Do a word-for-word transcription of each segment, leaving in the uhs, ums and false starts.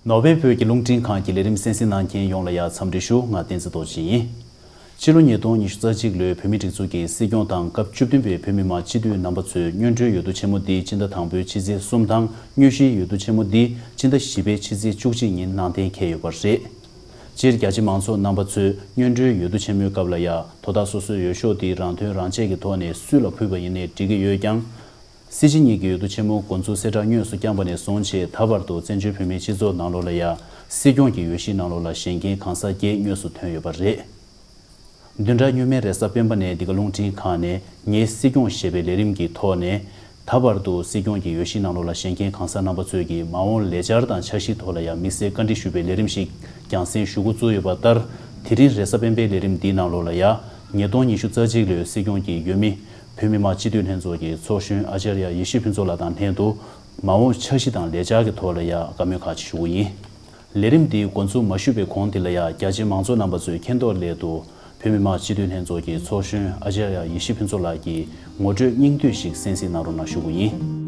ནོར་ཝེ་བོད་ཀྱི་རླུང་འཕྲིན་ཁང་གི་ལས་རིམ་གསན་གཟིགས་གནང་མཁན་ཡོངས་ལ་ཡང་འཚམས་འདྲི་ཞུ། ང་བསྟན་འཛིན་རྡོ་རྗེ་ཡིན། ཕྱི་ལོ་ཉིས་སྟོང་ཉི་ཤུ་རྩ་གཅིག་ལོའི་བོད་མིའི་སྒྲིག་འཛུགས་ཀྱི་སྲིད་སྐྱོང་དང་སྐབས་བཅུ་བདུན་པའི་བོད་མི་མང་སྤྱི་འཐུས་རྣམ་པ་ཚོས་སྔོན་འགྲོའི་འོས་བསྡུ་ཆེན་མོ་འདི་སྤྱི་ཟླ་དང་པོའི་ཕྱི་ཚེས་གསུམ་དང་། དངོས་གཞིའི་འོས་བསྡུ་ཆེན་མོ་འདི་སྤྱི་ཟླ་བཞི་པའི་ཕྱི་ཚེས་བཅུ་གཅིག་ཉིན་གནང་གཏན་འཁེལ་ཡོད་པ་རེད། སྤྱིར་རྒྱ་ཆེ་མང་ཚོགས་རྣམ་པ་ཚོས་སྔོན་འགྲོའི་འོས་བསྡུ་ཆེན་མོའི་སྐབས་ལ་ཡང་དོ་བདག་སོ་སོའི་འོས་ཤོག་འདི་རང་དོན་རང་གཅེས་ཀྱི་ཐོག་ནས་སུས་ལ་ཕུལ་བ་ཡིན་ནའི་འགྲིག་གི་ཡོད་ཀྱང་། སྲིད་སྤྱི་གཉིས་ཀྱི་འོས་བསྡུ་ཆེན་མོ་འགོ་འཛུགས་གསལ་བསྒྲགས་དངོས་སུ་བསྐྱངས་པ་ནས་བཟུང་བྱས་ད་བར་དུ་བཙན་བྱོལ་བོད་མིའི་སྤྱི་ཚོགས་ནང་ལོགས་ལ་ཡང་སྲིད་སྐྱོང་གི་འོས་གཞིའི་ནང་ལོགས་ལ་བཞེངས་མཁན་གང་ཟག་བརྒྱད་དངོས་སུ་ཐོན་ཡོད་པ་རེད། བདུན་ཕྲག་སྔོན་མའི་རེས་གཟའ་སྤེན་པ་ནས་འདི་ག་རླུང་འཕྲིན་ཁང་ནས་ངའི་སྲིད་སྐྱོང་ཞེས་པའི་ལས་རིམ་གྱི་ཐོག་ནས་ད་བར་དུ་སྲིད་སྐྱོང་གི་འོས་གཞིའི་ནང་ལོགས་ལ་བཞེངས་མཁན་གང་ཟག་རྣམ་པ་ཚོས་ཀྱི་མ་འོངས་ལས་འཆར་དང་འཆར་གཞིའི་ཐོག་ལ་ཡང་དམིགས་བསལ་བཀའ་འདྲི་ཞུ་བའི་ལས་རིམ་ཞིག་རྒྱང་སྲིང་ཞུ་འགོ་བཙུགས་ཡོད་པ་ལྟར། དེ་རིང་རེས་གཟའ་སྤེན་པའི་ལས་རིམ་འདིའི་ནང་ལོགས་ལ་ཡང་ཉིས་སྟོང་ཉི་ཤུ་རྩ་གཅིག་ལོའི་སྲིད་སྐྱོང་གི་འོས་མི་བོད་མི་མང་སྤྱི་འཐུས་ལྷན་ཚོགས་ཀྱི་ཚོགས་གཞོན་ཨ་ཅཱརྱ་ཡེ་ཤེས་ཕུན་ཚོགས་ལགས་དང་ལྷན་དུ་མ་འོངས་འཆར་གཞི་དང་ལས་འཆར་གྱི་ཐོག་ལ་ཡང་བཀའ་མོལ་ཁག་ཅིག་ཞུ་གི་ཡིན། ལས་རིམ་འདི་འགོ་འཛུགས་མ་ཞུས་པའི་གོང་དེ་ལ་ཡང་རྒྱ་ཆེའི་མང་ཚོགས་རྣམ་པ་ཚོས་མཁྱེན་རྟོགས་སླད་དུ་བོད་མི་མང་སྤྱི་འཐུས་ལྷན་ཚོགས་ཀྱི་ཚོགས་གཞོན་ཨ་ཅཱརྱ་ཡེ་ཤེས་ཕུན་ཚོགས་ལགས་ཀྱི་ངོ་སྤྲོད་སྙིང་བསྡུས་ཤིག་གསན་གཟིགས་གནང་རོགས་གནང་ཞུ་གི་ཡིན།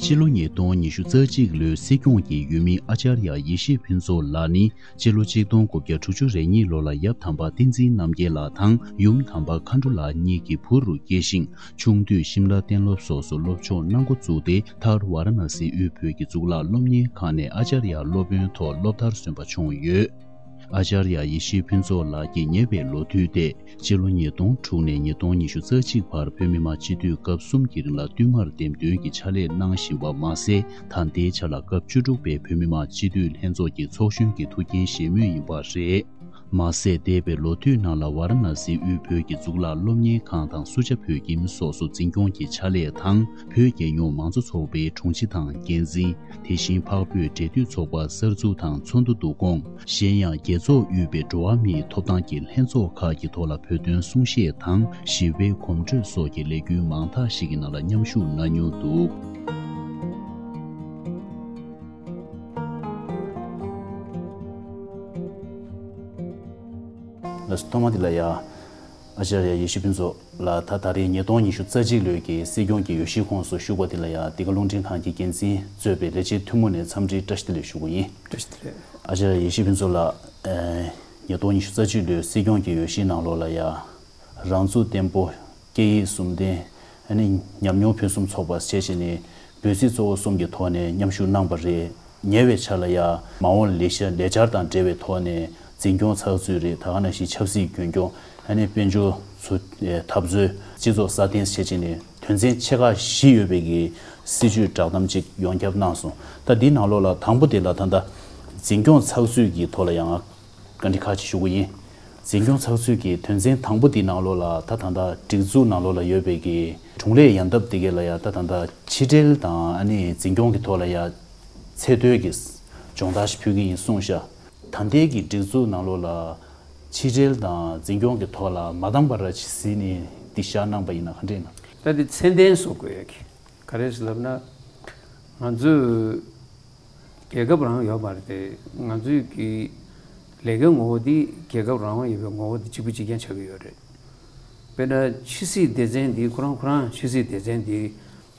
ཕྱི་ལོ་ཉིས་སྟོང་ཉི་ཤུ་རྩ་གཅིག་ལོའི་སྲིད་སྐྱོང་གི་འོས་མི་ཨ་ཅཱརྱ་ཡེ་ཤེས་ཕུན་ཚོགས་ལགས་ནི་སྤྱི་ལོ་ཆིག་སྟོང་དགུ་བརྒྱ་དྲུག་ཅུ་རེ་གཉིས་ལོ་ལ་ཡབ་དམ་པ་བསྟན་འཛིན་རྣམ་རྒྱལ་ལགས་དང་ཡུམ་དམ་པ་མཁའ་འགྲོ་ལགས་གཉིས་ཀྱི་བུ་རུ་སྐྱེས་ཤིང་། ཆུང་དུས་ཤིམ་ལ་གཏན་སློབ་སོགས་སུ་སློབ་སྦྱོང་གནང་འགོ་བཙུགས་ཏེ། མཐར་ཝཱ་ར་ཎ་སི་དབུས་བོད་ཀྱི་གཙུག་ལག་སློབ་གཉེར་ཁང་ནས་ཨ་ཅཱརྱ་སློབ་དཔོན་ཐོག་སློབ་མཐར་སོན་པ་བྱུང་ཡོད། ཨ་ཅཱརྱ་ཡེ་ཤེས་ཕུན་ཚོགས་ལགས་ཀྱི་ཉེ་བའི་ལོ་དུས་ཏེ། སྤྱི་ལོ་ཉིས་སྟོང་དྲུག་ནས་ཉིས་སྟོང་ཉི་ཤུ་རྩ་གཅིག་བར་བོད་མི་མང་སྤྱི་འཐུས་སྐབས་གསུམ་གྱི་རིང་ལ་བསྟུད་མར་འདེམས་ཐོན་གྱི་ཕྱག་ལས་གནང་བཞིན་པ་མ་ཟད། ད་ལྟའི་ཆ་ལ་སྐབས་བཅུ་དྲུག་པའི་བོད་མི་མང་སྤྱི་འཐུས་ལྷན་ཚོགས་ཀྱི་ཚོགས་གཞོན་གྱི་ཐུགས་འགན་བཞེས་མུས་ཡིན་པ་རེད། མ་ཟད། འདས་པའི་ལོ་དུས་ནང་ལ་ཝཱ་ར་ཎ་སིའི་དབུས་བོད་ཀྱི་གཙུག་ལག་སློབ་གཉེར་ཁང་དང་སུ་ཇཱ་བོད་ཁྱིམ་སོགས་སུ་འཛིན་སྐྱོང་གི་ཕྱག་ལས་དང་། བོད་རྒྱལ་ཡོངས་མང་གཙོ་ཚོགས་པའི་དྲུང་ཆེ་དང་འགན་འཛིན། དེ་བཞིན་འཕགས་བོད་འབྲེལ་མཐུད་ཚོགས་པ་གསར་འཛུགས་དང་ཚོགས་འདུ་བསྡུ་སྐོང་། གཞན་ཡང་རྒྱལ་ཚོགས་དབུས་པའི་འགྲོ་བ་མིའི་ཐོབ་ཐང་གི་ལྷན་ཚོགས་ཁག་གི་ཐོག་ལ་བོད་དོན་གསུང་བཤད་དང་ཞི་བའི་གོམ་བགྲོད་སོགས་ཀྱི་ལས་འགུལ་མང་དག་ཞིག་གི་ནང་ལ་མཉམ་ཞུགས་གནང་མྱོང་འདུག། ལགས་སོ། ཐོག་མ་དེ་ལ་ཡ། ཨ་ཅཱརྱ་ཡེ་ཤེས་ཕུན་ཚོགས་ལགས། ད་ད་རེས་ཉིས་སྟོང་ཉི་ཤུ་རྩ་གཅིག་ལོའི་གི་སྲིད་སྐྱོང་གི་འོས་གཞིའི་ཁོངས་སུ་ཞུགས་པ་དེ་ལ་ཡ། འདི་ག་རླུང་འཕྲིན་ཁང་གི་འགན་འཛིན་གཙོས་པའི་ལས་བྱེད་ཐུན་མོང་ནས་འཚམས་འདྲིའི་བཀྲ་ཤིས་བདེ་ལེགས་ཞུ་གི་ཡིན། བཀྲ་ཤིས་བདེ་ལེགས། ཨ་ཅཱརྱ་ཡེ་ཤེས་ཕུན་ཚོགས་ལགས། ཨེ། ཉིས་སྟོང་ཉི་ཤུ་རྩ་གཅིག་ལོའི་སྲིད་སྐྱོང་གི་འོས་གཞིའི་ནང་ལོགས་ལ་ཡ། རང་ཚུགས་བརྟན་པོ། སྐད་ཡིག་གསུམ་ལྡན། ཨ་ནི་ཉམས་མྱོང་ཕུན་སུམ་ཚོགས་པ་བྱས་བྱས་ནས་འབོད་ཚིག་གཙོ་བོ་གསུམ་གྱི་ཐོག་ནས་མཉམ་ཞུགས་གནང་པ་རེད། ཉེ་བའི་ཆར་ལ་ཡ་མ་འོངས་ལས་ཤ་ལས་འཆར་དང་འབྲེལ་བའི་ཐོག་ནས་འཛིན་སྐྱོང་ཚགས་ཚུད་རེད། ད་ག་ནང་བཞིན་ཆབ་སྲིད་རྒྱུན་སྐྱོང་། ཨ་ནི་དཔལ་འབྱོར་ཚུ་འཐབ་རྩོད། སྤྱི་ཚོགས་སྲ་བརྟན་བྱས་བྱས་ནས་དོན་ཚན་ཆེ་ཁག་བཞི་ཡོད་པའི་གི་སྲིད་ཇུས་བསྒྲགས་གཏམ་ཅིག་ཡོངས་ཁྱབ་གནང་སོང་། ད་འདིའི་ནང་ལོགས་ལ་དང་པོ་དེ་ལ་ད་ལྟ་འཛིན་སྐྱོང་ཚགས་ཚུད་ཀྱི་ཐོག་ལ་ཡང་བཀའ་འདྲི་ཁག་ཅིག་ཞུ་གི་ཡིན། འཛིན་སྐྱོང་ཚགས་ཚུད་ཀྱི་དོན་ཚན་དང་པོ་འདིའི་ནང་ལོགས་ལ་ད་ད་ལྟ་སྒྲིག་འཛུགས་ནང་ལོགས་ལ་ཡོད་པའི་གི་དྲུང་ལས་ཡན་འདབས་དེ་གས་ལ་ཡ་ད་ད་ལྟ་ཕྱི་འབྲེལ་དང་ཨ་ནི་འཛིན་སྐྱོང་གི་ཐོག་ལ་ཡ་ཚད་མཐོའི་གི་སྦྱོང་བརྡར་ཞིག་ཕུལ་གི་ཡིན་གསུངས་ཤག། ད་ལྟའི་གི་སྒྲིག་འཛུགས་ནང་ལོགས་ལ་ཕྱི་འབྲེལ་དང་འཛིན་སྐྱོང་གི་ཐོག་ལ་མ་འདང་བ་ར་ཅིག་གཟིགས་ནས་འདི་བཞག་གནང་པ་ཡིན་ན་ག་འདྲས་ན། ད་འདི་ཚད་ལྡན་བཟོ་དགོས་ཡ་གི། ག་རེ་ཟེར་ལབ་ན། ང་ཚོས་རྒྱལ་ཁབ་རང་ཡོད་མ་རེད་དེ། ང་ཚོའི་གི་ལས་ཀའི་ངོ་བོ་འདི་རྒྱལ་ཁབ་རང་དབང་ཡོད་པའི་ངོ་བོ་འདི་གཅིག་པུ་གཅིག་རྐྱང་ཆགས་ཀྱི་ཡོད་རེད། དཔེར་ན་ཕྱི་སྲིད་སྡེ་ཚན་འདི་ཁོ་རང་ཁོ་རང་ཕྱི་སྲིད་སྡེ་ཚན་འདི་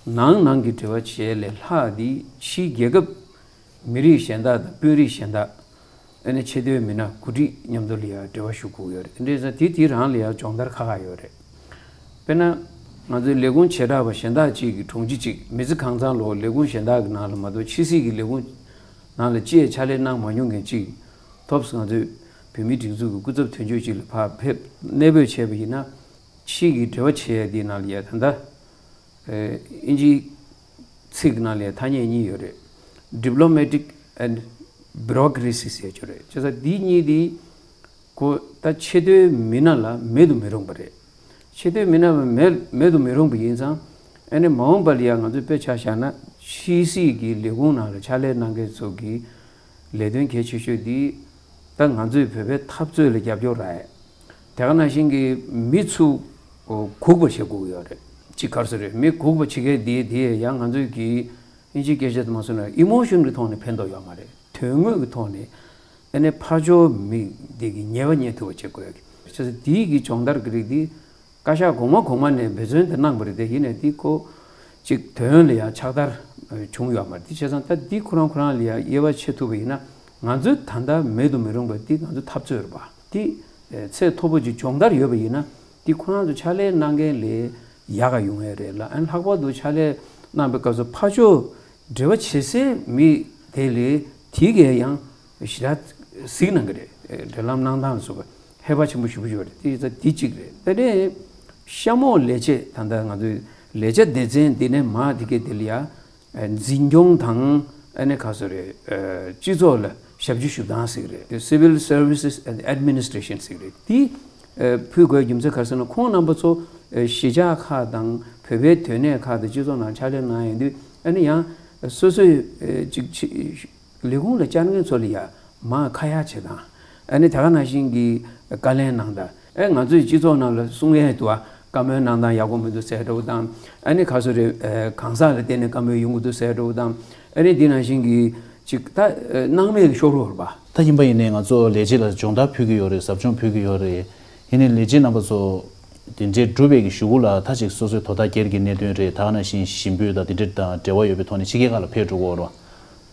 ནང་ནང་གི་འབྲེལ་བ་བྱེད་ལས་ལྷག་འདི་ཕྱིའི་རྒྱལ་ཁབ་མི་རིགས་གཞན་དག་དང་དཔོན་རིགས་གཞན་དག་ཨ་ནི་ཆེས་མཐོའི་མི་སྣ་འགོ་ཁྲིད་མཉམ་དུ་ལ་ཡང་འབྲེལ་བ་ཞུ་དགོས་ཡོད་རེད། དེ་འདྲའི་ས་དེ་དེ་རང་ལ་ཡང་སྦྱོང་བརྡར་ཁག་ཁག་ཡོད་རེད། དཔེར་ན། ང་ཚོའི་ལས་ཁུངས་བྱེ་བྲག་པ་གཞན་དག་ཅིག་གི་དྲུང་ཆེ་ཅིག་མི་ཚེ་གང་ཚང་ལོ་ལས་ཁུངས་གཞན་དག་གི་ནང་ལ་མ་གཏོགས་ཕྱི་སྲིད་ཀྱི་ལས་ཁུངས་ནང་ལ་ཅིའི་ཕྱག་ལས་གནང་མ་མྱོང་མཁན་ཅིག་ཐོབ་ང་ཚོའི་བོད་མིའི་སྒྲིག་འཛུགས་ཀྱི་སྐུ་ཚབ་དོན་གཅོད་ཅིག་ལ་ཕར་ཕེབས་གནས་སྤོས་བྱས་པ་ཡིན་ན། ཕྱིའི་གི་འབྲེལ་བ་བྱེད་ཡ་དེའི་ནང་ལ་ཡ་ད་ལྟ། ཨིན་ཇིའི་ཚིག་ནང་ལ་ཐ་སྙད་གཉིས་ཡོད་རེད། Diplomatic and Bureaucracy ཟེར་ཡ་ཅིག་ཡོད་རེད། བྱས་ཙང་འདི་གཉིས་འདི་ཁོ་ད་ཆེས་མཐོའི་མི་སྣ་ལ་མེད་དུ་མི་རུང་བ་རེད། ཆེས་མཐོའི་མི་སྣ་མེད་མེད་དུ་མི་རུང་བ་ཡིན་ཙང་ཨ་ནི་མ་འོངས་པ་ལ་ཡ་ང་ཚོས་དཔེ་ཆ་བཞག་ན་ཕྱི་སྲིད་ཀྱི་ལས་ཁུངས་ནང་ལ་ཕྱག་ལས་གནང་མཁན་ཚོ་གི་ལས་དོན་གལ་ཆེ་ཤོས་འདི་ད་ང་ཚོས་བོད་པའི་འཐབ་རྩོད་ལ་རྒྱབ་སྐྱོར་རག་ཡ། དེ་ག་ནང་བཞིན་གྱི་མི་ཚུ་སྒུག་པ་བྱེད་དགོས་ཀྱི་ཡོད་རེད། གཅིག་ག་རེ་ཟེར་རེད། མི་སྒུག་པ་བྱེད་མཁན་དེ་དེ་ཡང་ང་ཚོས་ཀྱི་ཨིན་ཇིའི་སྐད་ཆ་དུ་མ་སོང་ན་ཨི་མོ་ཤོན་གྱི་ཐོག་ནས་ཕན་ཐོགས་ཡོད་མ་རེད། དོན་དངོས་ཀྱི་ཐོག་ནས་ཨ་ནི་ཕར་ཕྱོགས་མི་དེ་གི་ཉེས་པ་རྙེད་ཐུབ་པ་བྱེད་དགོས་ཡོད་ཀྱི། བྱས་ཙང་དེའི་གི་སྦྱོང་བརྡར་གྱི་རིགས་དེ་ བཀའ་ཤག་གོང་མ་གོང་མ་ནས་འབད་བརྩོན་དེ་གནང་བ་རེད་དེ། ཡིན་ནའི་དེ་ཁོ་ཅིག་དོན་ལ་ཡང་ཕྱག་བསྟར་བྱུང་ཡོད་མ་རེད། དེ་བྱས་ཙང་ད་འདི་ཁོ་རང་ཁོ་རང་ལ་ཡང་དབྱེ་བ་ཕྱེ་ཐུབ་པ་ཡིན་ན། ང་ཚོའི་ད་ལྟ་མེད་དུ་མི་རུང་བ་འདི་ང་ཚོའི་འཐབ་རྩོད་རེད་པ། འདི་ཚད་མཐོ་པོ་ཅིག་སྦྱོང་བརྡར་ཡོད་པ་ཡིན་ན། འདི་ཁོ་རང་ཚོ་ཕྱག་ལས་གནང་མཁན་ལས་ཡག་ག་ཡོང་ཡས་རེད་ལ། ཨ་ནི་ལྷག་པར་དུ་ཕྱག་ལས་གནང་པའི་སྐབས་སུ་ཕར་ཕྱོགས་འབྲེལ་བ་བྱེད་སའི་མི་དེ་ལས་དེ་གས་ཡང་ཞེ་དྲག་གཟིགས་གནང་གི་རེད། འབྲེལ་ལམ་གནང་སྟངས་སོགས་ཧེ་བག་ཆེན་པོ་ཞེ་པོ་ཅིག་ཡོད་རེད། དེ་ཡིན་ཙང་དེ་གཅིག་རེད། ད་ནས་གཤམ་འོག་ལས་བྱེད། ད་ལྟ་ང་ཚོའི་ལས་བྱ་སྡེ་ཚན་འདི་ནས་མར་དེ་གས་དེ་ལ་ཡ། འཛིན་སྐྱོང་དང་། ཨ་ནི་ག་ཚོད་རེད། སྤྱི་ཚོགས་ལ་ཞབས་ཕྱི་ཞུ་སྟངས་ཟེར་གི་རེད། Civil Services and Administration ཟེར་གི་རེད། དེ་ཕུལ་དགོས་རྒྱུ་མཚན་ག་རེ་ཟེར་ན། ཁོང་རྣམ་པ་ཚོ་གཞིས་ཆགས་ཁག་དང་བོད་པའི་སྡོད་གནས་ཁག་དང་སྤྱི་ཚོགས་ནང་ཕྱག་ལས་གནང་ཡོང་དུས། ཨ་ནི་ཡང་སོ་སོའི་ཅིག་ལས་ཁུངས་ལ་བཅར་མཁན་ཚོ་ལ་ཡ་མར་ཁ་ཡ་བྱེད་སྟངས། ཨ་ནི་དེ་ག་ནང་བཞིན་གྱི་བཀའ་ལན་གནང་སྟངས། ཨེ་ང་ཚོའི་སྤྱི་ཚོགས་ནང་ལ་གསུང་ཡས་འདུག་ཨ། བཀའ་མོལ་གནང་སྟངས་ཡག་པོ་མི་འདུག་ཟེར་འདྲ་བོ་དང་། ཨ་ནི་ག་ཚོད་རེད། གང་ཟག་ལ་བརྟེན་ནས་བཀའ་མོལ་ཡོང་གི་འདུག་ཟེར་འདྲ་བོ་དང་། ཨ་ནི་འདི་ནང་བཞིན་གྱི་ཅིག་ད་སྣང་མེད་ཀྱི་ཤོར་བ་རེད་པ། ད་ཡིན་པ་ཡིན་ནའི་ང་ཚོ་ལས་བྱེད་ལ་སྦྱོང་བརྡར་ཕུལ་གྱི་ཡོད་རེད། ཟབ་སྦྱོང་ཕུལ་གྱི་ཡོད་རེད། ཡིན་ནའི་ལས་བྱེད་རྣམ་པ་ཚོ་དེ་འདྲའི་སྒྲུབ་པའི་གི་གཞུག་གུ་ལ་ད་ཅིག་སོ་སོའི་དོ་བདག་སྒེར་གྱི་གནད་དོན་རེད། ད་ག་ནང་བཞིན་ཞི་འབོད་དང་དེ་འདྲ་དང་འབྲེལ་བ་ཡོད་པའི་ཐོག་ནས་ཕྱི་རྒྱལ་ཁག་ལ་ཕེབས་འགྲོ་གི་ཡོད་རེད་པ།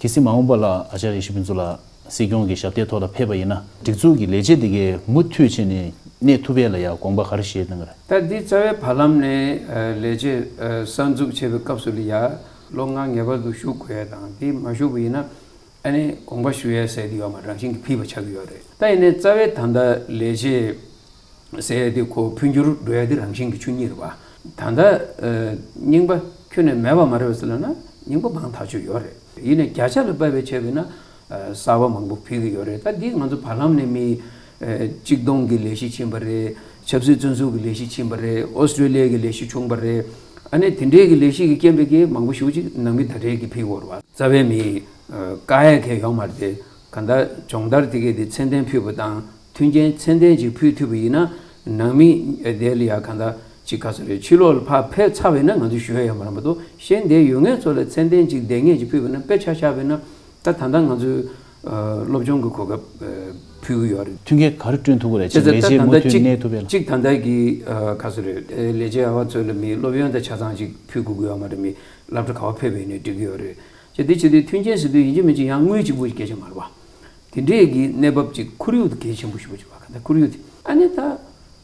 གལ་སྲིད་མ་འོངས་པ་ལ་ཨ་ཅར་ཡེ་ཤེས་ཕུན་ཚོགས་ལགས་སྲིད་སྐྱོང་གི་ཞབས་སྟེགས་ཐོག་ལ་ཕེབས་པ་ཡིན་ན། སྒྲིག་འཛུགས་ཀྱི་ལས་བྱེད་འདི་གས་མུ་མཐུད་བྱས་ནས་གནས་ཐུབ་ཡས་ལ་ཡ་དགོངས་པ་ག་རེ་བཞེས་གནང་གི་རེད། ད་འདི་རྩ་བའི་བར་ལམ་ནས་ལས་བྱེད་གསར་འཛུགས་བྱེད་པའི་སྐབས་སུ་ལ་ཡ་ལོ་ལྔ་ངེས་པར་དུ་བཞུགས་དགོས་ཡས་དང་། འདི་མ་བཞུགས་པ་ཡིན་ན་ཨ་ནི་དགོངས་པ་ཞུ་ཡས་ཟེར་འདི་ཡོད་མ་རེད། རང་བཞིན་གྱིས་ཕུད་པ་ཆགས་ཀྱི་ཡོད་རེད། ད་ཡིན་ནའི་རྩ་བའི་ད་ལྟ་ལས་བྱེད་ཟེར་ཡས་དེ་ཁོ་འཕོ་འགྱུར་འགྲོ་ཡས་དེ་རང་བཞིན་གྱི་ཆོས་ཉིད་རེད་པ། ད་ལྟ་རྙིང་པ་ཁྱོན་ནས་མེད་པ་མ་རེད་པས་ཟེར་ལབ་ན་རྙིང་པ་མང་ཐག་ཆོད་ཡོད་རེད། ཡིན་ནའི་བརྒྱ་ཆ་ལ་དཔག་པའི་ཆ་བཞག་ན་གསར་པ་མང་པོ་ཕུད་ཀྱི་ཡོད་རེད། ད་འདི་ང་ཚོ་བར་ལམ་ནས་མི་གཅིག་སྟོང་གི་ལས་གཞི་ཕྱིན་པ་རེད། ཆབ་སྲིད་བཙོན་ཟུར་གྱི་ལས་གཞི་ཕྱིན་པ་རེད། ཨོ་སི་ཀྲི་ལི་ཡ་གི་ལས་གཞི་བྱུང་པ་རེད། ཨ་ནི་དེ་འདྲའི་གི་ལས་གཞི་གི་རྐྱེན་པས་ཀྱི་མང་པོ་ཞེ་པོ་ཅིག་ནང་མི་ད་རེས་ཀྱི་ཕུད་ཡོད་རེད་པ། རྩ་བའི་མི་བཀག་ཡས་མཁན་ཡོད་མ་རེད་དེ། གང་ལྟར་སྦྱོང་བརྡར་དེ་གས་དེ་ཚད་ལྡན་ཕུད་པ་དང་མཐུན་རྐྱེན་ཚད་ལྡན་ཅིག་ཕུད་ཐུབ་པ་ཡིན་ན། ནང་མི་དེ་ལ་ཡ་གང་ལྟར་ཅིག་ག་ཚོད་རེད། ཕྱི་ལོགས་ལ་ཕར་ཕེབས་ཚར་བ་ཡིན་ན་ང་ཚོས་ཞུ་ཡ་ཡོད་མ་རེད་མ་གཏོགས། གཞན་དེ་ཡོད་མཁན་ཚོ་ལ་ཚད་ལྡན་ཅིག་བདེ་ངེས་ཅིག་ཕུད་པ་ན། དཔེ་ཆ་བཞག་པ་ཡིན་ན་ད་ད་ལྟ་ང་ཚོས་སློབ་སྦྱོང་གི་གོ་སྐབས་ཕུལ་གྱི་ཡོད་རེད། མཐུན་རྐྱེན་ག་རེ་བསྐྲུན་ཐུབ་ཀྱི་རེད། ཅིག་ལས་བྱེད་མུ་མཐུད་གནས་ཐུབ་པའི་ལ། གཅིག་ད་ལྟ་གི་ག་ཚོད་རེད། ལས་བྱེད་ཨ་བ་ཚོ་ལ་མི་སློབ་ཡོན་དང་ཆ་ཚང་ཅིག་ཕུལ་དགོས་ཀྱི་ཡོད་མ་རེད། མི་སློབ་གྲྭ་ག་པར་ཕེབས་པ་ཡིན་ནའི་འགྲིག་གི་ཡོད་རེད། ཅེས་དེ་བྱེད་དུས་མཐུན་རྐྱེན་ཟེར་དུས་ཡིན་གཅིག་མིན་གཅིག་ཡང་དངུལ་གཅིག་པུ་ཞིག་སྐད་ཆ་མ་རེད་པ། དེ་འདྲས་ཀྱི་གནས་བབ་ཅིག་ཁོར་ཡུག་དེ་གལ་ཆེན་པོ་ཞེ་པོ་ཅིག་པ། ག་ད་ཁོར་ཡུག་དེ་ཨ་ནི་ད་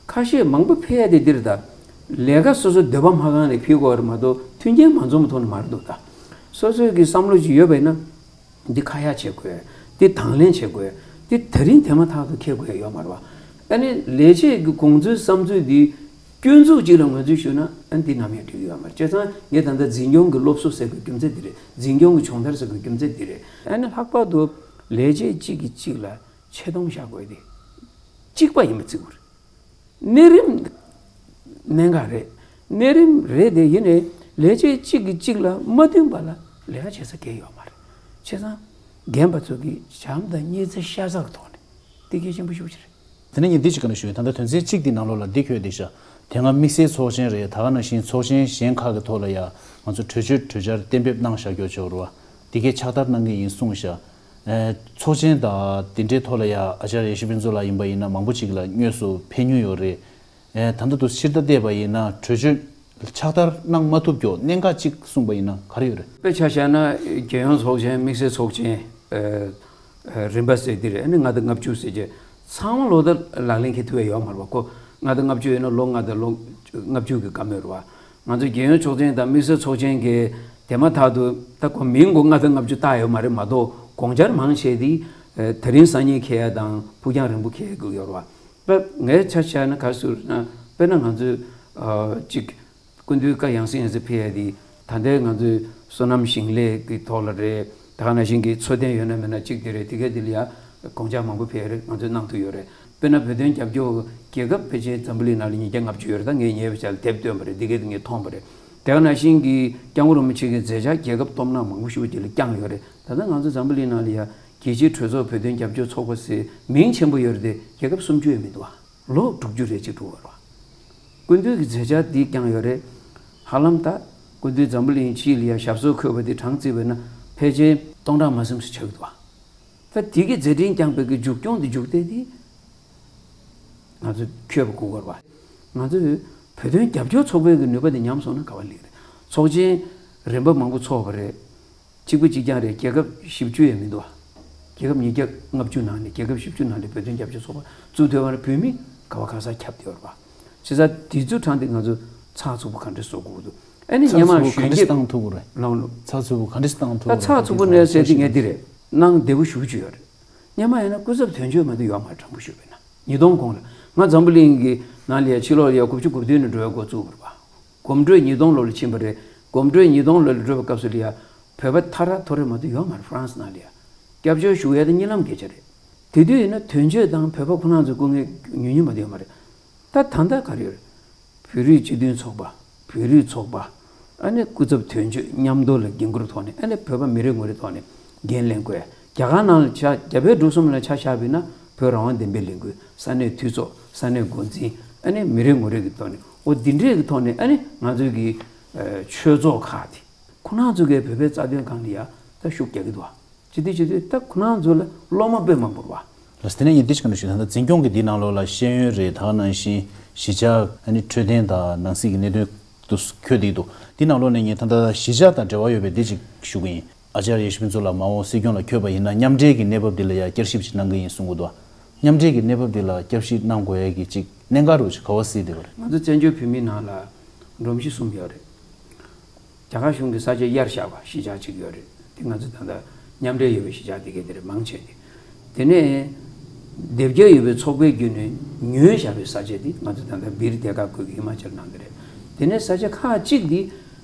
ཁ་ཤས་མང་པོ་ཕེབས་ཡ་དེ་འདིར་ད་ལས་ཀ་སོ་སོ་འདོད་པ་མ་ཁེངས་ནས་ཕེབས་དགོས་པ་རེད་མ་གཏོགས། མཐུན་རྐྱེན་མ་འཛོམས་ཐོག་ནས་མ་རེད་འདུག་ད་སོ་སོའི་གི་བསམ་བློ་ཅིག་ཡོད་པ་ཡིན་ན། འདི་ཁ་ཡ་བྱེད་དགོས། འདི་དང་ལེན་བྱེད་དགོས། འདི་ད་རིང་དེ་མ་ཐག་ཏུ་འཁེལ་དགོས་ཡ་ཡོད་མ་རེད་པ། ཨ་ནི་ལས་བྱེད་ཀྱི་དགོངས་ཚུལ་བསམ་ཚུལ་འདི་སྐྱོན་འཛུགས་ཅིག་ལ་ངོས་འཛིན་ཞུས་ན། ཨ་ནི་འདི་ནམ་ཡང་འགྲིག་གི་ཡོད་མ་རེད། བྱས་ཙང་ངས་ད་ལྟ་འཛིན་སྐྱོང་གི་སློབ་གསོ་ཟེར་དགོས་རྒྱུ་མཚན་འདི་རེད། འཛིན་སྐྱོང་གི་སྦྱོང་བརྡར་ཟེར་དགོས་རྒྱུ་མཚན་འདི་རེད། ཨ་ནི་ལྷག་པར་དུ་ལས་བྱེད་གཅིག་གིས་གཅིག་ལ་ཆེ་མཐོང་བཞག་དགོས་ཏེ། གཅིག་པ་ཡིན་པ་བརྩི་དགོས་རེད། གནས་རིམ་གནད་འགག་རེད། གནས་རིམ་རེད་དེ། ཡིན་ནའི་ལས་བྱེད་གཅིག་གིས་གཅིག་ལ་མ་མཐུན་པ་ལ་ལས་ཀ་བྱེད་ས་གང་ཡང་ཡོད་མ་རེད། བྱས་ཙང་རྒན་པ་ཚོ་གིས་བྱམས་དང་སྙིང་རྗེ་ཤ་ཚ་གི་ཐོག་ནས་འདི་གལ་ཆེན་པོ་ཞེ་པོ་ཅིག་རེད། དེ་ནས་ངས་འདི་ཅིག་བཀའ་འདྲི་ཞུ་ཡ། ད་ལྟ་དོན་ཚན་གཅིག་འདི་ནང་ལོགས་ལ་འདི་འཁོད་བསྡད་ཤག་དེ་སྔ་དམིགས་བསལ་ཚོགས་ཆེན་རེད། ད་ག་ནང་བཞིན་ཚོགས་ཆེན་གཞན་ཁག་གི་ཐོག་ལ་ཡ་ང་ཚོ་གྲོས་ཆོད་གྲོས་འཆར་གཏན་འབེབས་གནང་བཞག་རྒྱུ་ཅིག་ཡོད་རེད་པ། འདི་གའི་ཕྱག་བསྟར་གནང་གི་ཡིན་གསུངས་ཤག་ཨེ། ཚོགས་ཆེན་དང་དེ་འདྲའི་ཐོག་ལ་ཡ་ཨ་ཅར་ཡེ་ཤེས་ཕུན་ཚོགས་ལགས་ཡིན་པ་ཡིན་ན་མང་པོ་ཅིག་ལ་དངོས་སུ་ཕེབས་མྱོང་ཡོད་རེད། ཨེ། ད་ལྟ་དུ་ཕྱིར་ལྟ་བལྟས་པ་ཡིན་ན་གྲོས་ཆོད་ཕྱག་བསྟར་གནང་མ་ཐུབ་རྒྱུ་གནད་འགག་ཅིག་གསུངས་པ་ཡིན་ན་ག་རེ་ཡོད་རེད། དཔེ་ཆ་བཞག་ན་རྒྱལ་ཡོངས་ཚོགས་ཆེན། དམིགས་བསལ་ཚོགས་ཆེན། ཨེ། རིམ་པ་ཟེར་འདི་རེད། ཨ་ནི་ལྔ་དང་ལྔ་བཅུ་ཟེར་གྱི་ཚང་མ་ལོ་ལྟར་ལག་ལེན་འཁེལ་ཐུབ་ཡ་ཡོད་མ་རེད་པ། ཁོ་ལྔ་དང་ལྔ་བཅུ་ཡོད་ན་ལོ་ལྔ་དང་ལོ་ལྔ་བཅུ་གི་བཀའ་མོལ་རེད་པ། ང་ཚོ་རྒྱལ་ཡོངས་ཚོགས་ཆེན་དང་དམིགས་བསལ་ཚོགས་ཆེན་གྱི་དེ་མ་ཐག་ཏུ་ད་ཁོ་མིང་ཁོ་ལྔ་དང་ལྔ་བཅུ་བཏགས་ཡོད་མ་རེད་མ་གཏོགས། དགོངས་འཆར་མང་ཆེ་དེ་ཨེ། དེ་རིང་སང་ཉིན་འཁེལ་ཡ་དང་ཕུགས་རྒྱང་རིང་པོ་འཁེལ་ཡ་ཡོད་རེད་པ། ད་ངའི་ཆ་བཞག་ན་ག་རེ་ཟེར་ན། དཔེར་ན་ང་ཚོས་ཨ། ཅིག་སྐུ་མདུན་བཀའ་ཡང་སེ་ཡང་སེ་ཕེབས་ཡ་དེ། ད་ལྟའི་ང་ཚོའི་སོ་ནམ་ཞིང་ལས་ཀྱི་ཐོག་ལ་རེད། ད་ག་ནང་བཞིན་གྱི་འཚོ་རྟེན་ཡོད་ན་མེད་ན་གཅིག་དེ་རེད། དེ་ག་དེ་ལ་ཡ་དགོངས་འཆར་མང་པོ་ཕེབས་རེད། ང་ཚོས་གནང་ཐུབ་ཡོད་རེད། དཔེར་ན་བོད་དོན་རྒྱབ་སྐྱོར་རྒྱལ་ཁབ་ཕལ་ཆེར་འཛམ་བུ་གླིང་ནང་ལ་ཉིས་བརྒྱ་ལྔ་བཅུ་ཡོད་རེད། ད་ངས་ཉེ་བའི་ཆར་ལ་དེབ་བཏོན་པ་རེད། དེ་ག་དེ་ངས་མཐོང་པ་རེད། དེ་ག་ནང་བཞིན་གྱི་སྐྱབས་མགོན་རིན་པོ་ཆེ་གི་མཛད་འཆར་རྒྱལ་ཁབ་སྟོབས་ན་མང་པོ་ཞེ་པོ་ཅིག་ལ་བསྐྱངས་ཡོད་རེད། ད་ལྟ་ང་ཚོ་འཛམ་བུ་གླིང་ནང་ལ་ཡ་རྒྱལ་སྤྱིའི་གྲོས་ཚོགས་བོད་དོན་རྒྱབ་སྐྱོར་ཚོགས་པ་ཟེར་མིང་ཆེན་པོ་ཡོད་རེད་དེ། རྒྱལ་ཁབ་སུམ་ཅུ་ཡང་མི་འདུག་ཨ། ལོ་དྲུག་ཅུ་རེ་གཅིག་འགྲོ་བ་རེད། སྐུ་མདུན་གྱི་མཛད་འཆར་འདི་བསྐྱངས་ཡོད་རེད། ཧ་ལམ་ད་སྐུ་མདུན་འཛམ་བུ་གླིང་སྤྱི་ལ་ཡ་ཞབས་སོར་འཁོད་པ་འདི་གྲངས་བརྩིས་པ་ཡིན་ན་ཕལ་ཆེར་སྟོང་ཕྲག་མ་ཟིན་ཙམ་ཆགས་ཀྱི་འདུག་ཨ། ད་འདི་གི་མཛད་འཕྲིན་བསྐྱངས་པའི་གི་མཇུག་སྐྱོང་འདི་མཇུག་དེ་འདི་ང་ཚོས་འཁྱོལ་བ་དགོས་ཀྱི་རེད་པ། ང་ཚོས་ བོད་དོན་རྒྱབ་སྐྱོར་ཚོགས་པའི་གི་ནུས་པ་དེ་ཉམས་སོང་ན་ག་བ་ལེགས་རེད། ཚོགས་ཆེན་རིམ་པ་མང་པོ་ཚོགས་པ་རེད། གཅིག་པ་གཅིག་རྐྱང་རེད། རྒྱལ་ཁབ་བཞི་བཅུ་ཡས་མི་འདུག་རྒྱལ་ཁབ་ཉིས་བརྒྱ་ལྔ་བཅུ་ནང་ནས་རྒྱལ་ཁབ་བཞི་བཅུ་ནང་ནས་བོད་དོན་རྒྱབ་སྐྱོར་ཚོགས་པ་བཙུགས་ཐུབ་པ་ན་བོད་མི་ག་བ་ག་ས་ཁྱབ་བསྡད་ཡོད་རེད་པ། བྱས་ཙང་དེ་ཚོའི་གྲས་དེ་ང་ཚོ་ཚགས་ཚུད་པོ་ག་འདྲས་བཟོ་དགོས་འདུག་ཨ་ནི་ཚགས་སྙན་མ་ཚུད་པོ་ག་གཞོན་འདྲས་སྐྱེས་བཏང་ཐུབ་དགོས་རེད། ལོང་ལོ། ཚགས་ཚུད་པོ་ག་འདྲས་བཏང་ཐུབ་ད་དགོས་ཚགས་ཚུད་པོ་རེད་ནས་ཟེར་དེ་ངས་འདི་རེད། གནང་བདེ་པོ་ཞུ་རྒྱུ་ཡོད་རེད། སྙན་མ་ཡིན་ན་སྐུ་ཚབ་དོན་གཅོད་མ་གཏོགས་ཡོད་མ་རེད། དྲང་པོ་ཞུས་པ་ཡིན་ན་ཉིས་སྟོང་གོང་ལ་ང་འཛམ་བུ་གླིང་གི་ནང་ལ་ཡ་ཕྱི་ལོགས་ལ་ཡ་དགུ་བཅུ་གོ་བདུན་ནས་འགྲོ་བའི་འགོ་བཙུགས་པ་རེད་པ། གོམ་བགྲོད་ཉིས་སྟོང་ལོ་ལ་ཕྱིན་པ་རེད། གོམ་བགྲོད་ཉིས་སྟོང་ལོ་ལ་འགྲོ་བའི་སྐབས་སུ་ལ་ཡ་བོད་པ་ཐ་ར་ཐོ་རེ་མ་གཏོགས་ཡོད་མ་རེད། ཧྥ་རན་སི་ནང་ལ་ཡ་སྐྱབས་བཅོལ་ཞུ་ཡ་དེ་གཉིད་ལམ་སྐད་ཆ་རེད། དེ་དུས་ཡིན་ན་དོན་གཅོད་དང་བོད་པ་ཁོ་རང་ཚོའི་སྐུ་ངལ་ཉུང་ཉུང་མ་གཏོགས་ཡོད་མ་རེད། ད་ད་ལྟ་ག་རེ་ཡོད་རེད། བོད་རིགས་སྤྱི་མཐུན་ཚོགས་པ། བོད་རིགས་ཚོགས་པ། ཨ་ནི་སྐུ་ཚབ་དོན་གཅོད་མཉམ་དུ་ལ་འགན་ཁུར་ཐོག་ནས། ཨ་ནི་བོད་པ་མི་རེ་ངོ་རེ་ཐོག་ནས་འགན་ལེན་དགོས། རྒྱ་གར་ནང་ལ་ཆ་རྒྱ་བལ་འབྲུག་གསུམ་ལ་ཆ་བཞག་པ་ཡིན་ན་བོད་རང་དབང་བདེན་པའི་ལས་འགུལ། ས་གནས་འཐུས་ཚོགས། ས་གནས་འགོ་འཛིན། ཨ་ནི་མི་རེ་ངོ་རེ་གི་ཐོག་ནས། འོ་འདི་འདྲས་ཀྱི་ཐོག་ནས་ཨ་ནི་ང་ཚོའི་གི་ཨ་ཆོས་ཚོགས་ཁག་དེ་ཁོ་རང་ཚོ་གི་བོད་པའི་རྩ་དོན་སྒང་ལ་ཡ་ད་ཤུགས་རྒྱག་གི་འདུག་བ། ཇི་ལྟར་ཇི་ལྟར་ད་ཁོ་རང་ཚོ་ལ་སློབ་མ་དཔེ་མང་པོ་རེད་བ། ལགས་སོ། དེ་ནས་ངས་འདི་ཞིག་ག་འདྲ་ཞུ། ད་ལྟ་འཛིན་སྐྱོང་གི་འདི་ནང་ལོགས་ལ་ཤེས་ཡོན་རེད། ད་ག་ནང་བཞིན་གཞིས་ཆགས། ཨ་ནི་འཕྲོད་བསྟེན་དང་ནང་སྲིད་ཀྱི་གནད་དོན་དུ་འཁོད་བསྡད་འདུག་འདི་ནང་ལོགས་ནས་ངས་ད་ལྟ་གཞིས་ཆགས་དང་འབྲེལ་བ་ཡོད་པའི་འདི་ཅིག་ཞུ་གི་ཡིན། ཨ་ཅར་ཡེ་ཤེས་ཕུན་ཚོགས་ལགས་མ་འོངས་སྲིད་སྐྱོང་ལ་འཁོད་པ་ཡིན་ན་མཉམ་འབྲེལ་གྱི་གནས་བབ་འདི་ལ་ཡ་བསྐྱར་ཞིབ་ཅིག་གནང་གི་ཡིན་གསུང་གི་འདུག་མཉམ་འབྲེལ་གྱི་གནས་བབ་འདི་ལ་བསྐྱར་ཞིབ་གནང་དགོས་ཡ་གི་ཅིག་གནད་འགག་རུ་ཅིག་ག་བ་སྲིད་བསྡད་པ་རེད། ང་ཚོ་བཙན་བྱོལ་བོད་མིའི་ནང་ལ་སྒྲོམ་གཞི་གསུམ་ཡོད་རེད། རྒྱ་གར་གཞུང་གི་ས་ཆ་གཡར་བཞག་པ་གཞིས་ཆགས་གཅིག་ཡོད་རེད། དེ་ང་ཚོ་ད་ལྟ་མཉམ་འབྲེལ་ཡོད་པའི་གཞིས་ཆགས་དེ་གའི་དེ་རེད། མང་ཆེ་དེ། དེ་ནས་སྡེབ་སྦྱར་ཡོད་པའི་ཚོགས་པའི་བརྒྱུད་ནས་ཉོས་བཞག་པའི་ས་ཆ་དེ་ང་ཚོ་ད་ལྟ་སྦིར་དེ་ག་ཁུལ་གྱི་ཧི་མ་ཅལ་ནང་དེ་རེད། དེ་ནས་ས་ཆ་ཁག་གཅིག་དེ་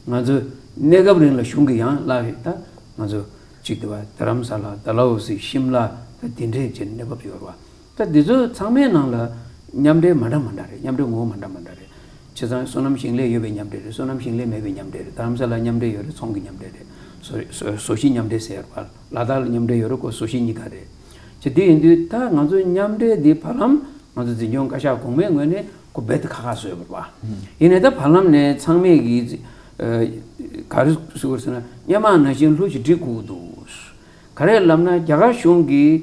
ང་ཚོ་གནས་སྐབས་རིང་ལ་གཞུང་གིས་ཡང་གླ་བའི་ད་ང་ཚོ་གཅིག་དེ་བ་རྡ་རམ་ས་ལ། ཌལ་ཧོ་སི། ཤིམ་ལ། ད་དེ་འདྲས་ཀྱི་གནས་བབ་ཡོད་རེད་བ། ད་འདི་ཚོ་ཚང་མའི་ནང་ལ་མཉམ་འབྲེལ་མ་འདྲ་མ་འདྲ་རེད། མཉམ་འབྲེལ་ངོ་བོ་མ་འདྲ་མ་འདྲ་རེད། བྱས་ཙང་བསོད་ནམས་ཞིང་ལས་ཡོད་པའི་མཉམ་འབྲེལ་རེད། བསོད་ནམས་ཞིང་ལས་མེད་པའི་མཉམ་འབྲེལ་རེད། རྡ་རམ་ས་ལ་མཉམ་འབྲེལ་ཡོད་རེད། ཚོང་གི་མཉམ་འབྲེལ་རེད། བཟོ་བཟོ་བཟོ་གཞིས་མཉམ་འབྲེལ་ཟེར་ཡོད་རེད་པ། ལ་དྭགས་ལ་མཉམ་འབྲེལ་ཡོད་རེད། ཁོ་བཟོ་གཞིས་གཉིས་ཀ་རེད། བྱས་དེ་ཡིན་དུས་ད་ང་ཚོ་མཉམ་འབྲེལ་འདི་བར་ལམ་ང་ཚོ་འཛིན་སྐྱོང་བཀའ་ཤག་གོང་མའི་ངོས་ནས་ཁོ་རྦད་དེ་ཁག་ཁག་བཟོས་ཡོད་རེད་པ། ཡིན་ནའི་ད་བར་ལམ་ནས་ཚང་མས་ཀྱི་ཨ་ག་རེ་ཟེར་དགོས་ཟེར་ན། སྔོན་མ་ནང་བཞིན་ལྷུ་ཞིག་སྒྲིག་དགོས་འདུག་ག་རེ་ལབ་ན་རྒྱ་གར་གཞུང་གིས་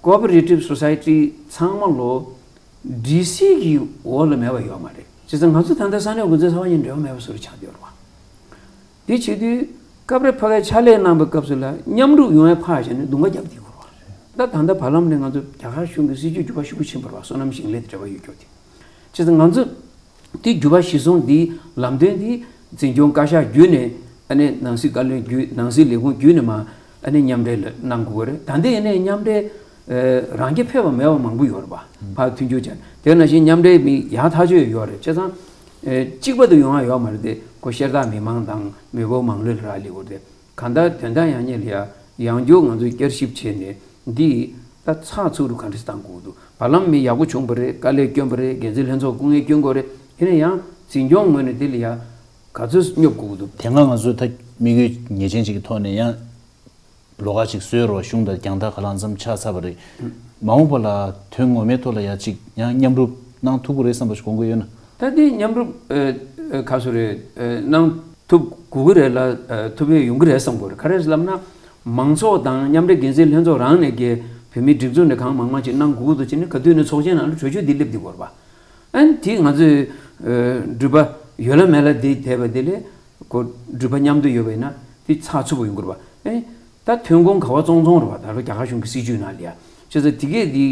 ཀོ་ཨོ་པ་རེ་ཊིབ་སོ་སའི་ཊི་ཚང་མ་ལོ་ཌི་སི་གི་འོག་ལ་མེད་པ་ཡོད་མ་རེད། བྱས་ཙང་ང་ཚོ་ད་ལྟ་ས་གནས་འགོ་འཛིན་ཚང་མ་གཉིས་འབྲེལ་བ་མེད་པ་བཟོ་འདྲ་ཆགས་བསྡད་ཡོད་རེད་བ། དེ་བྱེད་དུས་སྐབས་རེ་ཕ་གིའི་ཕྱག་ལས་གནང་བའི་སྐབས་སུ་ལ་མཉམ་རུབ་ཡོང་ཡ་ཕར་བཞག་ནས་རྡུང་ཁ་རྒྱབ་བསྡད་ཡོད་རེད་བ། ད་ད་ལྟ་བར་ལམ་ནས་ང་ཚོ་རྒྱ་གར་གཞུང་གི་སྲིད་ཇུས་འགྱུར་བ་ཤུགས་ཆེན་པོ་རེད་བ། བསོད་ནམས་ཞིང་ལས་དང་འབྲེལ་བ་ཡོད་རྒྱུ་དེ། བྱས་ཙང་ང་ཚོ་དེ་འགྱུར་བ་གཞིར་བཟུང་འདི་ལམ་སྟོན་འདི་འཛིན་སྐྱོང་བཀའ་ཤག་བརྒྱུད་ནས། ཨ་ནི་ནང་སྲིད་བཀའ་བློན་བརྒྱུད། ནང་སྲིད་ལས་ཁུངས་བརྒྱུད་ནས་མར་ཨ་ནི་མཉམ་འབྲེལ་ལ་གནང་དགོས་པ་རེད། ད་ལྟ་ཡིན་ནའི་མཉམ་འབྲེལ་ཨ་རང་རྐྱ་ཕེབས་པ་མེད་པ་མང་པོ་ཡོད་རེད་པ། ཕར་མཐུན་འགྱུར་བྱས། དེ་ནང་བཞིན་མཉམ་འབྲེལ་མི་ཡག་ཐག་ཆོད་ཡོད་རེད། བྱས་ཙང་ཨ་གཅིག་པ་དུ་ཡོང་ཡ་ཡོད་མ་རེད་དེ། ཁོ་ཤར་སྟག་མི་མང་དང་མི་བོ་མང་ལོས་རག་ལས་དགོས་རེད་དེ། གང་ལྟར་དོན་དག་ཡང་སྙིང་ལ་ཡ་ཡང་བསྐྱར་ང་ཚོས་བསྐྱར་ཞིབ་བྱས་ནས་འདི་ད་ཚགས་ཚུད་རུ་ག་འདྲ་བཏང་དགོས་འདུག་བར་ལམ་མི་ཡག་པོ་བྱུང་བ་རེད། དཀའ་ལས་བསྐྱོན་པ་རེད། འགན་འཛིན་ལྷན་ཚོགས་སྐུ་ངལ་བསྐྱོན་དགོས་རེད། ཡིན་ན་ཡང་འཛིན་སྐྱོང་ངོས་ནས་འདི་ལ་ཡ་ག་ཚོད་སྙོབ་དགོས་འདུག་དེ་སྔ་ང་ཚོས་ད་དམིགས་ཡུལ་ངེས་ཅན་ཅིག་གི་ཐོག་ནས་ཡང་ལོགས་ཀ་ཅིག་བཟོས་རོགས། གཞུང་དང་རྒྱང་ཐག་ག་ལ་མཚམས་ཆགས་ཚར་བ་རེད། མ་འོངས་པ་ལ་དོན་ངོ་མའི་ཐོག་ལ་ཡ་ཅིག་ཡང་མཉམ་རུབ་གནང་ཐུབ་ཀྱི་རེད་བསམ་པ་ཞིག་དགོངས་ཀྱི་ཡོད་ན། ད་དེ་མཉམ་རུབ་ཨ་ཨ་ག་ཚོད་རེད། ཨ་གནང་ཐུབ་དགོས་ཀྱི་རེད་ལ། ཨ་ཐུབ་ཡས་ཡོང་གི་རེད་བསམ་གྱི་ཡོད་རེད། ག་རེ་ལབ་ན། མང་ཚོགས་དང་མཉམ་འབྲེལ་འགན་འཛིན་ལྷན་ཚོགས་རང་ནས་ཀྱི་བོད་མིའི་སྒྲིག་འཛུགས་ནས་གང་མང་མང་ཅིག་གནང་དགོས་ཀྱི་འདུག་བྱས་ནས་ག་དུས་ནས་ཚོགས་ཆེན་ནང་ལ་གྲོས་ཆོད་འདི་སླེབས་བསྡད་ཀྱི་ཡོད་རེད་པ། ཨ་ནི་དེ་ང་ཚོས་ཨ་འགྲུལ་པ་ཡོད་ལ་མེད་ལ་འདི་བསྡད་པ་དེ་ལས་ཁོ་འགྲུལ་པ་མཉམ་དུ་ཡོད་པ་ཡིན་ན་དེ་ཚགས་ཚུད་པོ་ཡོང་གི་རེད་པ། ཨ་ནི་ད་ཐོན་ཁུངས་ག་བ་བཙོང་བཙོང་རེད་པ། ད་ལོ་རྒྱ་གར་གཞུང་གི་སྲིད་ཇུས་ནང་ལ་ཡ། བྱས་ཙང་དེ་གས་དེ་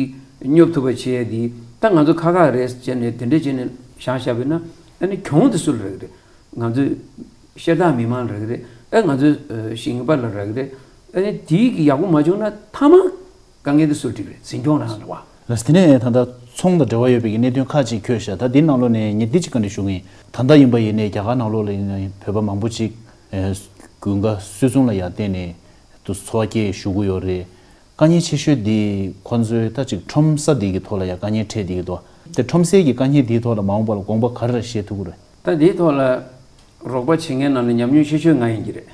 སྙོབ་ཐུབ་པ་བྱས་ཡ་དེ་ད་ང་ཚོ་ཁག་ཁག་རེད་བྱས་ནས་དེ་འདྲ་བྱས་ནས་བཞག་བཞག་པ་ཡིན་ན། ཨ་ནི་གྱོང་དེ་སུ་ལ་རག་གི་རེད། ང་ཚོའི་ཤར་སྟག་མི་མང་ལ་རག་གི་རེད། ཨེ་ང་ཚོའི་ཨ་ཞིང་པ་ལ་རག་གི་རེད། ཨ་ནི་དེའི་གི་ཡག་པོ་མ་བྱུང་ན་མཐའ་མ་དཀའ་ངལ་དེ་སུ་ལ་འཕྲད་ཀྱི་རེད། འཛིན་སྐྱོང་རང་རེད་བ། ལགས་སོ། དེ་ནས་ད་ལྟ་ཚོང་དང་འབྲེལ་བ་ཡོད་པའི་གི་གནད་དོན་ཁག་ཅིག་འཁོད་བཞག་ད་འདིའི་ནང་ལོགས་ནས་ངས་འདི་ཅིག་བཀའ་འདྲི་ཞུ་གི་ཡིན། ད་ལྟ་ཡིན་པ་ཡིན་ནའི་རྒྱ་གར་ནང་ལོགས་ལ་ཡིན་ན་བོད་པ་མང་པོ་ཅིག་ཨེ་དགུན་ཁ་སུད་ཚོང་ལ་ཡར་བརྟེན་ནས་དུ་འཚོ་བ་སྐྱེལ་བཞུགས་ཀྱི་ཡོད་རེད། དཀའ་ངལ་ཆེ་ཤོས་འདི་ཁོང་ཚོའི་ད་ཅིག་ཁྲོམ་ས་འདི་གི་ཐོག་ལ་ཡང་དཀའ་ངལ་འཕྲད་བསྡད་ཀྱི་འདུག་དེ་ཁྲོམ་སའི་གི་དཀའ་ངལ་འདིའི་ཐོག་ལ་མ་འོངས་པ་ལ་དགོངས་པ་ག་རེ་རེ་བཞེས་ཐུབ་ཀྱི་རེད། ད་འདིའི་ཐོག་ལ་རོགས་པ་བྱེད་མཁན་ནང་ལ་ཉམས་མྱོང་ཆེ་ཤོས་ང་ཡིན་གྱི་རེད།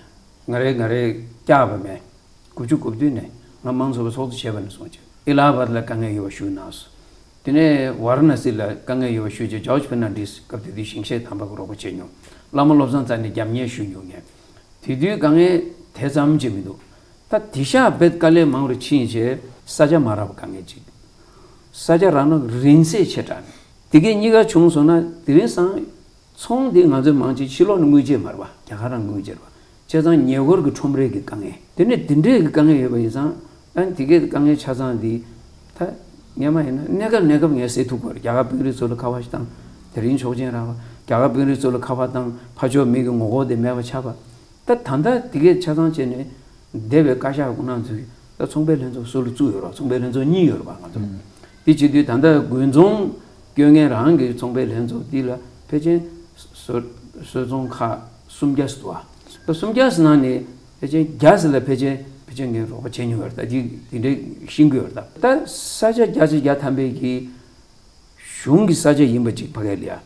ང་རེ་ང་རེ་བསྐྱར་བ་མེད། དགུ་བཅུ་གོ་བདུན་ནས་ང་མང་ཚོགས་པའི་ཚོགས་གཙོ་བྱས་པ་ནས་བཟུང་ཅིག་ཨི་ལ་ཧ་བཱད་ལ་དཀའ་ངལ་ཡོད་པ་ཞུས་གནང་སོང་། དེ་ནས་ཝཱ་ར་ཎ་སི་ལ་དཀའ་ངལ་ཡོད་པ་ཞུས་རྗེས་ཇོརྗ་ཕེར་ནན་ཌིས་སྐབས་དེ་དུས་ཞིང་གཤེགས་དམ་པ་གི་རོགས་པ་བྱས་མྱོང་། བླ་མ་བློ་བཟང་རྩ་ནས་རྒྱབ་གཉེར་ཞུས་མྱོང་ངས། དེ་དུས་དཀའ་ངལ་དེ་ཙམ་ཅིག་མི་འདུག་ད་དེང་སང་རྦད་དཀའ་ལས་མང་རུ་ཕྱིན་བྱས་ས་ཆ་མ་རག་པ་དཀའ་ངལ་ཅིག་ས་ཆ་རག་ན་རིན་ཚད་ཆེ་དྲགས་ནས་དེ་གས་གཉིས་ཀ་བྱུང་སོང་ན་དེ་རིང་སང་ ཚོང་འདི་ང་ཚོས་མང་ཆེ་ཕྱི་ལོགས་ནས་དངུལ་བརྗེས་མ་རེད་པ། རྒྱ་གར་རང་དངུལ་བརྗེ་རེད་པ། བྱས་ཙང་ཉེ་འཁོར་གྱི་ཁྲོམ་རའི་གི་དཀའ་ངལ་དེ་ནས་འདི་འདྲའི་གི་དཀའ་ངལ་ཡོད་པ་ཡིན་ཙང་། ཨ་ནི་དེ་གའི་དཀའ་ངལ་ཆ་ཚང་འདི་ད་སྔོན་མ་ཡིན་ན་གནས་སྐབས་གནས་སྐབས་ངས་སེལ་ཐུབ་དགོས་རེད། རྒྱ་གར་དཔོན་རིགས་ཚོ་ལ་ཁ་པར་ཞིག་བཏང་། དེ་རིང་ཆོག་མཆན་རག་པ། རྒྱ་གར་དཔོན་རིགས་ཚོ་ལ་ཁ་པར་བཏང་། ཕར་ཕྱོགས་མི་གི་ངོ་རྒོལ་དེ་མེད་པ་ཆགས་པ། ད་ད་ལྟ་དེ་གའི་ཆ་ཚང་བྱས་ནས་འདས་པའི་བཀའ་ཤག་སྐུ་ན་ཚོས་ད་ཚོང་པའི་ལྷན་ཚོགས་སུ་ལ་བཙུགས་ཡོད་རེད་པ། ཚོང་པའི་ལྷན་ཚོགས་གཉིས་ཡོད་རེད་པ་ང་ཚོ། ཨུམ། དེ་བྱེད་དུས་ད་ལྟ་དགུན་ཚོང་སྐྱོན་མཁན་རང་གི་ཚོང་པའི་ལྷན་ཚོགས་འདི་ལ་ཕལ་ཆེར་བཟོ་བཟོ་ཚོང་ཁག་སུམ་བརྒྱ་ཙམ་འདུག་པ། ད་སུམ་བརྒྱ་ཙམ་ནང་ནས་ཕལ་ཆེར་བརྒྱ་ཙམ་ལ་ཕལ་ཆེར་ཕལ་ཆེར་ངས་རོགས་པ་བྱེད་མྱོང་ཡོད་རེད། ད་འདི་འདི་འདྲའི་ཤེས་ཀྱི་ཡོད་རེད། ད་ད་ས་ཆ་བརྒྱ་ཆ་བརྒྱ་ཐམ་པའི་གི་གཞུང་གི་ས་ཆ་ཡིན་པ་ཅིག་ཕ་གའི་ལ་ཡ།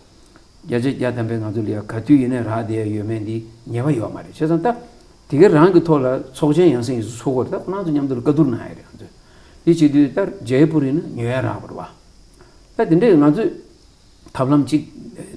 བརྒྱ་ཆ་བརྒྱ་ཐམ་པའི་ང་ཚོ་ལ་ཡ་ག་དུས་ཡིན་ནའི་རག་བསྡད་ཡ་ཡོད་མེད་འདི་ངེས་པ་ཡོད་མ་རེད། བྱས་ཙང་ད་དེ་ག་རང་གི་ཐོག་ལ་ཚོགས་ཆེན་ཡང་སེ་ཡང་སེ་ཚོགས་དགོས་རེད། ད་ཁོ་རང་ཚོ་མཉམ་དུ་ལ་བཀའ་བསྡུར་གནང་ཡ་རེད། ང་ཚོས་དེ་བྱེད་དུས་ད་ཇའི་པུར་ཡིན་ན་ཉོ་ཡ་རག་པ་རེད་པ། ད་དེ་འདྲས་ང་ཚོས་ཐབས་ལམ་གཅིག་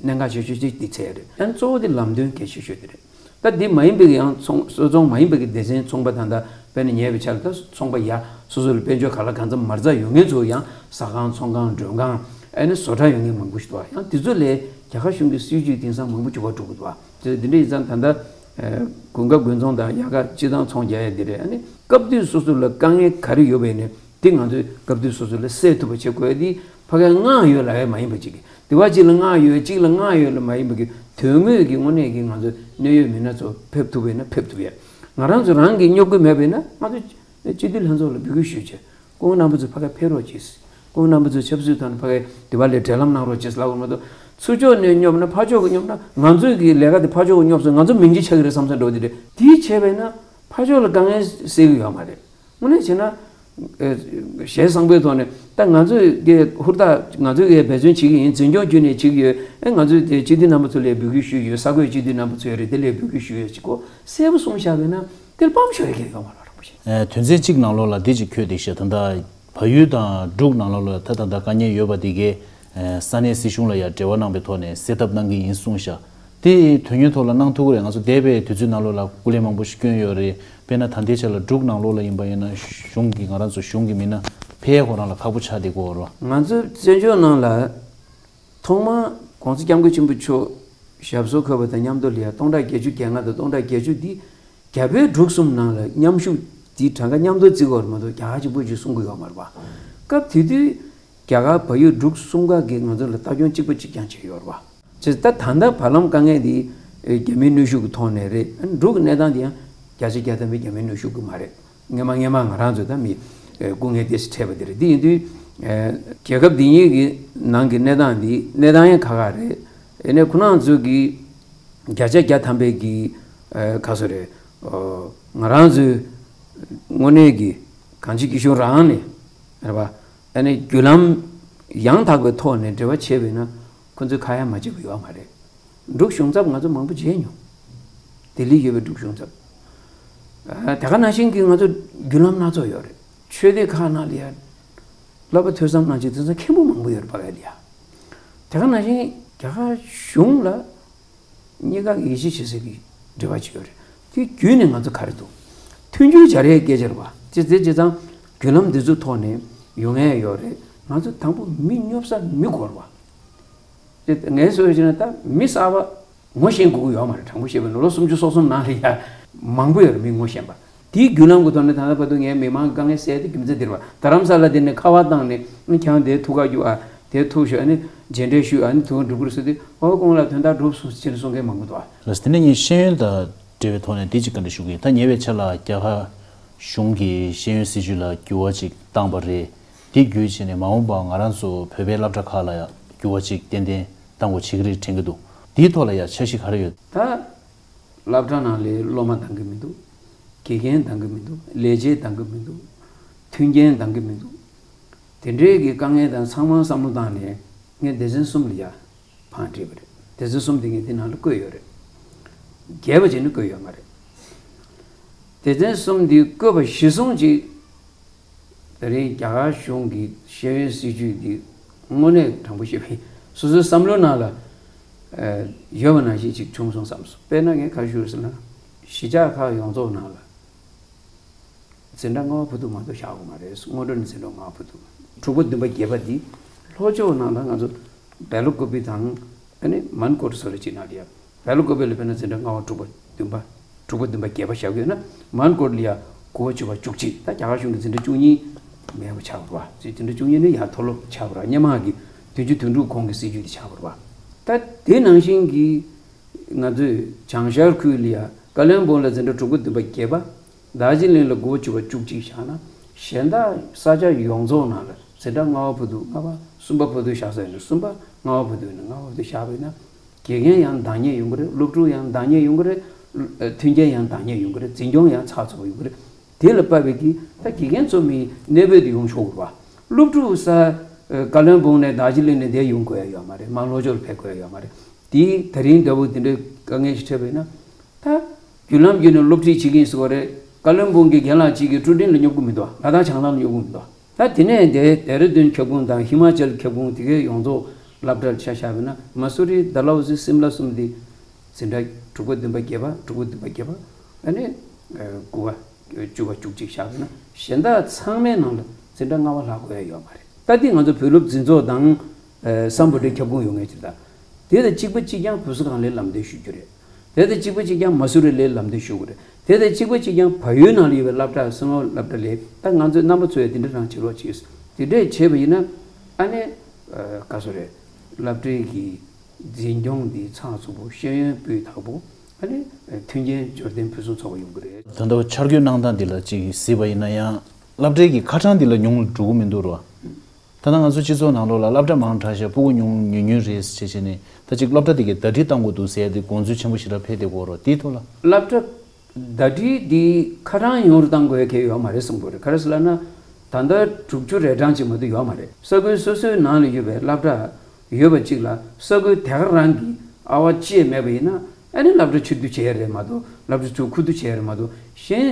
གནད་འགག་ཆེ་ཤོས་གཅིག་འདི་འཚོལ་ཡ་རེད། ཡང་གཙོ་བོ་དེ་ལམ་སྟོན་གལ་ཆེ་ཤོས་དེ་རེད། ད་འདི་མ་ཡིན་པའི་ཡང་ཚོང་བཟོ་ཚོང་མ་ཡིན་པའི་གི་སྡེ་ཚན་ཚོང་པ་ད་ལྟ་དཔེར་ན་ཉེ་བའི་ཆར་ད་ཚོང་པ་ཡ་སོ་སོ་ལ་དཔལ་འབྱོར་ག་ལ་གང་འཚམ་མ་རྩ་ཡོད་མཁན་ཚོ་ཡང་ཟ་ཁང་ཚོང་ཁང་མགྲོན་ཁང་ཨ་ནི་བཟོ་གྲྭ་ཡོད་མཁན་མང་པོ་ཞིག་འདུག་པ། ཡང་དེ་ཚོ་ལས་རྒྱ་གར་གཞུང་གི་སྲིད་ཇུས་དེང་སང་མང་པོ་འགྱུར་བ་འགྲོ་གི་འདུག་པ། དེ་འདི་འདྲ་ཡིན་ཙང་ད་ལྟ་ཨ་དགུན་ཁ་དགུན་ཚོང་དང་དབྱར་ཁ་སྤྱི་བཏང་ཚོང་རྒྱག་ཡ་འདི་རེད། ཨ་ནི་སྐབས་དུས་སོ་སོ་ལ་དཀའ་ངལ་ག་རེ་ཡོད་པ་ཡིན་ནའི་དེ་ང་ཚོས་སྐབས་དུས་སོ་སོ་ལ་སེལ་ཐུབ་པ་བྱེད་དགོས་ཡ་དེ་ཕ་གིར་མངགས་ཡོད་ལབ་ཡ་མ་ཡིན་པ་ཅིག་གི་དེ་བ་གཅིག་ལ་མངགས་ཡོད་གཅིག་ལ་མངགས་ཡོད་ལ་མ་ཡིན་པ་གི་དོན་དངོས་ཀྱི་དངོས་གནས་ཀྱི་ང་ཚོ་གནད་ཡོད་མི་སྣ་ཚོ་ཕེབས་ཐུབ་པ་ཡིན་ན་ཕེབས་ཐུབ་ཡ། ང་རང་ཚོ་རང་གི་སྙོབ་གི་མེད་པ་ཡིན་ན་ང་ཚོ་སྤྱི་འཐུས་ལྷན་ཚོགས་ལ་འབོད་སྐུལ་ཞུས་བྱས། སྐུ་ངོ་རྣམ་པ་ཚོ་ཕ་གིར་ཕེབས་རོགས་གྱིས། སྐུ་ངོ་རྣམ་པ་ཚོས་ཆབ་སྲིད་ཐོག་ནས་ཕ་གིར་དེ་བ་ལས་འབྲེལ་ལམ་གནང་རོགས་གྱིས་ལབ་དགོས་མ་གཏོགས་ཚུར་ཕྱོགས་ནས་སྙོབ་ན་ཕར་ཕྱོགས་ཀྱིས་སྙོབ་ན་ང་ཚོའི་གི་ལས་ཀ་དེ་ཕར་ཕྱོགས་ཀྱིས་སྙོབ་སོང་། ང་ཚོ་མིང་ཅིག་ཆགས་ཀྱི་རེད་བསམ་ས་འགྲོ་དེ་རེད། དེའི་བྱས་པས་ན་ཕར་ཕྱོགས་ལ་དཀའ་ངལ་སེལ་གི་ཡོད་མ་རེད། དངོས་གནས་བྱས་ན། ཨེ། ཞལ་བཟང་པོའི་ཐོག་ནས་ད་ང་ཚོས་ཀྱི་ཧུར་ཐག་ང་ཚོས་ཀྱི་འབད་བརྩོན་བྱེད་ཀྱི་ཡིན། འཛིན་སྐྱོང་བརྒྱུད་ནས་བྱེད་ཀྱི་ཡོད། ཨེ་ང་ཚོས་དེ་སྤྱི་འཐུས་རྣམ་པ་ཚོ་ལ་འབོད་སྐུལ་ཞུས་ཡོད། ས་བགོས་སྤྱི་འཐུས་རྣམ་པ་ཚོ་ཡོད་རེད། དེ་ལ་འབོད་སྐུལ་ཞུས་ཡོད་ཅིག་གོ་གསལ་པོ་གསུངས་བཞག་པས་ན་དེར་སྤམ་ཤོར་ཡ་གང་ཡོད་མ་རེད་རིན་པོ་ཆེ། ཨེ་དོན་ཚན་གཅིག་ནང་ལོགས་ལ་འདི་ཅིག་འཁོད་བསྡད་ཤག་ད་ལྟ་བལ་ཡུལ་དང་འབྲུག་ནང་ལོགས་ལ་ད་ད་ལྟ་དཀའ་ངལ་ཡོད་པ་འདི་གས་ས་གནས་སྲིད་གཞུང་ལ་ཡང་འབྲེལ་བ་གནང་པའི་ཐོག་ནས་སེལ་ཐབས་གནང་གི་ཡིན་གསུངས་ཤག་དེ་དོན་དངོས་ཐོག་ལ་གནང་ཐུབ་ཀྱི་རེད། ང་ཚོ་འདས་པའི་དུས་ཚོད་ནང་ལོགས་ལ་སྐུ་ལས་མང་པོ་ཞིག་བསྐྱོན་ཡོད་རེད། དཔེར་ན་ད་ལྟའི་ཆ་ལ་འབྲུག་ནང་ལོགས་ལ་ཡིན་པ་ཡིན་ན་གཞུང་གི་ང་རང་ཚོ་གཞུང་གི་མི་སྣ་ཕེབས་ཡས་ཁོ་རང་ལ་ཁག་པོ་ཆགས་བསྡད་ཀྱི་ཡོད་རེད་པ། ང་ཚོ་བཙན་བྱོལ་ནང་ལ་ཐོག་མར་༸གོང་ས་༸སྐྱབས་མགོན་ཆེན་པོ་མཆོག་ཞབས་སོར་འཁོད་པ་དང་མཉམ་དུ་ལ་ཡ་སྟོང་ཕྲག་བརྒྱད་ཅུ་གྱ་ལྔ་དང་སྟོང་ཕྲག་བརྒྱད་ཅུ་འདི་རྒྱ་བལ་འབྲུག་གསུམ་ནང་ལ་མཉམ་ཞུགས་འདི་གྲངས་ཀ་མཉམ་དུ་བརྩི་དགོས་རེད་མ་གཏོགས་རྒྱ་གར་གཅིག་པོ་ཅིག་གསུང་གི་ཡོད་མ་རེད་པ། སྐབས་དེ་དུས་རྒྱ་གར་བལ་ཡུལ་འབྲུག་གསུམ་ཀ་གིས་ང་ཚོ་ལ་ལྟ་སྐྱོང་གཅིག་པ་གཅིག་རྐྱང་བྱས་ཡོད་རེད་པ། བྱས་ཙང་ད་ད་ལྟ་བར་ལམ་དཀའ་ངལ་འདི་རྒྱ་མིའི་གནོན་ཤུགས་ཀྱི་ཐོག་ནས་རེད། འབྲུག་གི་གནས་སྟངས་འདི་ཡང་བརྒྱ་ཆ་བརྒྱ་ཐམ་པའི་རྒྱ་མིའི་གནོན་ཤུགས་ཀྱི་མ་རེད། སྔོན་མ་སྔོན་མ་ང་རང་ཚོ་ད་མི་སྐུ་ངལ་ཏོག་ཙམ་འཕྲད་པ་དེ་རེད། འདི་ཡིན་དུས་རྒྱལ་ཁབ་འདི་གཉིས་ཀྱི་ནང་གི་གནས་སྟངས་འདི་གནས་སྟངས་ཡང་ཁག་ཁག་རེད། ཡིན་ནའི་ཁོ་རང་ཚོ་གི་བརྒྱ་ཆ་བརྒྱ་ཐམ་པའི་གི་ཁ་སོ་རེད། ང་རང་ཚོའི་དངོས་གནས་ཀྱི་གང་ཅི་སྐྱིད་ཤོད་རང་ནས་རེད་པ། ཨ་ནི་བརྒྱུད་ལམ་ཡང་དག་པའི་ཐོག་ནས་འབྲེལ་བ་བྱས་པས་ན་ཁོ་ཚོས་ཁ་ཡ་མ་བྱེད་པ་ཡོད་མ་རེད། འབྲུག་གཞུང་ཚབ་ང་ཚོ་མང་པོ་མཇལ་མྱོང་། ལྡི་ལི་ཡོད་པའི་འབྲུག་གཞུང་ཚབ། ཨ་དེ་ག་ནང་བཞིན་གྱི་ང་ཚོ་བརྒྱུད་ལམ་སྣ་ཚོགས་ཡོད་རེད། ཆོས་སྡེ་ཁག་ནང་ལ་ཡ་བསླབ་པ་ཐོས་བསམ་གནང་བྱེད་དེ་ཚོ་མཁན་པོ་མང་པོ་ཡོད་རེད་པ་ག་ལ་ཡ། དེ་ག་ནང་བཞིན་རྒྱ་གར་གཞུང་ལ་གཉིས་ཀ་ཡིད་ཆེས་བྱེད་སའི་གི་འབྲེལ་བ་ཅིག་ཡོད་རེད། དེ་བརྒྱུད་ནས་ང་ཚོ་ག་རེ་འདུག་མཐུན་འགྱུར་སྦྱར་ཡའི་སྐད་ཆ་རེད་པ། ཅི་ཟེར་བྱས་ཙང་བརྒྱུད་ལམ་འདི་ཚོའི་ཐོག་ནས་ཡོང་ཡས་ཡོད་རེད། ང་ཚོ་དང་པོ་མི་སྙོབ་ས་མི་དགོས་རེད་པ། དེ་ངས་བཟོས་བྱས་ན་ད་མི་གསར་པ་ངོ་ཤེས་དགོས་ཀྱི་ཡོད་མ་རེད། དྲང་པོ་བཤད་པ་ཡིན་ན་ལོ་སུམ་ཅུ་སོ་གསུམ་ནང་ལ་ཡ་མང་པོ་ཡོད་རེད་མི་ངོ་ཤེས་པ། དེའི་བརྒྱུད་ལམ་གྱི་ཐོག་ནས་ད་ལྟ་བར་དུ་ངས་མི་མང་དཀའ་ངལ་སེལ་ཏེ་རྒྱུ་མཚན་འདི་རེད་པ། རྡ་རམ་ས་ལ་དེ་ནས་ཁ་པར་བཏང་ནས་ཁྱེད་རང་དེར་ཐུག་ག་རྒྱུགས་ཨ། དེར་ཐུག་ཤོག་ཨ་ནི་མཇལ་འཕྲད་ཞུས་ཨ་ནི་ཐུག་འགྲོ་གི་རེད་ཟེར་དུས་ཨོ་ཁོང་ལ་དོན་དག་འགྲུབ་སོང་ཟེར་ནས་གསུང་མཁན་མང་པོ་འདུག་ཨ། ལགས་སོ། དེ་ནས་ངས་ཤེས་ཡོན་དང་འབྲེལ་བའི་ཐོག་ནས་འདི་གཅིག་བཀའ་འདྲི་ཞུ་གི་ཡིན། ད་ཉེ་བའི་ཆར་ལ་རྒྱ་གར་གཞུང་གིས་ཤེས་ཡོན་སྲིད་བྱུས་ལ་འགྱུར་བ་ཅིག་བཏང་པ་རེད། དེ་བརྒྱུད་བྱས་ནས་མ་འོངས་པར་ང་རང་ཚོ་བོད་པའི་སློབ་གྲྭ་ཁག་ལ་ཡང་འགྱུར་བ་ཅིག་ཏན་ཏན་གཏང་དགོས་བྱེད་ཀྱི་རེད་དྲན་གྱི་འདུག་འདིའི་ཐོག་ལ་ཡང་འཆར་གཞི་ག་རེ་ཡོད། ད་སློབ་གྲྭ་ནང་ལ་སློབ་མ་འདང་གི་མི་འདུག་དགེ་རྒན་འདང་གི་མི་འདུག་ལས་བྱེད་འདང་གི་མི་འདུག་མཐུན་རྐྱེན་འདང་གི་མི་འདུག་དེ་འདྲའི་གི་དཀའ་ངལ་དང་ཚང་མ་བསམ་བློ་བཏང་ནས་ངས་སྡེ་ཚན་གསུམ་ལ་ཡ་བང་བསྒྲིགས་པ་རེད། སྡེ་ཚན་གསུམ་དེ་ངས་དེ་ནང་ལ་བཀོད་ཡོད་རེད། རྒྱས་པ་བྱས་ནས་བཀོད་ཡོད་མ་རེད། སྡེ་ཚན་གསུམ་འདི་བཀོད་པ་གཞིར་བཟུང་ཅིག་ད་རེས་རྒྱ་གར་གཞུང་གི་ཤེས་ཡོན་སྲིད་བྱུས་འདི་དངོས་གནས་དྲང་པོ་བཤད་པ་ཡིན་སོ་སོའི་བསམ་བློའི་ནང་ལ་ཡོད་པ་ནང་བཞིན་ཅིག་བྱུང་སོང་བསམ་སོང་། དཔེར་ན་ངས་ག་རེ་ཞུ་རེད་ཟེར་ན་གཞིས་ཆགས་ཁག་ཡོངས་རྫོགས་ནང་ལ་འཛིན་གྲྭ་ལྔ་པ་བར་དུ་མ་གཏོགས་བཞག་དགོས་མ་རེད། སྔོན་འགྲོ་ནས་འཛིན་གྲྭ་ལྔ་པ་བར་དུ། དྲུག་པ་བདུན་པ་བརྒྱད་པ་འདི་ལྷོ་ཕྱོགས་ནང་ལ་ང་ཚོ་སྦེལ་ཀོབ་དང་ ཨ་ནི་མན་ཀོར་སོ་རེ་གཅིག་ནང་ལ་ཡ། བལ་ཀོ་པེ་ལ་དཔེར་ན་འཛིན་གྲྭ་ལྔ་པ་དྲུག་པ་བདུན་པ། དྲུག་པ་བདུན་པ་བརྒྱད་པ་བཞག་ཡོད་ན། མན་ཀོར་ལ་ཡ་དགུ་པ་བཅུ་པ་བཅུ་གཅིག་ད་རྒྱ་གར་གཞུང་གི་འཛིན་གྲྭ་བཅུ་གཉིས་མེད་པ་ཆགས་པ་རེད་བ། འཛིན་གྲྭ་བཅུ་གཉིས་ནི་ཡ་མཐོ་སློབ་ཆགས་པ་རེད་བ། སྔོན་མ་གི་བདུན་ཅུ་དོན་དྲུག་གོང་གི་སྲིད་ཇུས་དེ་ཆགས་པ་རེད་བ། ད་དེ་ནང་བཞིན་གྱི་ང་ཚོས་བྱང་ཤར་ཁུལ་ལ་ཡ་ཀ་ལོན་སྦུག་ལ་འཛིན་གྲྭ་དྲུག་པ་བདུན་པ་བརྒྱད་པ། རྡོ་རྗེ་གླིང་ལ་དགུ་པ་བཅུ་པ་བཅུ་གཅིག་བཞག་ན། གཞན་དག་ས་ཆ་ཡོངས་རྫོགས་ནང་ལ་འཛིན་གྲྭ་ལྔ་པ་བར་དུ། ལྔ་པ། གསུམ་པ་བར་དུ་བཞག་ས་ཡིན་ན་གསུམ་པ། ལྔ་པ་བར་དུ་ཡིན་ན་ལྔ་པ་བར་དུ་བཞག་པ་ཡིན་ན། དགེ་རྒན་ཡང་འདང་ངེས་ཡོང་གི་རེད། སློབ་ཕྲུག་ཡང་འདང་ངེས་ཡོང་གི་རེད། ཨ། མཐུན་རྐྱེན་ཡང་འདང་ངེས་ཡོང་གི་རེད། འཛིན་སྐྱོང་ཡང་ཚགས་ཚུད་པོ་ཡོང་གི་རེད། དེ་ལ་དཔག་པའི་གི་ད་དགེ་རྒན་ཚོ་མི་གནས་སྤོས་དུ་ཡོང་ཆོག་གི་རེད་བ། སློབ་ཕྲུག་ས། ཨ། ཀ་ལོན་སྦུག་ནས་རྡོ་རྗེ་གླིང་ནས་བསྡད་ཡོང་དགོས་ཡ་ཡོད་མ་རེད། མར་ལྷོ་ཕྱོགས་ལ་ཕེབས་དགོས་ཡ་ཡོད་མ་རེད། དེ་ད་རིང་འདྲ་བོ་དེ་འདྲའི་དཀའ་ངལ་ཞིག་འཕྲད་པ་ཡིན་ན། ད་བརྒྱུད་ལམ་བརྒྱུད་ནས་སློབ་ཁྲིད་བྱེད་ཀྱི་ཡིན་ཟེར་བ་རེད། ཀ་ལོན་སྦུག་གི་རྒན་ལགས་གཅིག་གིས་ཀྲུའུ་ཀྲིན་ལ་སྙོབ་གི་མི་འདུག་ལ་དྭགས་བྱང་ཐང་ལ་སྙོབ་གི་མི་འདུག་ད་དེ་ནས་དེ་ལྡེ་ར་ལྡུན་ཁྱབ་ཁོངས་དང་ཧི་མ་ཅལ་ཁྱབ་ཁོངས་དེ་གའི་ཡོངས་རྫོགས་སློབ་གྲྭར་ཆ་བཞག་པ་ཡིན་ན། མ་སུ་རི། ཌལ་ཧོ་སི། སིམ་ལ་གསུམ་དེ་འཛིན་གྲྭ་དྲུག་པ་བདུན་པ་བརྒྱད་པ། དྲུག་པ་བདུན་པ་བརྒྱད་པ། ཨ་ནི་དགུ་པ་བཅུ་པ་བཅུ་གཅིག་བཞག་པ་ཡིན་ན། གཞན་དག་ཚང་མའི་ནང་ལ་འཛིན་གྲྭ་ལྔ་པ་ལྷག་དགོས་ཡ་ཡོད་མ་རེད། ད་འདི་ང་ཚོ་བོད་སློབ་འཛིན་ཚོགས་དང་། ཨ། སམ་བྷོ་ཊའི་ཁྱབ་ཁོངས་ཡོད་མཁན་ཅིག་ད། དེ་དང་གཅིག་པ་གཅིག་རྐྱང་བུ་གསོ་ཁང་ལ་ལམ་སྟོན་ཞུ་རྒྱུ་རེད། དེ་དང་གཅིག་པ་གཅིག་རྐྱང་མ་སུ་རི་ལ་ལམ་སྟོན་ཞུ་དགོས་རེད། དེ་དང་གཅིག་པ་གཅིག་རྐྱང་བལ་ཡུལ་ནང་ལ་ཡོད་པའི་སློབ་གྲྭ། སོ་ནམ་སློབ་གྲྭ་ལ། ད་ང་ཚོའི་རྣམ་པ་ཚོས་དེ་འདྲ་རང་བྱེད་རོགས་བྱེད། དེ་འདྲས་བྱས་པ་ཡིན་ན། ཨ་ནི། ཨ། ག་ཚོད་རེད། སློབ་གྲྭའི་གི་འཛིན་སྐྱོང་འདི་ཚགས་ཚུད་པོ། ཤེས་ཡོན་སྤུས་དག་པོ། ཨ་ནི་མཐུན་རྐྱེན་འབྱོར་ལྡན་ཕུན་སུམ་ཚོགས་པ་ཡོང་གི་རེད། ད་ལྟ་འཆར་འགོད་གནང་སྟངས་འདི་ལ་ཅིག་གཟིགས་པ་ཡིན་ན་ཡང་། སློབ་གྲྭའི་གི་ཁ་གྲངས་འདི་ལ་ཉུང་རུ་འགྲོ་གི་མི་འདུག་རོ། ད་ལྟ་ང་ཚོ་སྤྱི་ཚོགས་ནང་ལོགས་ལ་སློབ་གྲྭ་མང་དྲགས་ཤག་སྤུ་གུ་ཉུང་ཉུང་ཉུང་རེད་ཟེར་བྱས་ནས། ད་ཅིག་སློབ་གྲྭ་དེ་གའི་ཟླ་སྒྲིལ་གཏང་དགོས་འདུག་ཟེར་ཡ་དེ་དགོངས་ཚུལ་ཆེན་པོ་ཞེ་དྲག་འཕེལ་བསྡད་ཀྱི་ཡོད་རེད། དེའི་ཐོག་ལ། སློབ་གྲྭ་ཟླ་སྒྲིལ་འདི་ཁ་གྲངས་ཉུང་རུ་གཏང་དགོས་ཡ་གང་ཡང་ཡོད་མ་རེད་བསམ་གྱི་ཡོད་རེད། ག་རེ་ཟེར་ལབ་ན། ད་ལྟ་དྲུག་ཅུ་རེ་གྲངས་ཅིག་མ་གཏོགས་ཡོད་མ་རེད། ས་ཁུལ་སོ་སོའི་ནང་ལ་ཡོད་པའི་སློབ་གྲྭ་ཡོད་པ་གཅིག་ལ། ས་ཁུལ་དེ་ག་རང་གི་ཨ་བ་ཅི་ཡང་མེད་པ་ཡིན་ན། ཨ་ནི་སློབ་གྲྭ་ཕྱིར་བསྡུ་བྱེད་ཡ་རེད་མ་གཏོགས། སློབ་གྲྭ་ཚུར་ཁུ་བསྡུ་བྱེད་ཡ་རེད་མ་གཏོགས། གཞན།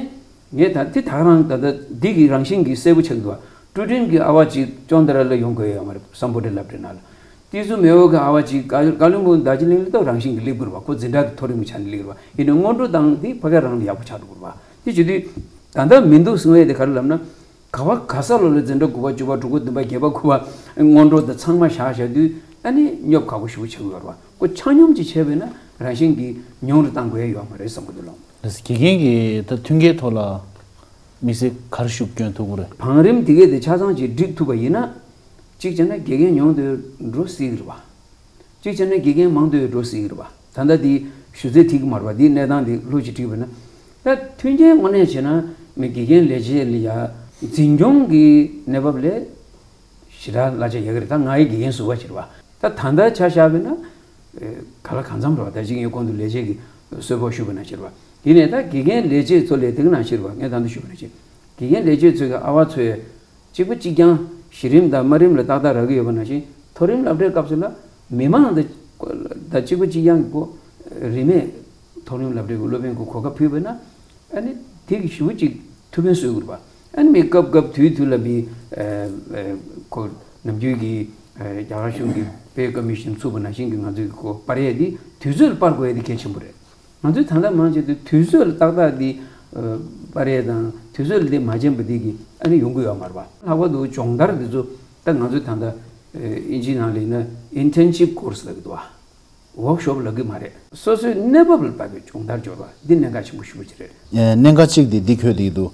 ངས་ད་དེ་ད་ག་རང་ད་ལྟ་འདི་གི་རང་བཞིན་གྱིས་གསལ་པོ་ཆགས་འདུག་བ། ཀྲུའུ་ཀྲིན་གྱི་ཨ་བ་གཅིག་ཅོན་ཏ་ར་ལ་ཡོང་དགོས་ཡོད་མ་རེད། སམ་བྷོ་ཊའི་སློབ་གྲྭའི་ནང་ལ། ཏི་ཙུ་མེའོ་གི་ཨ་བ་གཅིག་ཀ་ཀ་ལོན་སྦུག་རྡོ་རྗེ་གླིང་ལ་ད་རང་བཞིན་གྱིས་སླེབས་ཀྱི་རེད་བ། ཁོ་འཛིན་གྲྭ་གི་མཐོ་རིམ་གྱི་ཆ་ནས་སླེབས་ཀྱི་རེད་བ། ཡིན་ནའི་སྔོན་འགྲོ་དང་དེ་ཕ་གིར་རང་ལ་ཡག་པོ་ཆགས་འགྲོ་གི་རེད་བ། དེ་བྱེད་དུས་ད་ལྟ་མི་འདུག་གསུང་ཡས་དེ་ག་རེ་ལབ་ན། ག་བ་ག་ས་ལོ་ལ་འཛིན་གྲྭ་དགུ་པ་བཅུ་པ་དྲུག་པ་བདུན་པ་བརྒྱད་པ་དགུ་པ་སྔོན་འགྲོ་དང་ཚང་མ་བཞག་བཞག་དུས། ཨ་ནི་སྙོབ་ཁག་པོ་ཞེ་པོ་ཆགས་ཀྱི་ཡོད་རེད་བ། ཁོ་ཆ་སྙོམས་ཅིག་བྱས་པས་ན་རང་བཞིན་གྱིས་ཉུང་རུ་གཏང་དགོས་ཡ་ཡོད་མ་རེད་བསམ་གྱི་འདུག་ལགས། ལགས་སོ། དགེ་རྒན་གྱི་ད་མཐུན་རྐྱེན་ཐོག་ལ་དམིགས་བསལ་ག་རེ་ཤུགས་སྐྱོན་ཐུབ་ཀྱི་རེད། བང་རིམ་དེ་གས་དེ་ཆ་ཚང་ཅིག་སྒྲིག་ཐུབ་པ་ཡིན་ན། གཅིག་བྱས་ན་དགེ་རྒན་ཉུང་དུ་འགྲོ་སྲིད་ཀྱི་རེད་བ། གཅིག་བྱས་ན་དགེ་རྒན་མང་དུ་འགྲོ་སྲིད་ཀྱི་རེད་བ། ད་ལྟ་དེ་ཞུ་ཚད་ཐིག་གི་མ་རེད་བ། དེའི་གནས་སྟངས་དེ་ལྷུག་ཅིག་བྲིས་པ་ན། ད་མཐུན་རྐྱེན་དངོས་གནས་བྱས་ན་མི་དགེ་རྒན་ལས་བྱེད་ལ་ཡ་འཛིན་སྐྱོང་གི་གནས་བབ་ལས་ཞེ་དྲག་གླ་ཆ་ཡག་གི་རེད། ད་ང་ཡི་དགེ་རྒན་ཟུར་པ་ཅིག་རེད་བ། ད་ད་ལྟ་ཆ་བཞག་པ་ཡིན་ན། ཨེ། ག་ལ་གང་འཚམ་རེད་བ། ད་ཅིག་ངས་གོང་དུ་ལས་བྱེད་ཀྱི་གསོལ་ཕོགས་ཞུས་པ་ནང་བཞིན་རེད་བ། ཡིན་ནའི་ད་དགེ་རྒན་ལས་བྱེད་ཚོ་ལས་དེ་ག་ནང་བཞིན་རེད་བ། ངས་ད་ལྟ་ཞུས་པ་ནང་བཞིན། དགེ་རྒན་ལས་བྱེད་ཚོའི་གི་ཨ་བ་ཚོས་གཅིག་པ་གཅིག་རྐྱང་གཞི་རིམ་དང་དམའ་རིམ་ལ་ཏག་ཏག་རག་གི་ཡོད་པ་ནང་བཞིན། མཐོ་རིམ་སློབ་གྲྭའི་སྐབས་སུ་ལ་མི་མང་དང་། ད་གཅིག་པ་གཅིག་རྐྱང་གི་གོ། རིན་མེད་མཐོ་རིམ་སློབ་གྲྭའི་གི་སློབ་དཔོན་གྱི་གོ་སྐབས་ཕུལ་བ་ན། ཨ་ནི་དེ་གི་ཞེ་པོ་ཅིག་ཐུགས་ཕན་གསོས་ཀྱི་རེད་བ། ཨ་ནི་མི་སྐབས་སྐབས་དུས་དུས་ལ་མི། ཨ། ཨ། ཁོ་ནམ་རྒྱུན་གྱི། ཨ། རྒྱ་གར་གཞུང་གི་པེ་ཀོ་མི་ཤན་ཚུགས་པ་ནང་བཞིན་གྱི་ང་ཚོའི་གི་གོ་སྤར་ཡས་དེ་དུས་ཚོད་ལ་སྤར་དགོས་ཡས་དེ་གལ་ཆེན་པོ་རེད། ང་ཚོས་ད་ལྟ་མང་ཆེ་དུས་དུས་ཚོད་ལ་ཏག་ཏག་འདི། ཨ། སྤར་ཡས་དང་དུས་ཚོད་ལ་འདི་མ་བྱིན་པ་འདི་གིས་ཨ་ནི་ཡོང་གི་ཡོད་མ་རེད་པ། ལྷག་པར་དུ་སྦྱོང་བརྡར་འདི་ཚོ་ད་ང་ཚོས་ད་ལྟ། ཨ། ཨིན་ཇིའི་ནང་ལ་ཡིན་ན་ཨིན་ཊན་སིབ་ཀོར་སི་ལབ་ཀྱི་འདུག་བ། ཝོག་ཤོབ་ལབ་ཀྱི་མ་རེད། སོ་སོའི་གནས་བབ་ལ་དཔག་པའི་སྦྱོང་བརྡར་སྦྱོར་བ་འདི་གནད་འགག་ཆེན་པོ་ཞེ་པོ་ཅིག་རེད། ཨ། གནད་འགག་གཅིག་དེ་འདི་འཁོད་བསྡད་ཀྱི་འདུག་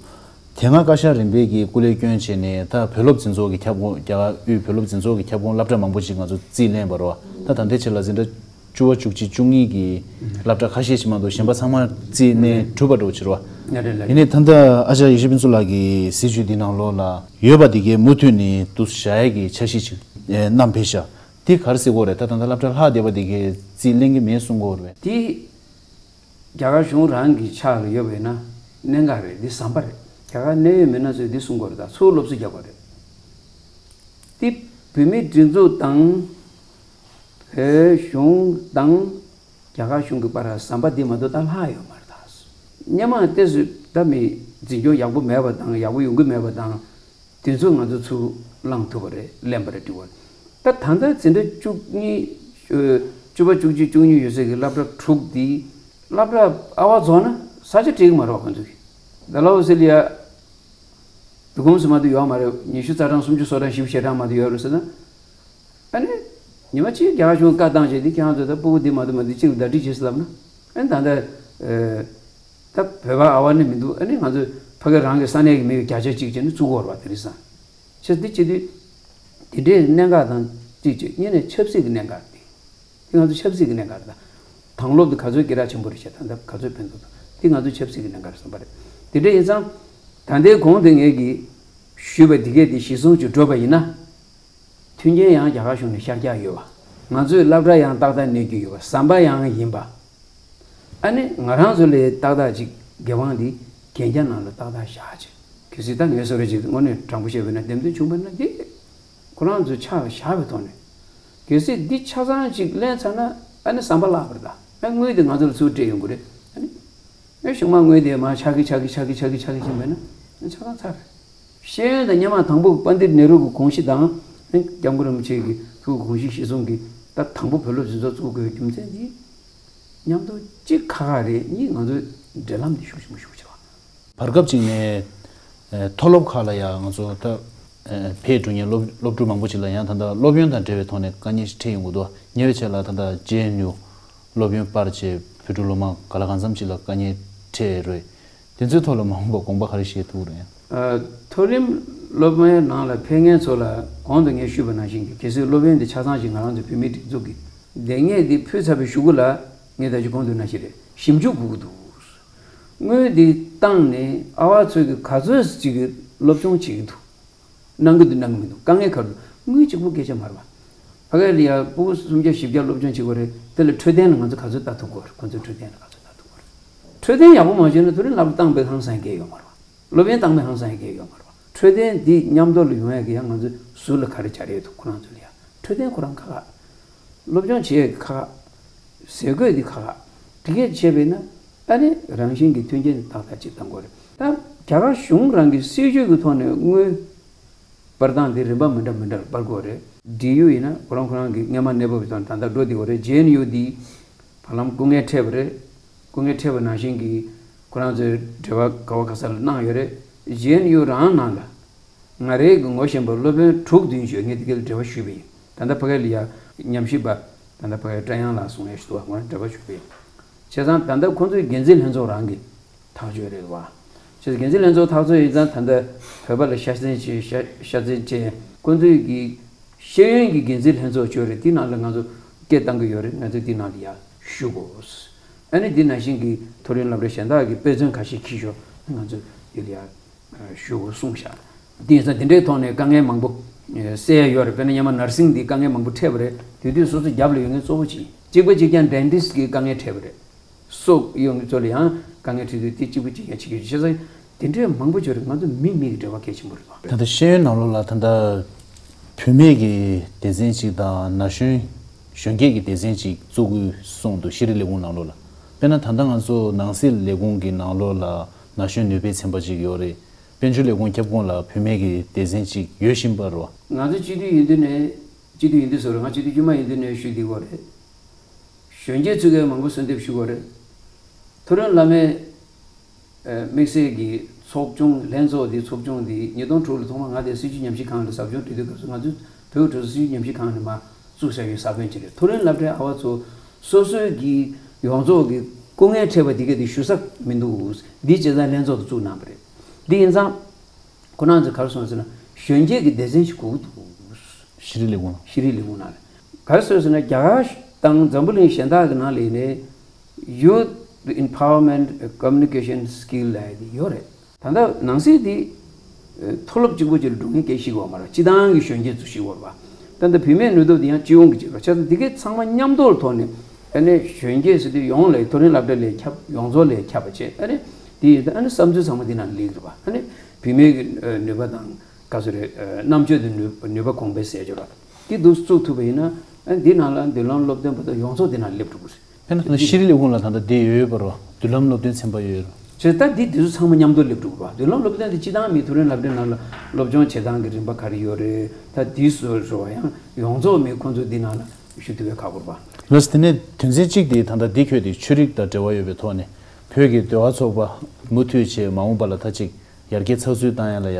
དེ་སྔ་བཀའ་ཤག་རིམ་པས་ཀྱིས་སྐུ་ལས་བསྐྱོན་བྱས་ནས། ད་བོད་སློབ་འཛིན་ཚོགས་ཀྱི་ཁྱབ་ཁོངས། རྒྱ་གར་དབུས་བོད་སློབ་འཛིན་ཚོགས་ཀྱི་ཁྱབ་ཁོངས་སློབ་གྲྭ་མང་པོ་ཞིག་ང་ཚོ་རྩིས་ལེན་པ་རེད་བ། ད་ད་ལྟའི་ཆར་ལ་འཛིན་གྲྭ་བཅུ་པ་བཅུ་གཅིག་བཅུ་གཉིས་ཀྱི་སློབ་གྲྭ་ཁ་ཤས་ཤིག་མ་གཏོགས་གཞན་པ་ཚང་མ་རྩིས་ལེན་གྲུབ་པ་འདྲ་བོ་ཅིག་རེད་བ། ཡིན་ནའི་ད་ལྟ་ཨ་ཅག་ཡེ་ཤེས་ཕུན་ཚོགས་ལགས་ཀྱི་སྲིད་བྱུས་འདི་ནང་ལོགས་ལ་ཡོད་པ་འདི་གའི་མུ་མཐུད་ནས་འདུག་སེ་བཞག་ཡས་ཀྱི་འཆར་གཞི་ཅིག་ཨེ། བསྣམས་ཕེབས་ཤག་དེ་ག་རེ་ཟེར་དགོས་རེད། ད་ད་ལྟ་སློབ་གྲྭ་ལྷག་བསྡད་པ་དེ་གའི་རྩིས་ལེན་གྱི་མེད་གསུང་གི་ཡོད་རེད་པས། དེ་རྒྱ་གར་གཞུང་རང་གི་ཕྱག་ལ་ཡོད་པ་ཡིན་ན་གནད་འགག་རེད། འདི་ཟམ་པ་རེད། རྒྱ་གར་གནད་ཡོད་མི་སྣ་ཚོས་འདི་གསུང་གི་ཡོད་རེད། ད་ཚུར་སློབ་གསོ་རྒྱག་དགོས་རེད། དེ་བོད་མིའི་སྒྲིག་འཛུགས་དང་བོད་གཞུང་དང་རྒྱ་གར་གཞུང་གི་བར་ཟམ་པ་འདི་མ་གཏོགས་ད་ལྷག་ཡོད་མ་རེད། ད་སྔོན་མ་ཏོག་ཙམ་ད་མི་འཛིན་སྐྱོང་ཡག་པོ་མེད་པ་དང་ཡག་པོ་ཡོང་གི་མེད་པ་དང་། དེ་ཚོ་ང་ཚོ་ཚུར་བླངས་ཐུབ་པ་རེད། ལེན་པ་རེད། འགྲིག་པ་རེད། ད་ད་ལྟ་འཛིན་གྲྭ་བཅུ་གཉིས། ཨ། བཅུ་པ་བཅུ་གཅིག་བཅུ་གཉིས་ཡོད་ས་གི་སློབ་གྲྭ་དྲུག་འདི་སློབ་གྲྭ་ཨ་བ་རྫོགས་ན་ས་ཆ་སྤྲད་ཀྱི་མ་རེད་བ། ཁོང་ཚོ་གི་ཌལ་ཧོ་སི་ལ་ཡ་བོད་ཁོངས་སུ་མ་གཏོགས་ཡོད་མ་རེད། ཉི་ཤུ་རྩ་གྲངས་སུམ་ཅུ་སོ་གྲངས་བཞི་བཅུ་ཞེ་གྲངས་མ་གཏོགས་ཡོད་རེད་ཟེར་ན། ཨ་ནི་ ཉི་མ་གཅིག་རྒྱ་གར་གཞུང་བཀའ་བཏང་བྱས་ཏེ་ཁྱེད་རང་ཚོ་ད་སྤུ་གུ་འདི་མ་གཏོགས་མ་འདི་གཅིག་ལ་བརྡ་སྤྲོད་བྱེད་ཟེར་ལབ་ན། ཨ་ནི་ད་ལྟ་ཨེ་ད་བོད་པ་ཨ་བ་ནི་མི་འདུག་ཨ་ནི་ང་ཚོ་ཕ་གི་རང་གི་ས་གནས་ཀྱི་མི་གི་བརྒྱ་ཆ་གཅིག་བྱས་ནས་བཙུགས་ཀྱི་ཡོད་རེད་པ། དེ་རིང་སང་ཕྱིར་འདི་བྱེད་དུས་དེ་འདྲའི་གནད་འགག་དང་གཅིག་བྱས་གཉིས་ནས་ཆབ་སྲིད་ཀྱི་གནད་འགག་འདི། དེ་ང་ཚོ་ཆབ་སྲིད་ཀྱི་གནད་འགག་རེད་ད། དྭང་སློབ་དེ་ག་ཚོད་སྐད་གྲགས་ཆེན་པོ་རེད་བྱས་ད་ལྟ་ག་ཚོད་ཕན་ཐོགས་འདུག་དེ་ང་ཚོ་ཆབ་སྲིད་ཀྱི་གནད་འགག་རེད་བསམ་པ་རེད། དེ་འདྲ་ཡིན་ཙང་། ད་ལྟའི་གོང་དུ་ངས་ཀྱིས་ཞུས་པ་འདི་གས་དེ་གཞི་བཟུང་བྱས་འགྲོ་བ་ཡིན་ན། མཐུན་རྐྱེན་ཡང་རྒྱ་གར་གཞུང་ནས་ཤར་རྒྱག་ཡོད་པ། ང་ཚོས་སློབ་གྲྭ་ཡང་ཏག་ཏག་གནས་རྒྱུ་ཡོད་པ། ཟམ་པ་ཡང་ཡིན་པ། ཨ་ནི་ང་རང་ཚོ་ལས་ཏག་ཏག་ཅིག་སྒེར་དབང་འདི་གན་རྒྱ་ནང་ལ་ཏག་ཏག་བཞག་ཅིག་གལ་སྲིད་ད་ངས་བཟོ་རེ་ཅིག་དངོས་གནས་དྲང་པོ་བཤད་པ་ཡིན་ན་འདེམས་ཐོན་བྱུང་བ་ན་འདི། ཁོ་རང་ཚོའི་ཕྱག་ལ་བཞག་པའི་ཐོག་ནས། གལ་སྲིད་འདི་ཆ་ཚང་ཅིག་ལེན་ཚར་ན་ཨ་ནི་ཟམ་པ་བརླག་པ་རེད་ད། ཨ་དངུལ་འདི་ང་ཚོ་ལ་ཚུར་སྤྲད་ཡོང་གི་རེད། ཨ་ནི། ཨེ་གཞུག་མ་དངུལ་དེ་མར་ཆག་གི་ཆག་གི་ཆག་གི་ཆག་གི་ཆག་གི་ཕྱིན་པས་ན་ཆ་ཚང་ཚར་རེད། ཤེས་ཡོན་དང་སྔོན་མ་དང་པོ་པཎྜི་ཏ་ནེ་རུ་གི་དགོངས་གཞི་དང་ཨེ་སྐྱབས་མགོན་རིན་པོ་ཆེ་གི་ཐུགས་དགོངས་གཞི་གཞིར་བཟུང་གི་ད་དང་པོ་བོད་སློབ་སྤྱི་ཚོགས་བཙུགས་དགོས་རྒྱུ་མཚན་འདི་མཉམ་དུ་གཅིག་ཁག་ཁག་རེད། གཉིས་ང་ཚོའི་འབྲེལ་ལམ་འདི་ཤུགས་ཆེན་པོ་ཤུགས་ཆེ་བ། བར་སྐབས་ཅིག་ནས་ཨེ་མཐོ་སློབ་ཁག་ལ་ཡང་ང་ཚོ་ད་ཨེ་ཕེབས་འགྲོ་མཁན་སློབ་སློབ་ཕྲུག་མང་པོ་ཅིག་ལ་ཡང་ད་ལྟ་སློབ་ཡོན་དང་འབྲེལ་བའི་ཐོག་ནས་དཀའ་ངལ་ཞིག་འཕྲད་ཡོང་གི་འདུག་ཉེ་བའི་ཆར་ལ་ད་ལྟ་ཇེ་ཨེན་ཡུ་སློབ་ཡོན་སྤར་བྱས་བོད་ཕྲུག་སློབ་མ་ག་ལ་གང་འཚམ་ཅིག་ལ་དཀའ་ངལ་འཕྲད་རེད། དེ་ཚོའི་ཐོག་ལ་མ་འོངས་པར་དགོངས་པ་ག་རེ་བཞེས་ཐུབ་ཀྱི་རེད། ཨ། མཐོ་རིམ་སློབ་མའི་ནང་ལ་ཕེབས་མཁན་ཚོ་ལ་གོང་དུ་ངས་ཞུས་པ་ནང་བཞིན་གྱི་གལ་སྲིད་སློབ་ཡོན་དེ་ཆ་ཚང་ཞིག་ང་རང་ཚོའི་བོད་མིའི་སྒྲིག་འཛུགས་ཀྱི་ལས་འགན་དེ་ཕུལ་ཚར་བའི་གཞུག་གུ་ལ་ངས་ད་ཅི་གོང་དུ་ནང་བཞིན་རེད། ཞིབ་འཇུག་དགོས་ཀྱི་འདུག་དངུལ་འདི་བཏང་ནས་ཨ་བ་ཚོས་ཀྱི་ག་ཚོད་ཅིག་གི་སློབ་སྦྱོང་བྱེད་ཀྱི་འདུག་གནང་གི་འདུག་གནང་གི་མི་འདུག་དཀའ་ངལ་ག་རེ་འདུག་དངུལ་གཅིག་པུ་སྐད་ཆ་མ་རེད་པ། ཕ་གི་ལ་ཡ་སྤུ་གུ་སུམ་བརྒྱ་བཞི་བརྒྱ་སློབ་སྦྱོང་བྱེད་དགོས་རེད། དེ་ལ་འཕྲོད་བསྟེན་ལ་ང་ཚོ་ག་ཚོད་ལྟ་ཐུབ་དགོས་རེད། ཁོ་ཚོའི་འཕྲོད་བསྟེན་ལ་ག་ཚོད་ལྟ་ཐུབ་དགོས་རེད། འཕྲོད་བསྟེན་ཡག་པོ་མ་བྱུང་ན་མཐོ་རིམ་སློབ་གྲྭ་བཏང་པའི་ཧང་སང་གི་ཡོད་མ་རེད་པ། སློབ་ཡོན་བཏང་པའི་ཧང་སང་གི་ཡོད་མ་རེད་པ། འཕྲོད་བསྟེན་འདི་མཉམ་དུ་ལ་ཡོང་ཡ་གི་ཡ་ང་ཚོ་ཟུར་ལ་ག་རེ་བྱ་རེད་འདུག་ཁོ་རང་ཚོ་ལ་ཡ་འཕྲོད་བསྟེན་ཁོ་རང་ཁག་ཁག་སློབ་སྦྱོང་བྱེད་ཡ་གི་ཁག་ཁག་ཟས་གོས་འདི་ཁག་ཁག་དེ་གས་བྱས་པས་ན། ཨ་ནི་རང་བཞིན་གྱི་མཐུན་རྐྱེན་ཏག་ཏག་ཅིག་གཏང་དགོས་རེད། ད་རྒྱ་གར་གཞུང་རང་གི་སྲིད་ཇུས་ཀྱི་ཐོག་ནས་དངུལ་སྤར་སྟངས་དེ་རིམ་པ་མི་འདྲ་མི་འདྲ་སྤར་དགོས་རེད། ཌི་ཡུ་ཡིན་ན་ཁོ་རང་ཁོ་རང་གི་སྔོན་མ་གནས་བབ་ཀྱི་ཐོག་ནས་ད་ལྟ་འགྲོ་བསྡད་ཡོད་རེད། ཇེ་ཨེན་ཡུ་འདི་བར་ལམ་སྐུ་ངལ་འཕྲད་པ་རེད། སྐུ་ངལ་འཕྲད་པ་ནང་བཞིན་གྱི་ཁོ་རང་ཚོའི་འབྲེལ་བ་ག་བ་ག་ས་ལ་གནང་ཡོད་རེད། ཇེ་ཨེན་ཡུ་རང་ནང་ལ། ང་རའི་གི་ངོ་ཤེས་པ་སློབ་དཔོན་དྲུག་བདུན་ཡོད། ངས་དེ་ག་ལ་འབྲེལ་བ་ཞུས་པ་ཡིན། ད་ལྟ་ཕ་གི་ལ་ཡ་ཉམས་ཞིབ་པ་ད་ལྟ་ཕ་གི་བཀྲ་ཡང་ལགས་གསུང་ཡ་ཞིག་འདུག་ང་འབྲེལ་བ་ཞུས་པ་ཡིན། བྱས་ཙང་ད་ལྟ་ཁོང་ཚོའི་འགན་འཛིན་ལྷན་ཚོགས་རང་གི་ཐག་གཅོད་རེད་བ། བྱས་ཙང་འགན་འཛིན་ལྷན་ཚོགས་ཐག་གཅོད་ཡིན་ཙང་ད་ལྟ་བོད་པ་ལ་ཤ་ཚན་ཆེ་ཤ་ཤ་ཚན་ཆེ་ཁོང་ཚོའི་གི་ཤེས་ཡོན་གྱི་འགན་འཛིན་ལྷན་ཚོགས་གཅོད་རེད། དེ་ནང་ལ་ང་ཚོ་སྐད་བཏང་གི་ཡོད་རེད། ང་ཚོ་དེ་ནང་ལ་ཡ་ཞུགས་དགོས། ཨ་ནི་དེ་ནང་བཞིན་གྱི་མཐོ་རིམ་སློབ་གྲྭ་གཞན་དག་གི་དཔེ་མཚོན་ཁ་ཤས་ཁྱེར་ཤོག་ང་ཚོ་དེ་ལ་ཡ། ཞུ་དགོས་གསུངས་ཤག་དེ་ཡིན་ཙང་དེ་འདྲའི་ཐོག་ནས་དཀའ་ངལ་མང་པོ་སེལ་ཡ་ཡོད་རེད། དཔེར་ན་སྔོན་མ་ནར་སིང་འདི་དཀའ་ངལ་མང་པོ་འཕྲད་པ་རེད། དེ་དུས་སོ་སོ་རྒྱབ་ལ་ཡོད་མཁན་གཙོ་བོ་ཅིག་ཡིན། གཅིག་པ་གཅིག་རྐྱང་ཌེན་ཊིསི་གི་དཀའ་ངལ་འཕྲད་པ་རེད། སོག་ཡོད་མཁན་ཚོ་ལ་ཡང་དཀའ་ངལ་འཕྲད་དུས་དེ་གཅིག་པ་གཅིག་རྐྱང་བྱེད་ཀྱི་ཡོད། བྱས་ཙང་དེ་འདྲའི་མང་པོ་ཅིག་ཡོད་རེད། ང་ཚོ་མི་མི་གི་འབྲེལ་བ་གལ་ཆེན་པོ་རེད་པ། ད་ལྟ་ཤེས་ཡོན་ནང་ལོགས་ལ་ད་ལྟ་བུད་མེད་ཀྱི་སྡེ་ཚན་གཅིག་དང་ན་གཞོན་གཞོན་སྐྱེས་ཀྱི་སྡེ་ཚན་གཅིག་བཙུགས་དགོས་གསུངས་འདུག་ཤེས་རིག་ལས་ཁུངས་ནང་ལོགས་ལ། དཔེར་ན་ད་ལྟ་ང་ཚོ་ནང་སྲིད་ལས་ཁུངས་ཀྱི་ནང་ལོགས་ལ་ན་གཞོན་ནུས་པའི་ཚན་པ་གཅིག་ཡོད་རེད། དཔལ་འབྱོར་ལས་ཁུངས་ཁྱབ་ཁོངས་ལ་བུད་མེད་ཀྱི་སྡེ་ཚན་གཅིག་ཡོད་བཞིན་པ་རེད། ང་ཚོ་སྤྱི་འཐུས་ཡིན་དུས་ནས་སྤྱི་འཐུས་ཡིན་དུས་སོ་རེད། ང་སྤྱི་འཐུས་དཀྱུས་མ་ཡིན་དུས་ནས་ཞུས་བསྡད་ཡོད་རེད། གཞོན་སྐྱེས་ཚོས་ཀྱང་མང་པོ་གསོལ་འདེབས་ཞུ་གི་ཡོད་རེད། མཐོ་རིམ་བླ་མའི་ཨ་དམིགས་བསལ་གྱི་ཚོགས་ཆུང་ལྷན་ཚོགས་འདི་ཚོགས་ཆུང་འདི་ཉིས་སྟོང་དྲུག་ལ་ཐོག་མར་ང་དེ་སྲིད་བྱུས་ཉམས་ཞིབ་ཁང་ལ་ཟབ་སྦྱོང་སྤྲད་དུས་སྐབས་སུ་ང་ཚོས་བོད་ཀྱི་གྲོས་ཚོགས་སྲིད་བྱུས་ཉམས་ཞིབ་ཁང་ནས་མར་བཙུགས་བཞག་ཡོད། ས་བོན་ཅིག་རེད། མཐོ་རིམ་སློབ་གྲྭའི་ཨ་བ་ཚོ་སོ་སོའི་གི་ཡོངས་རྫོགས་ཀྱི་སྐུ་ངལ་འཕྲད་པ་འདི་ག་དེ་ཞུ་ས་མི་འདུག་འདི་བྱས་ཙང་ལྷན་ཚོགས་དེ་བཙུགས་གནང་བ་རེད། འདི་ཡིན་ཙང་ཁོ་རང་ཚོས་ག་རེ་གསུངས་ཟེར་ན་གཞོན་སྐྱེས་ཀྱི་སྡེ་ཚན་ཞིག་དགོས་ཀྱི་འདུག་ཤེས་རིག་ལས་ཁུངས་ལ། ཤེས་རིག་ལས་ཁུངས་ནང་ལ་ག་རེ་གསུངས་ཟེར་ན་རྒྱ་གར་དང་འཛམ་བུ་གླིང་གཞན་དག་གི་ནང་ལ་ཡིན་ནའི་Youth Empowerment Communication Skill ལབ་ཡ་དེ་ཡོད་རེད། ད་ལྟ་ནང་སྲིད་དེ་མཐོ་སློབ་གཅིག་པུ་གཅིག་ལ་འགྲོ་མཁན་སྐད་ཤེས་དགོས་མ་རེད། སྤྱི་བཏང་གི་གཞོན་སྐྱེས་ཚོ་ཤེས་དགོས་རེད་པ། ད་ལྟ་བུད་མེད་ནུས་སྟོབས་དེ་ཡང་སྤྱི་ཡོངས་ཀྱི་ཅིག་རེད། བྱས་ཙང་དེ་གའི་ཚང་མ་མཉམ་དུ་ཐོག་ནས་ཨ་ནི་གཞོན་སྐྱེས་ཟེར་དུས་ཡོངས་ལ་མཐོ་རིམ་སློབ་གྲྭ་ལས་ཁྱབ་ཡོངས་རྫོགས་ལས་ཁྱབ་པ་བྱས། ཨ་ནི་དེ་ཡིན་ད་ཨ་ནི་བསམ་ཚུལ་ཚང་མ་དེ་ནང་སླེབས་རེད་པ། ཨ་ནི་བུད་མེད་ཀྱི་ནུས་པ་དང་ག་ཚོད་རེད། རྣམ་དཔྱོད་དེ་ནུས་ནུས་པ་གོང་འཕེལ་ཟེར་ཆོག་ར། དེ་འདུག་བཙུགས་ཐུབ་པ་ཡིན་ན་ཨ་ནི་དེ་ནང་ལ་མདུན་ལམ་སློབ་སྟོན་པ་དང་ཡོངས་རྫོགས་དེ་ནང་སླེབས་འགྲོ་གི་རེད། དཔེར་ན་ད་ལྟ་ཤེས་རིག་ལས་ཁུངས་ལ་ད་ལྟ་འདི་ཡོད་པ་རོ། མདུན་ལམ་སློབ་སྟོན་ཚན་པ་ཡོད་རོ། བྱས་ད་འདི་དེ་ཚོ་ཚང་མ་མཉམ་དུ་སླེབས་འགྲོ་གི་རེད་པ། མདུན་ལམ་སློབ་སྟོན་དེ་སྤྱི་བཏང་མི་མཐོ་རིམ་སློབ་གྲྭའི་ནང་ལ་སློབ་སྦྱོང་བྱེད་སྟངས་ཀྱི་རིམ་པ་ག་རེ་ཡོད་རེད། ད་འདི་བཟོ་བཟོ་བ་ཡང་ཡོངས་རྫོགས་མི་ཁོང་ཚོ་འདི་ནང་ལ་ཞུགས་ཐུབ་པའི་ཁག་པོ་རེད་པ། ལགས་སོ། དེ་ནས་དོན་ཚན་གཅིག་དེ་ད་ལྟ་འདི་འཁོད་དེ་ཆོས་རིག་དང་འབྲེལ་བ་ཡོད་པའི་ཐོག་ནས་བོད་ཀྱི་ཟློས་གར་ཚོགས་པ་མུ་མཐུད་བྱས་མ་འོངས་པ་ལ་ད་ཅིག་ཡར་རྒྱས་ཚགས་ཚུད་བཏང་ཡ་ལ་ཡ།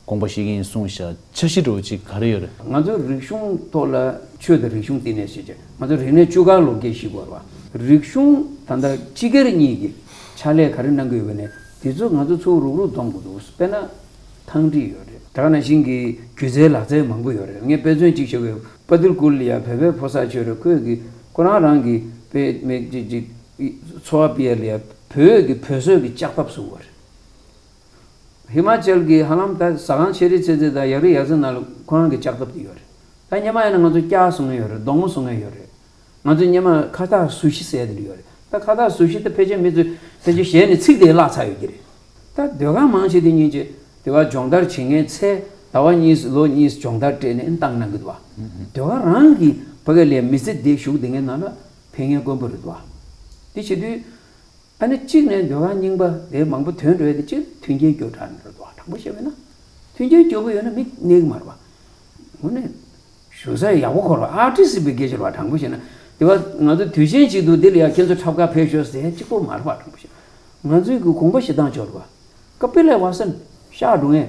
དགོངས་པ་བཞེས་ཀྱི་ཡིན་གསུངས་ཤག་འཆར་གཞི་འདྲ་བོ་ཅིག་ག་རེ་ཡོད་རེད། ང་ཚོ་རིག་གཞུང་ཐོག་ལ་ཆོས་དང་རིག་གཞུང་བསྟི་གནས་ཞེས་བྱ། ང་ཚོ་རིག་གནས་བཅུ་དཀར་ལོ་རྒྱུས་ཤིག་དགོས་རེད་བ། རིག་གཞུང་ད་ལྟ་སྤྱི་སྒེར་གཉིས་ཀྱི་ཕྱག་ལས་ག་རེ་གནང་གི་ཡོད་པ་ནས་དེ་ཚོ་ང་ཚོ་ཚུར་རུག་རུག་གཏོང་དགོས་འདུག་དཔེར་ན་ཐང་ཁྲིད་ཡོད་རེད། ད་ག་ནང་བཞིན་གྱི་སྒྱུ་རྩལ་ལག་རྩལ་མང་པོ་ཡོད་རེད། ངས་དཔེ་མཚོན་གཅིག་བཤད་དགོས། པ་ཏིལ་ཀུལ་ལ་ཡ་བོད་པའི་ཕོ་གསར་ཅིག་ཡོད་རེད། ཁོས་ཀྱི་ཁོ་རང་རང་གི་དཔེ་མེད་ཅིག་ཅིག་འཚོ་བ་སྤེལ་ཡ་ལ་ཡ་བོད་ཀྱི་བོད་གསོས་ཀྱི་ལྕགས་ཐབ་བཟོ་གི་ཡོད་རེད། ཧི་མ་ཅལ་གྱི་ཧ་ལམ་ད་ཟ་ཁང་ཆེ་རི་ཚེ་ཚེ་དང་ཡག་རི་ཡག་ཚེ་ནང་ལ་ཁོ་རང་གི་ལྕགས་ཐབ་དེ་ཡོད་རེད། ད་སྔོན་མ་ཡིན་ན་ང་ཚོ་སྐྱག་བཟོ་མཁན་ཡོད་རེད། རྡོག་མོ་བཟོ་མཁན་ཡོད་རེད། ང་ཚོ་སྔོན་མ་ཁ་བཏགས་ཟུར་ཞི་ཟེར་དེ་ཡོད་རེད། ད་ཁ་བཏགས་ཟུར་ཞི་དེ་ཕལ་ཆེར་མི་ཚོས་ཕལ་ཆེར་ཞལ་ནས་ཚིག་དེ་བརླག་ཚར་ཡོད་ཀྱི་རེད། ད་ཟློས་གར་མང་ཆེ་དེ་སྔོན་ཆད་དེ་བ་སྦྱོང་བརྡར་བྱེད་མཁན་ཚེ་ཟླ་བ་གཉིས་ལོ་གཉིས་སྦྱོང་བརྡར་སྤྲད་ནས་བཏང་གནང་གི་འདུག་བ། ཟློས་གར་རང་གི་ཕ་གི་ལས་མི་ཚེ་འདི་བཞུགས་བསྡད་མཁན་ནང་ལ་ཕན་ངེས་དཀོན་པོ་རེད་འདུག་བ། དེ་བྱེད་དུས། ཨ་ནི་གཅིག་ནས་ཟློས་གར་རྙིང་པ་དེ་མང་པོ་ཐོན་འགྲོ་ཡ་དེ་གཅིག་མཐུན་རྐྱེན་སྐྱོ་དྲགས་ནས་རེད་དོ། དྲང་པོ་བཤད་པ་ཡིན་ན་མཐུན་རྐྱེན་སྐྱོ་པོ་ཡོད་ན་མི་གནས་ཀྱི་མ་རེད་པ། དངོས་གནས་བཞུགས་ས་ཡག་པོ་ཁོ་རང་ཨར་ཊི་སི་པའི་སྐད་ཆ་རེད་པ། དྲང་པོ་བཤད་ན་དེ་བ་ང་ཚོ་དུས་ཆེན་གཅིག་འདུག་འདི་ལ་ཡ་ཁྱེད་ཚོ་འཁྲབ་གར་ཕེབས་ཤོག་ཟེར་གཅིག་པོ་མ་རེད་པ། དྲང་པོ་བཤད་ན་ང་ཚོའི་གི་དགོངས་པ་བཞེས་སྟངས་ཅིག་ཡོད་རེད་པ། ཀ་པི་ལ་ཝ་སན་ཤག་སྒྲུང་ཡས་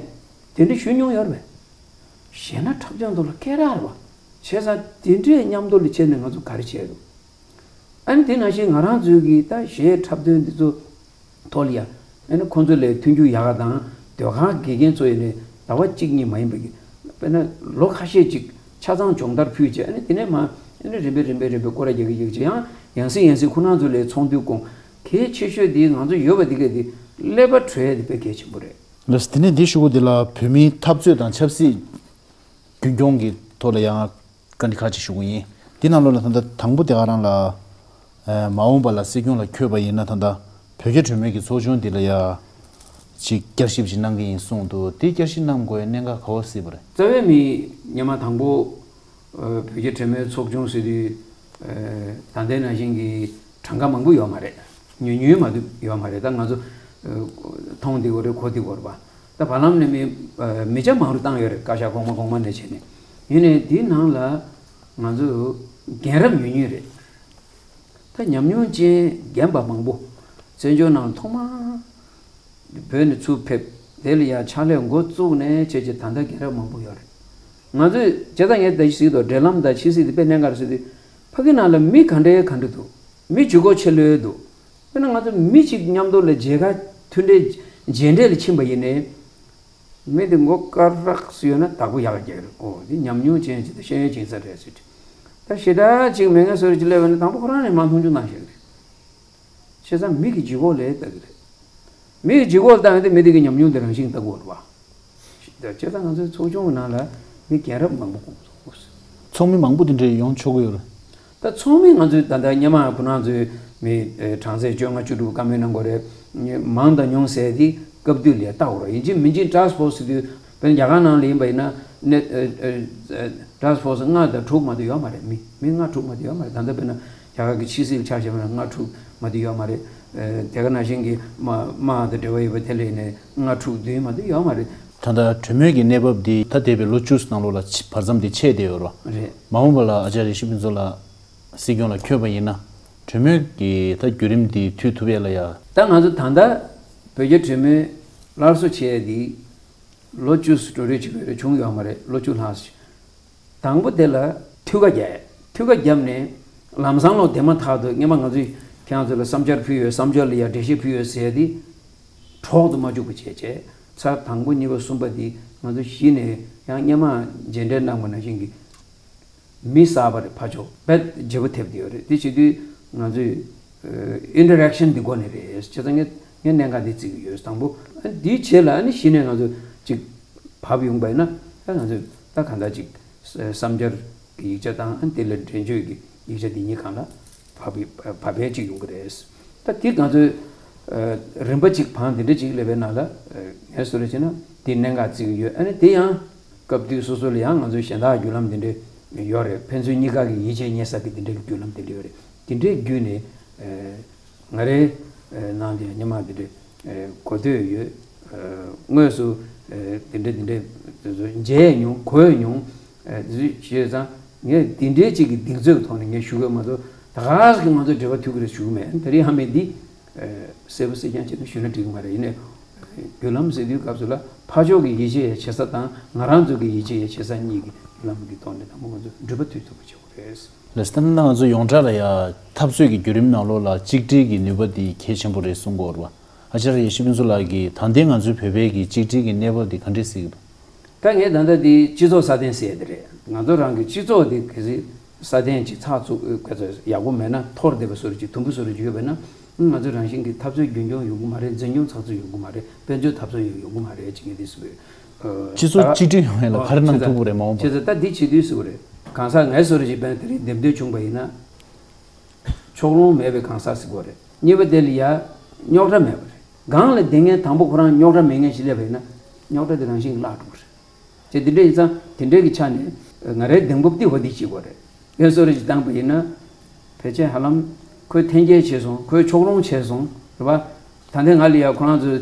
དེ་འདྲ་ཞུ་མྱོང་ཡོད་རེད་པས། བཤད་ན་འཁྲབ་སྦྱོང་ཐོག་ལ་སྐད་གྲགས་རེད་པ། བྱས་ཙང་དེ་འདྲའི་མཉམ་དུ་ལ་བྱས་ནས་ང་ཚོ་ག་རེ་བྱས་འདུག་ཨ་ནི་དེ་ནང་བཞིན་ང་རང་ཚོའི་གི་ད་གཞས་འཁྲབ་སྟོན་འདི་ཚོ་ཐོག་ལ་ཡ། ཨ་ནི་ཁོང་ཚོ་ལས་མཐུན་འགྱུར་ཡག་ག་དང་ཟློས་གར་དགེ་རྒན་ཚོ་ཡིན་ནའི་ཟླ་བ་གཅིག་གཉིས་མ་ཡིན་པ་གི། དཔེར་ན་ལོ་ཁ་ཤས་ཅིག་ཆ་ཚང་སྦྱོང་བརྡར་ཕུལ་བྱས། ཨ་ནི་དེ་ནས་མ་ཨ་ནི་རིམ་པས་རིམ་པས་རིམ་པས་སྐོར་ར་རྒྱག་གི་རྒྱག་གི་བྱས། ཡང་ཡང་སེ་ཡང་སེ་ཁོ་རང་ཚོ་ལས་ཚོགས་འདུ་སྐོང་། གལ་ཆེ་ཤོས་དེ་ང་ཚོ་ཡོད་པ་དེ་ག་དེ་ཀླད་པ་གྲོལ་ཡ་དེ་དཔེ་གལ་ཆེན་པོ་རེད། ལགས་སོ། དེ་ནས་འདི་ཞུ་དགོས། འདི་ལ་བོད་མིའི་འཐབ་རྩོད་དང་ཆབ་སྲིད་རྒྱུན་སྐྱོང་གི་ཐོག་ལ་ཡང་བཀའ་འདྲི་ཁག་ཅིག་ཞུ་གི་ཡིན། འདི་ནང་ལོགས་ལ་ད་ལྟ་དང་པོ་དེ་ག་རང་ལ། ཨ། མ་འོངས་པ་ལ་སྲིད་སྐྱོང་ལ་འཁོད་པ་ཡིན་ན་ད་ལྟ་བོད་རྒྱ་གྲོས་མོལ་གྱི་ཚོགས་ཆུང་འདི་ལ་ཡ་ཅིག་བསྐྱར་ཞིབ་ཅིག་གནང་གི་ཡིན་གསུངས་འདུག་དེ་བསྐྱར་ཞིབ་གནང་དགོས་པའི་གནད་འགག་ག་པར་གཟིགས་པ་རེད། རྩ་བའི་མི་སྔོན་མ་དང་པོ་ཨ། བོད་རྒྱ་གྲོས་མོལ་ཚོགས་ཆུང་ཟེར་དུས། ཨ། ད་ལྟའི་ནང་བཞིན་གྱི་གྲངས་ཀ་མང་པོ་ཡོད་མ་རེད། ཉུང་ཉུང་མ་གཏོགས་ཡོད་མ་རེད། ད་ང་ཚོ་ཨ། མཐོང་བསྡད་ཡོད་རེད། གོ་བསྡད་ཡོད་རེད་པ། ད་བར་ལམ་ནས་མི་ཨ། མི་ཆ་མང་རུ་བཏང་ཡོད་རེད། བཀའ་ཤག་གོང་མ་གོང་མ་ནས་བྱས་ནས། ཡིན་ནའི་དེའི་ནང་ལ་ང་ཚོ་རྒན་རབས་ཉུང་ཉུང་རེད། ད་ཉམས་མྱོང་ཅན་རྒན་པ་མང་པོ་བཙན་བྱོལ་ནང་ཐོག་མར་བོད་ནས་ཚུར་ཕེབས། དེ་ལ་ཡ་ཕྱག་ལས་འགོ་བཙུགས་ནས་བྱས་བྱས་ད་ལྟ་རྒན་རབས་མང་པོ་ཡོད་རེད། ང་ཚོས་བྱས་ཙང་ངས་ད་གཟིགས་དོ། འབྲེལ་ལམ་དང་ཕྱི་སྲིད་དེ་དཔེ་གནད་འགག་རེད་ཟེར་དུས། ཕ་གི་ནང་ལ་མི་ག་འདྲའི་ག་འདྲ་འདུག་མི་ལྗིད་ཁོག་ཆེ་ལོས་འདུག་དཔེར་ན་ང་ཚོ་མི་གཅིག་མཉམ་དུ་ལ་མཇལ་ཁ་མཐུན་འབྲེལ་མཇལ་འཕྲད་ལ་ཕྱིན་པ་ཡིན་ནའི། མི་དེ་མགོ་དཀར་རག་སུ་ཡོད་ན་བདག་པོ་ཡག་རྒྱག་རེད། ཨོ་དེ་ཉམས་མྱོང་ཅན་ཅིག་དང་ཤེས་ཡོན་ཅན་ས་རེད་ཟེར་དུས། ད་ཞེ་དྲག་ཅིག་མེད་མཁན་སུ་རེད་ཅིག་སླེབས་པ་ན་དང་པོ་ཁོ་རང་ནས་མར་མཐོང་ཆུང་གནང་ཤེས་རེད། བྱས་ཙང་མི་གི་ལྗིད་ཁོག་ལ་ལྟ་གི་རེད། མི་གི་ལྗིད་ཁོག་ལ་ལྟ་ཡོང་དུས་མི་དེ་གི་ཉམས་མྱོང་དེ་རང་བཞིན་ལྟ་དགོས་རེད་པ། བྱས་ཙང་ང་ཚོའི་ཚོགས་ཆུང་གི་ནང་ལ་མི་རྒན་རབས་མང་པོ་དགོས་འདུག་ཚོགས་མི་མང་པོ་དེ་འདྲས་ཡོང་ཆོག་གི་ཡོད་རེད། ད་ཚོགས་མི་ང་ཚོའི་ད་ལྟ་སྔོན་མ་ཁོ་རང་ཚོའི་མི་ཨེ་གྲངས་ཚད་བཅོ་ལྔ་བཅུ་དྲུག་བཀའ་མོལ་གནང་དགོས་རེད། མང་དང་ཉུང་ཟེར་དེ་སྐབས་དུས་ལ་ལྟ་དགོས་རེད། ཡིན་གཅིག་མིན་གཅིག་ཊཱསྐ་ཕོར་སི་དེ་དུས་དཔེར་ན་རྒྱ་གར་ནང་ལ་ཡིན་པ་ཡིན་ན་ནས་ཨེ་ཨེ་ཨེ་ཊཱསྐ་ཕོར་སི་ལྔ་དང་དྲུག་མ་གཏོགས་ཡོད་མ་རེད། མི་མི་ལྔ་དྲུག་མ་གཏོགས་ཡོད་མ་རེད། ད་ལྟ་དཔེར་ན་རྒྱ་གར་གྱི་ཕྱི་སྲིད་ལ་ཆ་བཞག་པ་ན་ལྔ་དྲུག་མ་གཏོགས་ཡོད་མ་རེད། ཨེ་དེ་ག་ནང་བཞིན་གྱི་དམག་དམག་དང་འབྲེལ་བ་ཡོད་པ་དེ་ལ་ཡིན་ནའི་ལྔ་དྲུག་བདུན་མ་གཏོགས་ཡོད་མ་རེད། ད་ལྟ་གྲོས་མོལ་གྱི་གནས་བབ་འདི་ད་འདས་པའི་ལོ་བཅུ་ཙམ་ནང་ལོགས་ལ་ཕྱི་བར་མཚམས་འདི་ཆད་བསྡད་ཡོད་རེད། རེད། མ་འོངས་པ་ལ་ཨ་ཅར་ཡེ་ཤེས་ཕུན་ཚོགས་ལགས་སྲིད་སྐྱོང་ལ་འཁོད་པ་ཡིན་ན་གྲོས་མོལ་གྱི་ད་བརྒྱུད་རིམ་འདི་མཐུད་ཐུབ་ཡས་ལ་ཡ། ད་ང་ཚོ་ད་ལྟ་བོད་རྒྱ་གྲོས་མོལ་སླར་གསོ་བྱས་ཡས་འདི་ལོ་བཅུ་ཙམ་འགྲོ་རེས་བྱེད་དགོས་རེད། བྱུང་ཡོད་མ་རེད། ལོ་བཅུ་ལྷག་ཙམ། དང་པོ་དེ་ལ་མཐུད་ཀ་རྒྱག་ཡས། མཐུད་ཀ་བརྒྱབ་ནས་ལམ་སང་ལོག་དེ་མ་ཐག་ཏུ་སྔོན་མ་ང་ཚོས་ཁྱེད་རང་ཚོ་ལ་བསམ་འཆར་ཕུལ་ཡོད། བསམ་འཆར་ལ་ཡ་འགྲེལ་བཤད་ཕུལ་ཡོད་ཟེར་ཏེ་གྲོགས་དུ་མ་བཅུག་པ་བྱས་བྱས། ཚར་དང་པོ་གཉིས་པ་གསུམ་པ་འདི་ང་ཚོ་གཞི་ནས་ཡང་སྔོན་མ་མཇལ་འཕྲད་གནང་པ་ནང་བཞིན་གྱི་མི་གསར་པ་རེད། ཕར་ཕྱོགས་རྦད་བརྗེ་པོ་ཐེབས་བསྡད་ཡོད་རེད། དེ་བྱེད་དུས་ང་ཚོས་ཨིན་ཊར་ཨེག་ཤན་འདི་སྒོ་ནས་རེད། བྱས་ཙང་ངས་ངས་གནད་འགག་འདི་བརྩི་གི་ཡོད། དང་པོ་ཨ་འདིའི་རྗེས་ལ་ཨ་ནི་གཞི་ནས་ང་ཚོ་ཅིག་བབས་ཡོང་པ་ཡིན་ན་ཨ་ང་ཚོས་ད་གང་ལྟར་ཅིག་བསམ་འཆར་གྱི་ཡིག་ཆ་དང་ཨ་དེ་ལ་འགྲེལ་བརྗོད་ཀྱི་ཡིག་ཆ་འདི་གཉིས་སྒང་ལ་བབས་བབས་ཡས་ཅིག་ཡོང་གི་རེད། ད་འདི་ང་ཚོས་རིམ་པ་ཅིག་བང་འདི་འདྲ་ཅིག་སླེབས་པའི་ནང་ལ་ངས་བཟོ་འདྲ་བྱས་ན་འདི་གནད་འགག་བརྩི་གི་ཡོད། ཨ་ནི་དེ་ཡང་སྐབས་དུས་སོ་སོ་ལ་ཡང་ང་ཚོའི་གཞན་དག་བརྒྱུད་ལམ་འདི་འདྲ་ཡོད་རེད། ཕན་ཚུན་གཉིས་ཀ་གི་ཡིད་ཆེས་རྙེད་ས་གི་འདི་འདྲའི་བརྒྱུད་ལམ་འདི་འདྲ་ཡོད་རེད། འདི་འདྲའི་བརྒྱུད་ནས་ཨ་ང་རའི་ནང་དེ་སྔོན་མ་འདི་འདྲའི་གོ་ཐོས་ཡོད། དངོས་སུ་འདི་འདྲ་འདི་འདྲའི་མཇལ་མྱོང་གོ་མྱོང་། དེ་ཚོ་བྱས་ཙང་ངས་འདི་འདྲའི་ཅིག་གི་གདེང་ཚོད་ཐོག་ནས་ངས་ཞུ་གི་མ་གཏོགས་ད་ག་ཟེ་གི་ང་ཚོ་འབྲེལ་བ་མཐུད་ཀྱི་རེད་ཞུ་གི་མེད། ད་རེས་ཧ་མེད་འདི་གསལ་པོ་གསལ་རྐྱང་བྱས་ནས་ཞུས་ན་འགྲིག་གི་མ་རེད། ཡིན་ནའི་ བརྒྱུད་ལམ་ཟེར་དུས་སྐབས་སུ་ལ་ཕར་ཕྱོགས་ཀྱི་ཡིད་ཆེས་ཡ་བྱེད་ས་དང་ང་རང་ཚོ་གི་ཡིད་ཆེས་ཡ་བྱེད་ས་གཉིས་ཀྱི་བརྒྱུད་ལམ་གྱི་ཐོག་ནས་དང་པོ་ང་ཚོ་འགྲུལ་པ་མཐུད་ཐུབ་པ་བྱེད་དགོས་རེད། ལགས་སོ། ད་ནང་ང་ཚོ་ཡོངས་གྲགས་ལ་ཡ་འཐབ་རྩོད་ཀྱི་བརྒྱུད་རིམ་ནང་ལོགས་ལ་གཅིག་སྒྲིལ་གྱི་ནུས་པ་དེ་གལ་ཆེན་པོ་རེད་གསུང་གི་ཡོད་རེད་བ། ཨ་ཅར་ཡེ་ཤེས་ཕུན་ཚོགས་ལགས་ཀྱིས་ད་ལྟའི་ང་ཚོའི་བོད་པའི་གི་གཅིག་སྒྲིལ་གྱི་གནས་བབ་འདི་ག་འདྲས་གཟིགས་ཀྱི་འདུག་ད་ངས་ད་ལྟ་འདི་སྤྱི་ཚོགས་སྲ་བརྟན་ཟེར་ཡ་དེ་རེད། ང་ཚོ་རང་གི་སྤྱི་ཚོགས་འདི་གལ་སྲིད་སྲ་བརྟན་ཅིག་ཚགས་ཚུད་ཡག་པོ་མེད་ན་འཐོར་བསྡད་པ་བཟོ་འདྲ་ཅིག་དུམ་བུ་བཟོ་འདྲ་ཅིག་ཡོད་པ་ཡིན་ན་ང་ཚོ་རང་བཞིན་གྱི་འཐབ་རྩོད་རྒྱུན་འཁྱོངས་ཡོང་གི་མ་རེད། འཛིན་སྐྱོང་ཚགས་ཚུད་ཡོང་གི་མ་རེད། དཔལ་འབྱོར་འཐབ་རྩོད་ཡོང་གི་མ་རེད་ཅེས་ངས་འདི་ཟེར་བས། སྤྱི་ཚོགས་གཅིག་སྒྲིལ་ཡོང་ཡ་ལ་ག་རེ་གནང་ཐུབ་ཀྱི་རེད་མ་འོངས་པ། བྱས་ཙང་ད་འདི་བྱེད་དུས་ཟེར་བ་རེད། གང་ཟག་ངའི་བཟོ་འདྲ་ཅིག་དཔེར་ན་དེ་རིང་འདེམས་ཐོན་བྱུང་པ་ཡིན་ན། ཕྱོགས་ལྷུང་མེད་པའི་གང་ཟག་ཟེར་དགོས་རེད། གཉིས་པ་དེ་ལ་ཡ་རྙོག་དྲ་མེད་པ་རེད། སྒང་ལ་བསྡད་མཁན་དང་པོ་ཁོ་རང་རྙོག་དྲ་མེད་མཁན་ཞིག་སླེབས་པ་ཡིན་ན་རྙོག་དྲ་དེ་རང་བཞིན་གྱིས་བརླག་འགྲོ་གི་རེད། དེ་འདི་འདྲ་ཡིན་ཙང་དེ་འདྲའི་གི་ཆ་ནས་ང་རའི་གདེང་སྤོབས་འདི་བ་འདི་བྱེད་དགོས་རེད། ངས་བཟོ་འདྲ་ཅིག་བཏང་པ་ཡིན་ན་ཕལ་ཆེར་ཧ་ལམ་ཁོས་འཐེན་འཁྱེར་བྱས་སོང་། ཁོས་ཕྱོགས་ལྷུང་བྱས་སོང་རེད་པ། ད་ལྟའི་ང་ལ་ཡ་ཁོ་རང་ཚོས་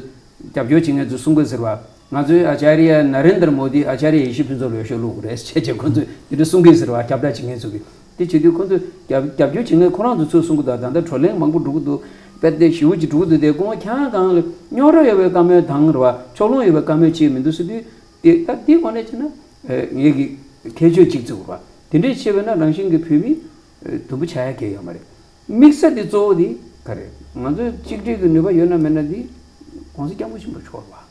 རྒྱབ་སྐྱོར་བྱེད་མཁན་ཚོས་གསུང་གི་ཟེར་བ། ང་ཚོའི་ཨ་ཅཱ་རི་ཡ་ན་རེན་དར་མོ་དི་ཨ་ཅཱ་རི་ཡ་ཡེ་ཤེས་ཕུན་ཚོགས་ལ་འོས་ཤོག་བླུག་དགོས་རེད་ཅེས་བྱས་ཁོ་ཚོས་དེ་འདྲ་གསུང་གི་ཟེར་བ། ཁྱབ་བསྒྲགས་བྱེད་མཁན་ཚོ་གིས་དེ་བྱེད་དུས་ཁོ་ཚོས་རྒྱབ་རྒྱབ་སྐྱོར་བྱེད་མཁན་ཁོ་རང་ཚོ་ཚོས་གསུང་གི་འདུག་ད་ལྟ་བགྲོ་གླེང་མང་པོ་འགྲོ་གི་འདུག་དཔེ་དེ་ཞེ་པོ་ཅིག་འགྲོ་གི་འདུག་དེ་སྐུ་ངོ་ཁྱེད་རང་སྒང་ལ་རྙོག་དྲ་ཡོད་པའི་བཀའ་མོལ་དང་རེད་བ། ཕྱོགས་ལྷུང་ཡོད་པའི་བཀའ་མོལ་བྱེད་མི་འདུག་ཟེར་དུས་དེ་ད་དེའི་སྒོ་ནས་བྱས་ན་ངེད་ཀྱི་ཁྱད་ཆོས་གཅིག་བརྩི་དགོས་རེད་བ། དེ་འདྲས་བྱས་པས་ན་རང་བཞིན་གྱི་བོད་མི་དུམ་བུ་ཆགས་ཡ་གང་ཡང་ཡོད་མ་རེད། དམིགས་ས་དེ་གཙོ་བོ་དེ་ག་རེ། ང་ཚོས་གཅིག་སྒྲིལ་གྱི་ནུས་པ་ཡོད་ན་མེད་ན་དེ་གོང་ས་སྐྱབས་མགོན་ཆེན་པོ་མཆོག་རེད་བ།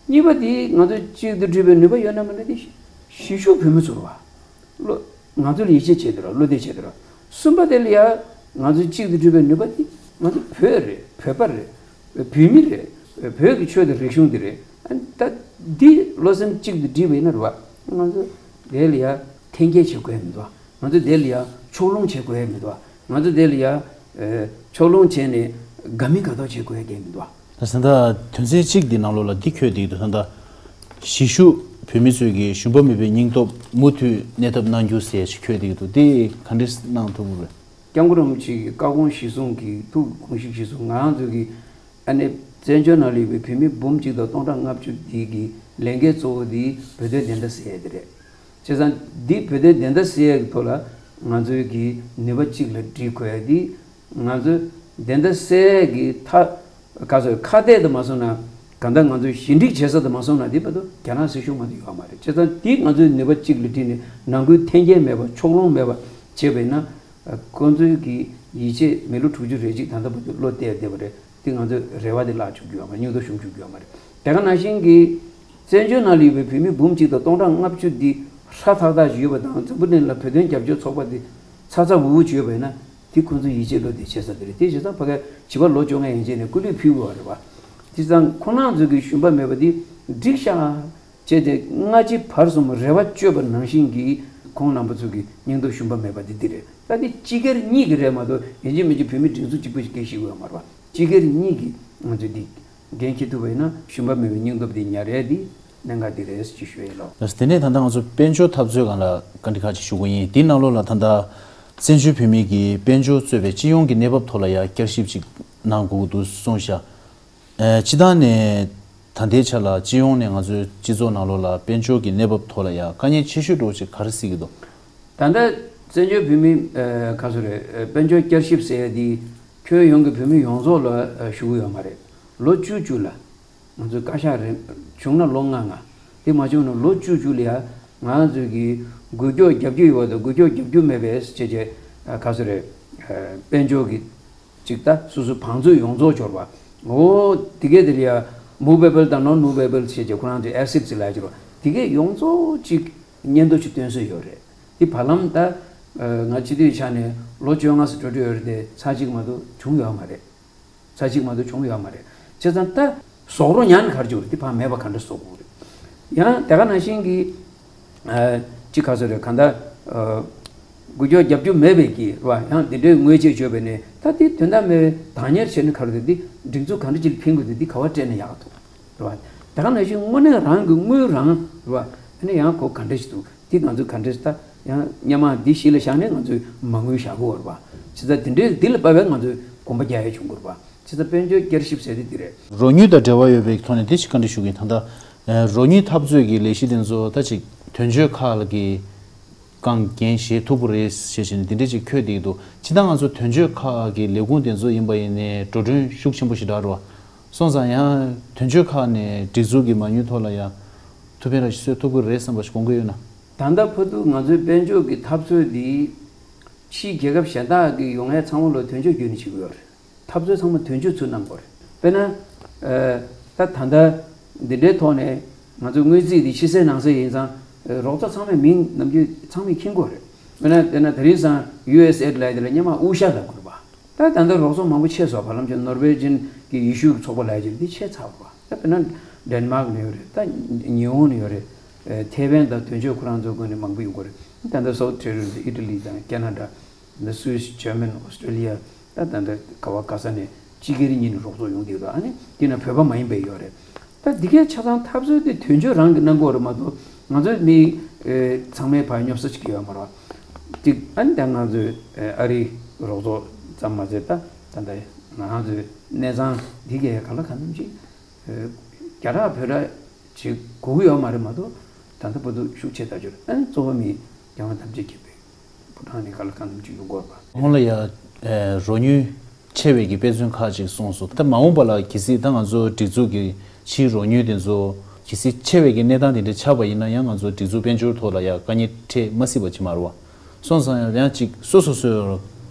གཉིས་པ་དེ་ང་ཚོས་གཅིག་ཏུ་སྒྲིལ་བའི་ནུས་པ་ཡོད་ན་མེད་ན་དེ་གཞིས་བཞུགས་བོད་མི་ཚོ་རེད་བ། བློ་ང་ཚོ་ལ་ཡིད་ཆེས་བྱས་དེ་རེད། བློ་གཏད་བྱས་དེ་རེད། གསུམ་པ་དེ་ལ་ཡ་ང་ཚོས་གཅིག་ཏུ་སྒྲིལ་བའི་ནུས་པ་དེ་ང་ཚོ་བོད་རེད། བོད་པ་རེད། བོད་མི་རེད། བོད་ཀྱི་ཆོས་དང་རིག་གཞུང་དེ་རེད། ཨ་ནི་ད་འདི་བློ་སེམས་གཅིག་ཏུ་སྒྲིལ་བ་ཡིན་ན་རེད་བ། ང་ཚོ་དེ་ལ་ཡ་འཐེན་འཁྱེར་བྱེད་དགོས་ཡ་མི་འདུག་ང་ཚོ་དེ་ལ་ཡ་ཕྱོགས་ལྷུང་བྱེད་དགོས་ཡ་མི་འདུག་ང་ཚོ་དེ་ལ་ཡ་ཨེ་ཕྱོགས་ལྷུང་བྱས་ནས་དགའ་མི་དགའ་མདོག་བྱེད་དགོས་ཡ་གང་ཡང་མི་འདུག་ད་ས་མཐའ་དོན་ཚན་གཅིག་འདི་ནང་ལོགས་ལ་འདི་འཁོད་བསྡད་ཀྱི་འདུག་ད་ལྟ་གཞིས་བཞུགས་བོད་མི་ཚོས་ཀྱི་ཞུམ་པ་མེད་པའི་སྙིང་སྟོབས་མུ་མཐུད་གནས་ཐབས་གནང་རྒྱུ་ཟེར་ཞིག་འཁོད་བསྡད་ཀྱི་འདུག་འདི་ག་འདྲས་གནང་ཐུབ་ཀྱི་རེད། སྐྱབས་མགོན་རིན་པོ་ཆེ་གི་བཀའ་དགོངས་གཞིར་བཟུང་གི་ཐུགས་དགོངས་གཞི་གཞིར་བཟུང་ང་རང་ཚོ་གི་ཨ་ནི་བཙན་བྱོལ་ནང་ལ་ཡོད་པའི་བོད་མི་འབུམ་གཅིག་དང་སྟོང་ཕྲག་ལྔ་བཅུ་འདི་གི་ལས་འགན་གཙོ་བོ་འདི་བོད་དོན་བདེན་མཐའ་གསལ་ཡས་དེ་རེད། བྱས་ཙང་འདི་བོད་དོན་བདེན་མཐའ་གསལ་ཡས་ཀྱི་ཐོག་ལ་ང་ཚོའི་གི་ནུས་པ་གཅིག་ལ་སྒྲིལ་དགོས་ཡ་འདི་ང་ཚོའི་བདེན་མཐའ་གསལ་ཡས་ཀྱི་མཐའ་ག་ཚོད་ཁ་གཏད་དུ་མ་སོང་ན་གང་ལྟར་ང་ཚོའི་ཞི་འགྲིག་བྱེད་ས་དུ་མ་སོང་ན་འདི་བར་དུ་རྒྱ་ནག་སྲིད་གཞུང་མ་གཏོགས་ཡོད་མ་རེད། བྱས་ཙང་འདི་ང་ཚོའི་ནུས་པ་གཅིག་ལ་སྒྲིལ་ནས་ནང་ཁུལ་འཐེན་འཁྱེར་མེད་པ་ཕྱོགས་ལྷུང་མེད་པ་བྱས་པ་ཡིན་ན། ཁོང་ཚོའི་གི་ཡིད་ཆེས་མི་ལོ་དྲུག་ཅུ་རེ་གཅིག་ད་ལྟ་བར་དུ་བློ་གཏད་བསྡད་པ་རེད། དེ་ང་ཚོའི་རེ་བ་དེ་བརླག་བཅུག་རྒྱུ་ཡོད་མ་རེད། སྙིང་སྟོབས་ཞུམ་བཅུག་རྒྱུ་ཡོད་མ་རེད། དེ་ག་ནང་བཞིན་གི་བཙན་བྱོལ་ནང་ལ་ཡོད་པའི་བོད་མི་འབུམ་གཅིག་དང་སྟོང་ཕྲག་ལྔ་བཅུ་འདི་ཧྲ་ཐག་ཐག་ཅིག་ཡོད་པ་དང་འཛམ་བུ་གླིང་ལ་བོད་དོན་རྒྱབ་སྐྱོར་ཚོགས་པ་འདི་ཚ་ཚ་འུར་འུར་ཅིག་ཡོད་པ་ཡིན་ན་དེ་ཁོང་ཚོའི་ཡིད་ཆེས་བློ་གཏད་བྱེད་ས་དེ་རེད། དེ་བྱས་ཙང་ཕ་གིར་བྱིས་པ་ལོ་བཅོ་ལྔ་ཡན་ཆད་ནས་སྐུ་ལུས་ཕུལ་དགོས་པ་རེད་བ། དེ་ཙང་ཁོང་རྣམ་ཚོ་གི་ཞུམ་པ་མེད་པ་འདི་འགྲིག་ཤག་བྱས་ཏེ་སྔ་ཕྱི་བར་གསུམ་རེ་བ་བཅོལ་བ་ནང་བཞིན་གྱི་ཁོང་རྣམ་པ་ཚོ་གི་སྙིང་སྟོབས་ཞུམ་པ་མེད་པ་འདི་འདི་རེད། ད་འདི་སྤྱི་སྒེར་གཉིས་ཀྱི་རེད་མ་གཏོགས་ཡིན་གཅིག་མིན་གཅིག་བོད་མི་སྒྲིག་འཛུགས་གཅིག་པུ་ཞིག་སྐད་ཤེས་དགོས་ཡོད་མ་རེད་པ། སྤྱི་སྒེར་གཉིས་ཀྱི་ང་ཚོས་འདི་འགན་འཁྱེར་ཐུབ་པ་ཡིན་ན་ཞུམ་པ་མེད་པའི་སྙིང་སྟོབས་འདི་ཉར་ཡས་འདི་གནད་འགག་འདི་རེད་ཅེས་ཞུ་ཡས་ཡིན་ལོ། ལགས་སོ། དེ་ནས་ད་ལྟ་ང་ཚོ་དཔལ་འབྱོར་འཐབ་རྩོད་སྒང་ལ་བཀའ་འདྲི་ཁག་ཅིག་ཞུ་གི་ཡིན། འདིའི་ནང་ལོགས་ལ་ད་ལྟ་བཙན་བྱོལ་བོད་མི་གིས་དཔལ་འབྱོར་གཙོས་པའི་སྤྱི་ཡོངས་ཀྱི་གནས་བབ་ཐོག་ལ་ཡང་བསྐྱར་ཞིབ་ཅིག་གནང་དགོས་ཀྱི་འདུག་གསུངས་ཤག་ཨ། སྤྱི་བཏང་ནས་ད་ལྟའི་ཆ་ལ་སྤྱི་ཡོངས་ནས་ང་ཚོའི་སྤྱི་ཚོགས་ནང་ལོགས་ལ་དཔལ་འབྱོར་གྱི་གནས་བབ་ཐོག་ལ་ཡང་དཀའ་ངལ་ཆེ་ཤོས་འདྲ་བོ་ཅིག་ག་རེ་གཟིགས་ཀྱི་འདུག་ད་ལྟ་བཙན་བྱོལ་བོད་མི་ཨ་ག་ཚོད་རེད། ཨ། དཔལ་འབྱོར་བསྐྱར་ཞིབ་ཟེར་ཡ་འདི་ཁྱོན་ཡོངས་ཀྱི་བོད་མི་ཡོངས་རྫོགས་ལ་ཨ་ཞུ་གི་ཡོད་མ་རེད། ལོ་བཅུ་བཅུ་ལ་ང་ཚོའི་བཀའ་ཤག་རེད། བྱུང་ན་ལོ་ལྔ་ལྔ། དེ་མ་བྱུང་ན་ལོ་བཅུ་བཅུ་ལ་ཡ་ང་ཚོའི་གི་འགུལ་སྐྱོད་རྒྱབ་རྒྱུ་ཡོད་པ་དང་འགུལ་སྐྱོད་རྒྱབ་རྒྱུ་མེད་པའི་བྱས་རྗེས་ཨ་ག་ཚོད་རེད། ཨ། དཔལ་འབྱོར་གྱི་ཅིག་ད་སོ་སོའི་བང་མཛོད་ཡོངས་རྫོགས་འབྱོར་བ། འོ་དེ་གས་དེ་ལ་ཡ་movable་དང་non-movable་བྱས་རྗེས་ཁོ་རང་ཚོའི་assets་ལ་ཡ་འབྱོར་བ་དེ་གས་ཡོངས་རྫོགས་ཅིག་སྙན་ཐོ་ཅིག་སྟོན་སྲོལ་ཡོད་རེད། དེ་བར་ལམ་ད་ང་སྤྱི་འཐུས་ཆགས་ནས་ལོ་བཅོ་ལྔ་ཙམ་འགྲོ་འགྲོ་ཡོད་རེད་དེ་ཚར་གཅིག་མ་གཏོགས་བྱུང་ཡོད་མ་རེད། ཚར་གཅིག་མ་གཏོགས་བྱུང་ཡོད་མ་རེད། བྱས་ཙང་ད་ཟོག་རོ་ཉར་ནས་ག་རེ་བྱེད་དགོས་རེད། དེ་ཕར་མེད་པ་ག་འདྲ་བཟོ་དགོས་རེད། ཡང་དེ་ག་ནང་བཞིན་གྱི་ཨ་ཅི་ག་ཚོད་རེད་གང་ལྟར་ཨ་འགུལ་སྐྱོད་རྒྱབ་རྒྱུ་མེད་པའི་གི་རེད་བ། ཡང་དེ་འདྲའི་དངོས་ཆས་བྱོས་པས་ནས་ད་དེ་དོན་དག་མེད་པའི་བདག་གཉེར་བྱས་ནས་ག་རེ་རེད། འདི་སྒྲིག་འཛུགས་ག་འདྲ་ཅིག་ལ་ཕན་དགོས་རེད། འདི་ག་བ་སྤྲད་ན་ཡག་འདུག་རེད་བ། དེ་ག་ནང་བཞིན་དངོས་གནས་རང་གི་དངུལ་རང་རེད་བ། ཨ་ནི་ཡང་གོ་ག་འདྲ་ཞིག་འདུག་འདི་ང་ཚོས་ག་འདྲས་ད་ཡང་སྔོན་མ་འདི་གཞི་ལ་བཞག་ནས་ང་ཚོས་མ་དངུལ་བཞག་གི་ཡོད་རེད་པ། བྱས་ཙང་དེ་འདྲའི་འདི་ལ་དཔག་པའི་ང་ཚོས་གོམ་པ་རྒྱག་ཡ་བྱུང་གི་ཡོད་རེད་པ། བྱས་ཙང་དཔལ་འབྱོར་བསྐྱར་ཞིབ་ཟེར་དེ་འདི་རེད། རོགས་དངུལ་དང་འབྲེལ་བ་ཡོད་པའི་ཐོག་ནས་འདི་ཞིག་བཀའ་འདྲི་ཞུ་གི་ཡིན། ད་ལྟ་རོགས་དངུལ་འཐབ་རྩོད་ཀྱི་ལས་གཞི་དེ་ཚོ་ད་ཅིག་དོན་གཅོད་ཁག་ལ་གི་རྐང་འགན་བཞེས་ཐུབ་པ་རེད་ཞེས་བྱས་ནས་འདི་འདྲས་ཅིག་འཁོད་བསྡད་ཀྱི་འདུག་སྤྱིར་བཏང་ང་ཚོ་དོན་གཅོད་ཁག་གི་ལས་ཁུངས་དེ་ཚོ་ཡིན་པ་ཡིན་ནའི་འགྲོ་གྲོན་ཤུགས་ཆེན་པོ་ཞིག་རག་རེད་པ། སོང་ཙང་ཡང་དོན་གཅོད་ཁག་ནས་སྒྲིག་འཛུགས་ཀྱི་མ་དངུལ་ཐོག་ལ་ཡང་ཐུགས་ཕན་ར་ཞིག་གསོས་ཐུབ་ཀྱི་རེད་བསམ་པ་ཞིག་དགོངས་ཀྱི་ཡོད་ན། ད་ལྟ་བར་དུ་ང་ཚོའི་དཔལ་འབྱོར་གྱི་འཐབ་རྩོད་འདི་ཕྱིའི་རྒྱལ་ཁབ་གཞན་དག་གི་ཡོང་ཡས་ཚང་མ་ལོ་དོན་གཅོད་བརྒྱུད་ནས་བྱེད་ཀྱི་ཡོད་རེད། འཐབ་རྩོད་ཚང་མ་དོན་གཅོད་ཚུར་གནང་དགོས་རེད། དཔེར་ན། ཨ། ད་ད་ལྟ་འདི་འདྲའི་ཐོག་ནས་ང་ཚོའི་དངུལ་རྩིས་འདི་ཕྱི་གསལ་ནང་གསལ་ཡིན་ཙང་། ཨ། རོགས་ཚོགས་ཚང་མས་མིང་ནམ་རྒྱུན་ཚང་མས་མཁྱེན་གྱི་ཡོད་རེད། དཔེར་ན་དཔེར་ན་དེ་རིང་སང་ཡུ་ཨེས་ཨེ་ཌི་ལབ་ཡ་དེ་ལ་སྔོན་མ་དབུ་ཞྭ་ལབ་དགོས་རེད་པ། ད་ད་ལྟ་རོགས་ཚོགས་མང་པོ་ཆད་སོང་། བར་ལམ་ཅིག་ནོར་ཝེ་ཇན་གྱི་ཡེ་ཤུ་གི་ཚོགས་པ་ལབ་ཡ་ཅིག་འདི་ཆད་ཚར་བ། ད་དཔེར་ན་ཌེན་མཱག་ནས་ཡོད་རེད། ད་ཉི་ཧོང་ནས་ཡོད་རེད། ཨེ། ཐེ་ཝན་དང་དོན་གཅོད་ཁོ་རང་ཚོའི་སྒོ་ནས་མང་པོ་ཡོང་གི་རེད། ད་ལྟ་སོག་ཐེ་རོ་ཨི་ཊ་ལི་དང་ཁེ་ན་ཌ། ད་སུད་སི། ཇར་མན། ཨོ་སི་ཀྲི་ལི་ཡ། ད་ད་ལྟ་ག་བ་ག་ས་ནས་སྤྱི་སྒེར་གཉིས་ནས་རོགས་ཚོགས་ཡོང་གི་ཡོད། ཨ་ནི་འདི་ན་བོད་པ་མ་ཡིན་པའི་ཡོད་རེད། ད་འདི་གའི་ཆ་ཚང་འཐབ་རྩོད་དེ་དོན་གཅོད་རང་གིས་གནང་དགོས་རེད་མ་གཏོགས། ང་ཚོའི་མི་ཚང་མའི་ཕར་སྙོབ་ས་ཅིག་ཡོད་མ་རེད་པ། ཅིག་ཨ་ནི་ད་ང་ཚོའི་ཨ་རིའི་རོགས་ཚོགས་ཙམ་མ་ཟད། ད་ད་ལྟ་ང་རང་ཚོའི་གནས་ཚང་འདི་གའི་ག་ལ་གང་འཚམ་ཅིག་རྒྱ་ར་བོད་ར་ཅིག་དགོས་ཀྱི་ཡོད་མ་རེད་མ་གཏོགས། ད་ལྟ་བར་དུ་ཤུགས་ཆེ་ལྟ་རྒྱུ་རེད། ཨ་ནི་གཙོ་བོ་མི་རྒྱལ་དབང་ཐམས་ཅད་མཁྱེན་པའི་ཕོ་བྲང་ནས་ག་ལ་གང་འཚམ་ཅིག་ཡོང་དགོས་པ། ཁོང་ལ་ཡ། ཨེ། རོགས་དངུལ་ཆེ་བའི་གི་དཔེ་མཚོན་ཁག་ཅིག་གསུངས་སོང་། ད་མ་འོངས་པ་ལ་གལ་སྲིད་ད་ང་ཚོ་སྒྲིག་འཛུགས་ཀྱི་ཕྱིའི་རོགས་དངུལ་དེ་ཚོ་གལ་སྲིད་ཆེ་བའི་གི་གནས་སྟངས་དེ་འདྲ་ཆགས་པ་ཡིན་ན་ཡང་ང་ཚོ་སྒྲིག་འཛུགས་དཔལ་འབྱོར་ཐོག་ལ་ཡ་དཀའ་ངལ་འཕྲད་མ་སྲིད་པ་ཅིག་མ་རེད་པ། སོང་ཙང་ཡང་ཡང་ཅིག་སོ་སོ་སོའི་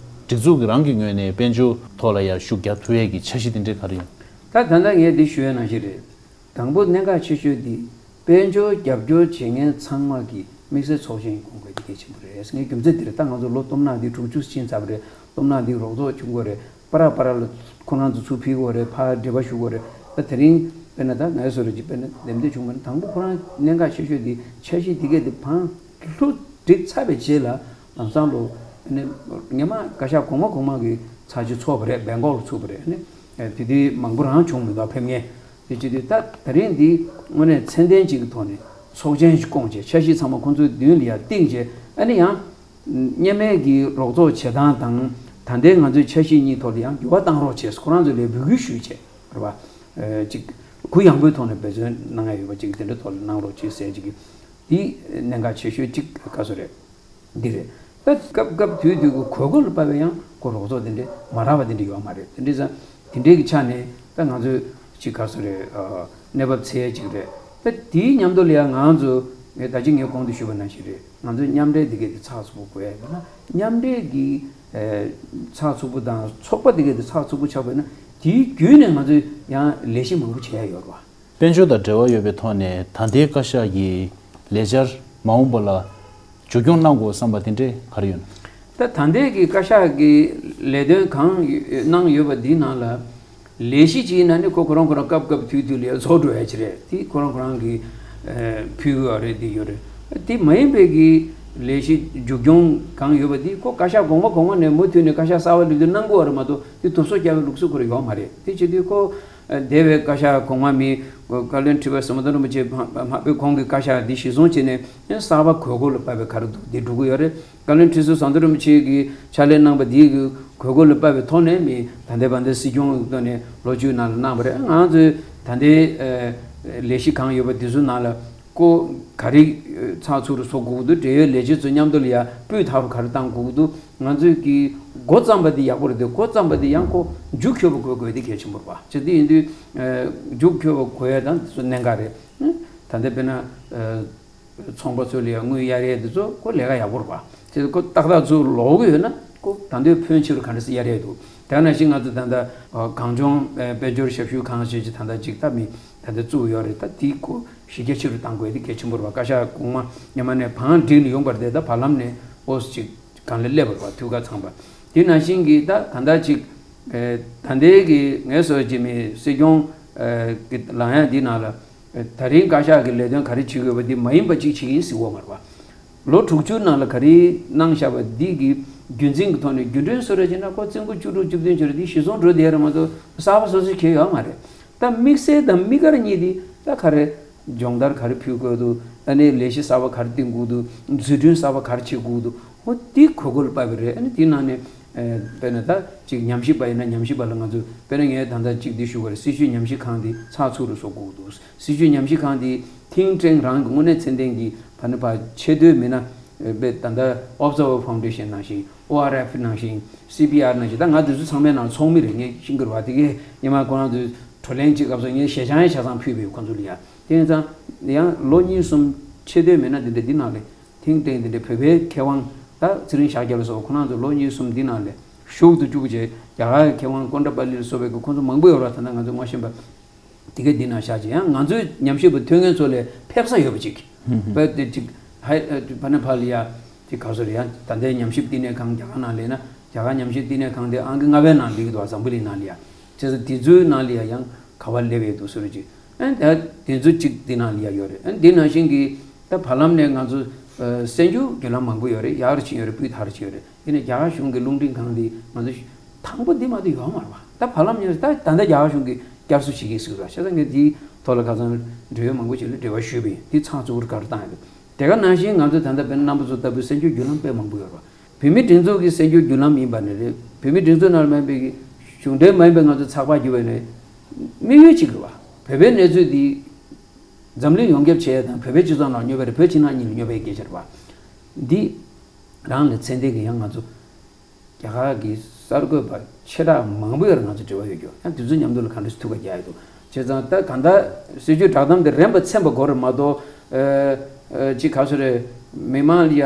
སྒྲིག་འཛུགས་ཀྱི་རང་གི་ངོས་ནས་དཔལ་འབྱོར་ཐོག་ལ་ཡ་ཤུགས་རྒྱག་ཐུབ་ཡས་ཀྱི་འཆར་གཞི་དེ་འདྲ་ག་རེ་ཡོད། ད་ད་ལྟ་ངས་འདི་ཞུ་ཡས་ནང་བཞིན་རེད། དང་པོ་གནད་འགག་ཆེ་ཤོས་འདི་དཔལ་འབྱོར་རྒྱབ་སྐྱོར་བྱེད་མཁན་ཚང་མ་གི་དམིགས་བསལ་ཚོགས་ཆེན་སྐོང་དགོས་དེ་གལ་ཆེན་པོ་རེད། ངའི་རྒྱུ་མཚན་འདི་རེད། ད་ང་ཚོ་ལོ་སྟོབས་ན་འདི་དྲུག་ཅུ་ཕྱིན་ཚར་བ་རེད། སྟོབས་ན་འདི་རོགས་ཚོགས་བྱུང་དགོས་རེད། པ་ར་པ་ར་ལ་ཁོ་རང་ཚོ་ཚུར་ཕུད་དགོས་རེད། ཕར་འབྲེལ་བ་ཞུ་དགོས་རེད། ད་དེ་རིང་དཔེར་ན་ད་ངའི་བཟོ་འདྲ་ཅིག་དཔེར་ན་འདེམས་ཐོན་བྱུང་བ་ན། དང་པོ་ཁོ་རང་གནད་འགག་ཆེ་ཤོས་འདི་འཆར་གཞི་འདི་གས་འདི་བང་ལྷུ་བསྒྲིགས་ཚར་བའི་རྗེས་ལ་ལམ་སང་ལོ། ཨ་ནི་སྔོན་མ་བཀའ་ཤག་གོང་མ་གོང་མ་གི་ཚར་གཅིག་ཚོགས་པ་རེད། སྦེང་ཀོག་ལ་ཚུགས་པ་རེད། ཨ་ནི་དེ་དུས་མང་པོ་རང་བྱུང་མི་འདུག་ཕེབས་མཁན། དེ་བྱེད་དུས་ད་ད་རིང་འདི་དངོས་གནས་ཚད་ལྡན་ཅིག་གི་ཐོག་ནས་ཚོགས་ཆེན་ཞིག་བསྐོངས་བྱས། འཆར་གཞི་ཚང་མ་ཁོང་ཚོའི་མདུན་ལ་ཡར་བཏིང་བྱས། ཨ་ནི་ཡང་སྔོན་མའི་གི་རོགས་ཚོགས་བྱེད་སྟངས་དང་ད་ལྟའི་ང་ཚོའི་འཆར་གཞི་གཉིས་ཐོག་ལ་ཡང་འགྱུར་བ་གཏང་རོགས་བྱས། ཁོ་རང་ཚོ་ལ་འབོད་སྐུལ་ཞུས་བྱས། རེད་པ། ཨ། ཅིག་གུ་ཡངས་པོའི་ཐོག་ནས་འབད་བརྩོན་གནང་ཡ་ཡོད་པ་ཅིག་དེ་འདྲ་ཐོག་ལ་གནང་རོགས་བྱེད་ཟེར་ཅིག་གི་འདི་གནད་འགག་ཆེ་ཤོས་ཅིག་ག་ཚོད་རེད། འདི་རེད། ད་སྐབས་སྐབས་དུས་དུས་ཀྱི་དགོས་མཁོ་ལ་དཔག་པའི་ཡང་ཁོ་རོགས་ཚོགས་དེ་འདྲ་མ་རག་པ་དེ་འདྲ་ཡོད་མ་རེད། དེ་འདྲ་ཙང་དེ་འདྲའི་གི་ཆ་ནས་ད་ང་ཚོས་ཅིག་ག་ཚོད་རེད། ཨ། གནས་བབ་འཚོལ་ཡ་ཅིག་རེད། ད་དེའི་མཉམ་དུ་ལ་ཡང་ང་ཚོ་ངས་ད་ཅི་ངས་གོང་དུ་ཞུས་པ་ནང་བཞིན་རེད། ང་ཚོས་མཉམ་འབྲེལ་འདི་གས་དེ་ཚགས་ཚུད་པོ་དགོས་ཡ་ཡིན་ན། མཉམ་འབྲེལ་གྱི་ཨ་ཚགས་ཚུད་པོ་དང་ཚོགས་པ་འདི་གས་དེ་ཚགས་ཚུད་པོ་ཆགས་པ་ཡིན་ན། དེའི་བརྒྱུད་ནས་ང་ཚོས་ཡང་ལས་གཞི་མང་པོ་བྱེད་ཡ་ཡོད་རེད་པ། དཔལ་འབྱོར་དང་འབྲེལ་བ་ཡོད་པའི་ཐོག་ནས་ད་ལྟའི་བཀའ་ཤག་གི་ལས་འཆར་མ་འོངས་པ་ལ་མཇུག་སྐྱོང་གནང་དགོས་བསམ་པ་དེ་འདྲས་ག་རེ་ཡོད་ན། ད་ད་ལྟའི་གི་བཀའ་ཤག་གི་ལས་དོན་གང་གནང་ཡོད་པ་འདིའི་ནང་ལ། ལས་གཞི་གཅིག་ཡིན་ན་ནི་ཁོ་ཁོ་རང་ཁོ་རང་སྐབས་སྐབས་དུས་དུས་ལ་རྫོགས་འགྲོ་ཡ་ཅིག་རེད། དེ་ཁོ་རང་ཁོ་རང་གི་ཨ་ཕུལ་དགོས་པ་རེད། དེ་ཡོད་རེད། དེ་མ་ཡིན་པའི་གི་ལས་གཞི་མཇུག་སྐྱོང་གང་ཡོད་པ་དེ་ཁོ་བཀའ་ཤག་གོང་མ་གོང་མ་ནས་མུ་མཐུད་ནས་བཀའ་ཤག་གསར་པ་སླེབས་དུས་གནང་དགོས་པ་རེད་མ་གཏོགས། དེ་དུས་ཚོད་རྒྱག་པའི་ལུགས་སྲོལ་ཁོ་རང་ཡོད་མ་རེད། དེ་བྱེད་དུས་ཁོ་ཨ་འདས་པའི་བཀའ་ཤག་གོང་མ་མི་བཀའ་བློན་ཁྲི་པ་ཟམ་གདོང་རིན་པོ་ཆེ་མ་མ་ཕེབས་གོང་གི་བཀའ་ཤག་འདི་གཞིར་བཟུང་བྱས་ནས་གསར་པ་དགོས་མཁོ་ལ་དཔག་པའི་ག་རེ་འདུག་འདི་སྒྲུབ་ཀྱི་ཡོད་རེད། བཀའ་བློན་ཁྲི་ཟུར་ཟམ་གདོང་རིན་པོ་ཆེ་གིས་ཕྱག་ལས་གནང་པ་འདིའི་གི་དགོས་མཁོ་ལ་དཔག་པའི་ཐོག་ནས་མི་ད་ལྟའི་བར་དུ་སྲིད་སྐྱོང་གི་ཐོག་ནས་ལོ་བཅུའི་ནང་ལ་གནང་བ་རེད། ང་ཚོའི་ད་ལྟའི་ཨ་ལས་གཞི་གང་ཡོད་པ་འདི་ཚོའི་ནང་ལ་ཁོ་ག་རེ་ཚགས་ཚུད་རུ་བཟོ་དགོས་ཀྱི་འདུག་འབྲེལ་ཡོད་ལས་བྱེད་ཚོ་མཉམ་དུ་ལ་ཡ་སྤུས་དག་རུ་ག་རེ་གཏང་དགོས་ཀྱི་འདུག་ང་ཚོའི་གི་འགོ་བརྩམས་པ་འདི་ཡག་པོ་རེད་འདུག་འགོ་བརྩམས་པ་འདི་ཡང་ཁོ་མཇུག་འཁྱོལ་བ་དགོས་དགོས་འདི་གལ་ཆེན་པོ་རེད་པ། བྱས་འདི་ཡིན་དུས་ཨ་མཇུག་འཁྱོལ་བ་དགོས་ཡ་དང་འདི་ཚོ་གནད་འགག་རེད། ད་ལྟ་དཔེར་ན་ཨ། ཚོང་པ་ཚོ་ལ་ཡང་དངུལ་གཡར་ཡས་དེ་ཚོ་ཁོ་ལས་ཀ་ཡག་པོ་རེད་པ། དེ་ཁོ་ཏག་ཏག་ཚུར་ལོག་གི་ཡོད་ན་ཁོ་ད་དུང་ཕོན་ཆེ་རུ་ག་འདྲ་སེ་གཡར་ཡས་འདུག་དེ་ནང་བཞིན་ང་ཚོ་ད་ལྟ་གངས་ལྗོངས་དཔལ་འབྱོར་ཞབས་ཞུ་ཁང་ཞེས་ཀྱི་ད་ལྟ་ཅིག་ད་མི་ད་ལྟ་བཙུགས་ཡོད་རེད། ད་དེ་ཁོ་གཞི་རྒྱ་ཆེ་རུ་གཏང་དགོས་དེ་གལ་ཆེན་པོ་རེད་པ། བཀའ་ཤག་གོང་མ་སྔོན་མ་ནས་བང་བསྒྲིགས་ནས་ཡོང་པ་རེད་དེ། ད་བར་ལམ་ནས་ཨོ་ཅིག་གང་ལ་སླེབས་པ་རེད་པ། འཐུས་ཀ་ཚང་པ། དེ་ནང་བཞིན་གྱི་ད་ད་ལྟ་ཅིག་ད་ལྟའི་གི་ངལ་གསོ་བྱེད་མི་སྲིད་སྐྱོང་གི་ལངས་ཡ་འདི་ནང་ལ། ད་རིང་བཀའ་ཤག་གི་ལས་དོན་ག་རེ་བྱེད་དགོས་པ་འདི་མ་ཡིན་པ་གཅིག་བྱེད་ཀྱི་ཡིན་ཟེར་གྱི་ཡོད་མ་རེད་པ། ལོ་དྲུག་ཅུ་ནང་ལ་ག་རེ་གནང་བཞག་པ་འདི་གི་རྒྱུན་འཛིན་གྱི་ཐོག་ནས་རྒྱུན་གྲོན་བཟོ་འདྲ་བྱས་ན་ཁོ་བཙོན་གྱི་བཅུ་དྲུག་བཅུ་བདུན་ཅིག་རེད། འདི་གཞི་བཟུང་འགྲོ་བསྡད་རེད་མ་གཏོགས་གསར་པ་བཟོ་ས་གང་ཡང་ཡོད་མ་རེད། ད་དམིགས་བསལ་དང་དམིགས་བཀར་གཉིས་འདི་ད་ག་རེ་སྦྱོང་བརྡར་ག་རེ་ཕུལ་དགོས་འདུག་ཨ་ནི་ལས་གཞི་གསར་པ་ག་རེ་བཏིང་དགོས་འདུག་འཛུགས་སྐྲུན་གསར་པ་ག་རེ་བྱེད་དགོས་འདུག་འོ་འདི་དགོས་མཁོ་ལ་དཔག་པ་རེད། ཨ་ནི་དེའི་ནང་ནས་ཨ་དཔེར་ན་ད་ཅིག་ཉམས་ཞིབ་པ་ཡིན་ན་ཉམས་ཞིབ་པ་ལ་ང་ཚོས་དཔེར་ན་ངས་ད་ལྟ་ཅིག་འདི་ཞུ་བ་རེད། སྲིད་བྱུས་ཉམས་ཞིབ་ཁང་འདི་ཚགས་ཚུད་རུ་བཟོ་དགོས་འདུག་སྲིད་བྱུས་ཉམས་ཞིབ་ཁང་འདི་ཐིང་ཀྲེང་རང་གི་དངོས་གནས་ཚད་ལྡན་གྱི་ཕ་ནི་ཕ་ཆེ་བསྟོད་མིན་ན་དཔེ་ད་ལྟ་Observer Foundation་ནང་བཞིན། ཨོ་ཨར་ཨེཕ་ནང་བཞིན། སི་བི་ཨར་ནང་བཞིན། ད་ང་འདི་ཚོ་ཚང་མའི་ནང་ཚོགས་མི་རེད། ངས་ཤེས་ཀྱི་རེད་པ། དེ་གས་སྔོན་མ་ཁོ་རང་ཚོས་ བགྲོ་གླེང་གཅིག་སྐབས་སུ་ངས་ཞལ་བྱང་ཡང་ཆ་ཚང་ཕུལ་བས་ཁོང་ཚོ་ལ་ཡ། དེ་ཡིན་ཙང་ཡང་ལོ་གཉིས་གསུམ་ཆེ་འདོད་མེད་ན་འདི་འདྲ་འདི་ནང་ལས་ཐེངས་ཐེངས་འདི་འདྲ་བོད་པའི་མཁས་དབང་ད་ཚེ་རིང་ཤཱཀྱ་ལ་སོགས་ཁོང་རང་ཚོ་ལོ་གཉིས་གསུམ་འདི་ནང་ལས་ཞུགས་འདུག་བཅུག་བྱས་རྒྱ་གར་མཁས་དབང་ཀོན་ཏྲ་པ་ལི་ལ་སོགས་པའི་ཁོང་ཚོ་མང་པོ་ཡོད་ར། ད་ལྟ་ང་ཚོ་ངོ་ཤེས་པ་དེ་ག་འདི་ནང་བཞག་ཅིག་ཡང་ང་ཚོའི་ཉམས་ཞིབ་པ་ཐོན་མཁན་ཚོ་ལས་ཕེབས་ས་ཡོད་པ་ཅིག་བས་དེ་ཅིག་ཧའི་ཕ་ནི་ཕ་ལ་ཡ་ཅིག་ག་སོ་རེད། ཡང་ད་ལྟའི་ཉམས་ཞིབ་བསྟི་གནས་ཁང་རྒྱ་གར་ནང་ལས་ན་རྒྱ་གར་ཉམས་ཞིབ་བསྟི་གནས་ཁང་དེ་ཨང་ཀི་ལྔ་པའི་ནང་སླེབས་ཀྱི་འདུག་འཛམ་བུ་གླིང་ནང་ལ་ཡ། བྱས་ཙང་དེ་ཚོའི་ནང་ལ་ཡ་ཡང་ག་བ་སླེབས་ཡོད་འདུག་སོ་རེད་ཅིག་ཨན་ད་དེ་ཚོ་གཅིག་འདི་ནང་ལ་ཡ་ཡོད་རེད། ཨན་དེ་ནང་བཞིན་གྱི་ད་བར་ལམ་ནས་ང་ཚོ་ཨ་གསར་འགྱུར་བརྒྱུད་ལམ་མང་པོ་ཡོད་རེད། ཡར་ཕྱིན་ཡོད་རེད། སྤུས་དག་ཕྱིན་ཡོད་རེད། ཡིན་ནའི་རྒྱ་གར་གཞུང་གི་རླུང་འཕྲིན་ཁང་འདི་ང་ཚོ་དང་པོ་འདི་མ་གཏོགས་ཡོད་མ་རེད་པ། ད་བར་ལམ་ནས་ད་ད་ལྟ་རྒྱ་གར་གཞུང་གིས་བསྐྱར་གསོ་བྱེད་ཀྱི་ཟེར་གི་རེད། བྱས་ཙང་ངས་འདིའི་ཐོག་ལ་ཁ་སང་འབྲེལ་ཡོད་མང་པོ་ཞིག་ལ་འབྲེལ་བ་ཞུས་པ་ཡིན། འདི་ཚང་གཙོ་བོར་ག་རེ་བཏང་ཡོད་རེད། དེ་ག་ནང་བཞིན་ང་ཚོ་ད་ལྟ་བོད་རྣམ་པ་ཚོ་ལྟ་བུའི་གསར་འགྱུར་བརྒྱུད་ལམ་དཔེ་མང་པོ་ཡོད་རེད་པ། བོད་མིའི་སྒྲིག་འཛུགས་ཀྱི་གསར་འགྱུར་བརྒྱུད་ལམ་ཡིན་པ་ནས་རེད། བོད་མིའི་སྒྲིག་འཛུགས་ནང་ལ་མ་ཡིན་པའི་གཞུང་འབྲེལ་མ་ཡིན་པའི་ང་ཚོ་ཚགས་པར་བརྒྱུད་པ་ནས་དམིགས་ཡུལ་གཅིག་རེད་པ། བོད་པའི་གནས་ཚུལ་འདི་འཛམ་གླིང་ཡོངས་ཁྱབ་བྱས་དང་བོད་པའི་སྤྱི་ཚོགས་ནང་སྙོབ་པ་རེད། བོད་ཕྱི་ནང་གཉིས་ལ་སྙོབ་པའི་སྐད་ཆ་རེད་པ། འདི་རང་ལ་ཚད་ལྡན་གྱི་ཡང་ང་ཚོ་རྒྱ་གར་གྱི་གསར་འགོད་པ་ཆེ་དྲགས་མང་པོ་ཡོད་རེད། ང་ཚོ་འབྲེལ་བ་ཡོད་རྒྱུ་ཡང་དེ་ཚོའི་མཉམ་དུ་ལ་ག་འདྲ་ཞིག་ཐུགས་ཁ་རྒྱག་ཡོད་འདུག་བྱས་ཙང་ད་གང་ལྟར་སྲིད་བྱུས་བསྒྲགས་གཏམ་དེ་རན་པ་ཚན་པ་དགོས་རེད་མ་གཏོགས་ཨ་ཨ་ཅི་ག་སོ་རེད། མི་མང་ལ་ཡ་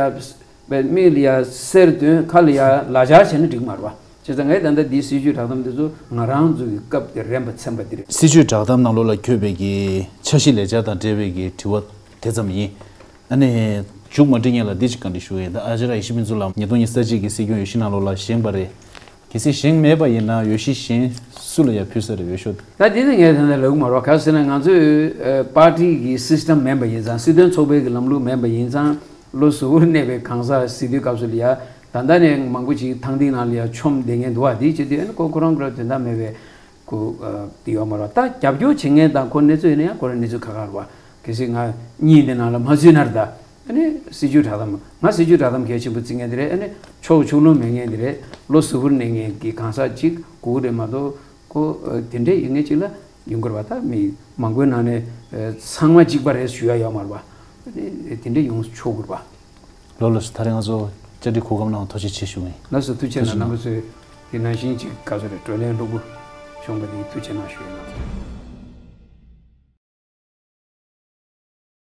པའི་མིག་ལ་ཡ་གསེར་འདོན། ཁ་ལ་ཡ་ལག་ཆ་བྱས་ན་འགྲིག་མ་རེད་པ། བྱས་ཙང་ངས་ད་ལྟ་འདིའི་སྲིད་བྱུས་བསྒྲགས་གཏམ་འདི་ཚོ་ང་རང་ཚོ་གི་སྐབས་དེ་རན་པ་ཚན་པ་འདི་རེད། སྲིད་བྱུས་བསྒྲགས་གཏམ་ནང་ལོགས་ལ་འཁོད་པའི་གི་འཆར་གཞི་ལས་འཆར་དང་འབྲེལ་བའི་གི་དྲི་བ་དེ་ཙམ་ཡིན། ཨ་ནི་མཇུག་མ་སྒྲིལ་སྔོན་ལ་འདི་ཅིག་བཀའ་འདྲི་ཞུ་ཡས། ད་ཨ་ཅཱརྱ་ཡེ་ཤེས་ཕུན་ཚོགས་ལགས་ཉིས་སྟོང་ཉི་ཤུ་རྩ་གཅིག་གི་སྲིད་སྐྱོང་འོས་གཞི་ནང་ལོགས་ལ་བཞེངས་པ་རེད། གལ་སྲིད་བཞེངས་མེད་པ་ཡིན་ན་འོས་གཞི་གཞན་སུ་ལ་ཡང་ཕུལ་ས་རེད། འོས་ཤོག་ད་དེ་ནི་ངས་ད་ལྟ་ལབ་ཀྱི་མ་རེད། ག་རེ་ཟེར་ན་ང་ཚོས་ཨ་པར་ཊི་གི་སིས་ཊམ་མིན་པ་ཡིན་ཙང་། སྲིད་དོན་ཚོགས་པའི་གི་ལམ་ལུགས་མིན་པ་ཡིན་ཙང་། བློ་གཟུ་བོར་གནས་པའི་གང་ཟག་ཟེར་དུས་སྐབས་སུ་ལ་ཡ་ད་ལྟ་ནས་མང་པོ་ཅིག་ཐང་སྟེང་ནང་ལ་ཡ་མཆོངས་བསྡད་མཁན་འདུག་བ། དེ་བྱེད་དུས་ཨ་ནི་ཁོ་ཁོ་རང་ཁོ་རང་དོན་དག་མེད་པའི་ཁོ་ཨ་དེ་ཡོད་མ་རེད། ད་རྒྱབ་སྐྱོར་བྱེད་མཁན་དང་ཁོ་གནས་ཚུལ་ཡིན་ན་ཡང་ཁོ་རང་གནས་ཚུལ་ཁ་ཁ་རེད་བ། གལ་སྲིད་ང་གཉིས་འདི་ནང་ལ་མ་ཚུད་ན་རེད་ད། ཨ་ནི་སྲིད་བྱུས་བསྒྲགས་གཏམ། ང་སྲིད་བྱུས་བསྒྲགས་གཏམ་གལ་ཆེན་པོ་བརྩི་མཁན་དེ་རེད། ཨ་ནི་ཕྱོགས་ཕྱོགས་ལྷུང་མེད་མཁན་དེ་རེད། བློ་གཟུ་བོར་གནས་མཁན་གྱི་གང་ཟག་ཅིག་དགོས་ཀྱི་རེད་མ་གཏོགས། ཁོ་ཨ་དེ་འདྲས་ཡིན་མཁན་ཅིག་ལ་ཡོང་གི་རེད་བ། ད་མི་མང་པོའི་ནང་ནས་ཨ་ཚང་མ་གཅིག་པ་རེད་ཞུ་ཡ་ཡོད་མ་རེད་བ། ཨ་ནི་དེ་འདྲས་ཡོང་ཆོག་གི་རེད་བ། ལགས་ལགས་སོ། ད་རེས་ང་ཚོ་བཅར་འདྲི་གོ་སྐབས་གནང་བ་ཐུགས་རྗེ་ཆེ་ཞུ་གི་ཡིན། ལགས་སོ། ཐུགས་རྗེ་གནང་། ཐུགས་རྗེ་གནང་། རྣམ་པ་ཚོས་དེ་ནང་བཞིན་ཅིག་ག་ཚོད་རེད། བགྲོ་གླེང་ལྷུག་པོ་བྱུང་བ་དེ་ཐུགས་རྗེ་གནང་ཞུ་ཡ་ཡིན། ལགས་སོ།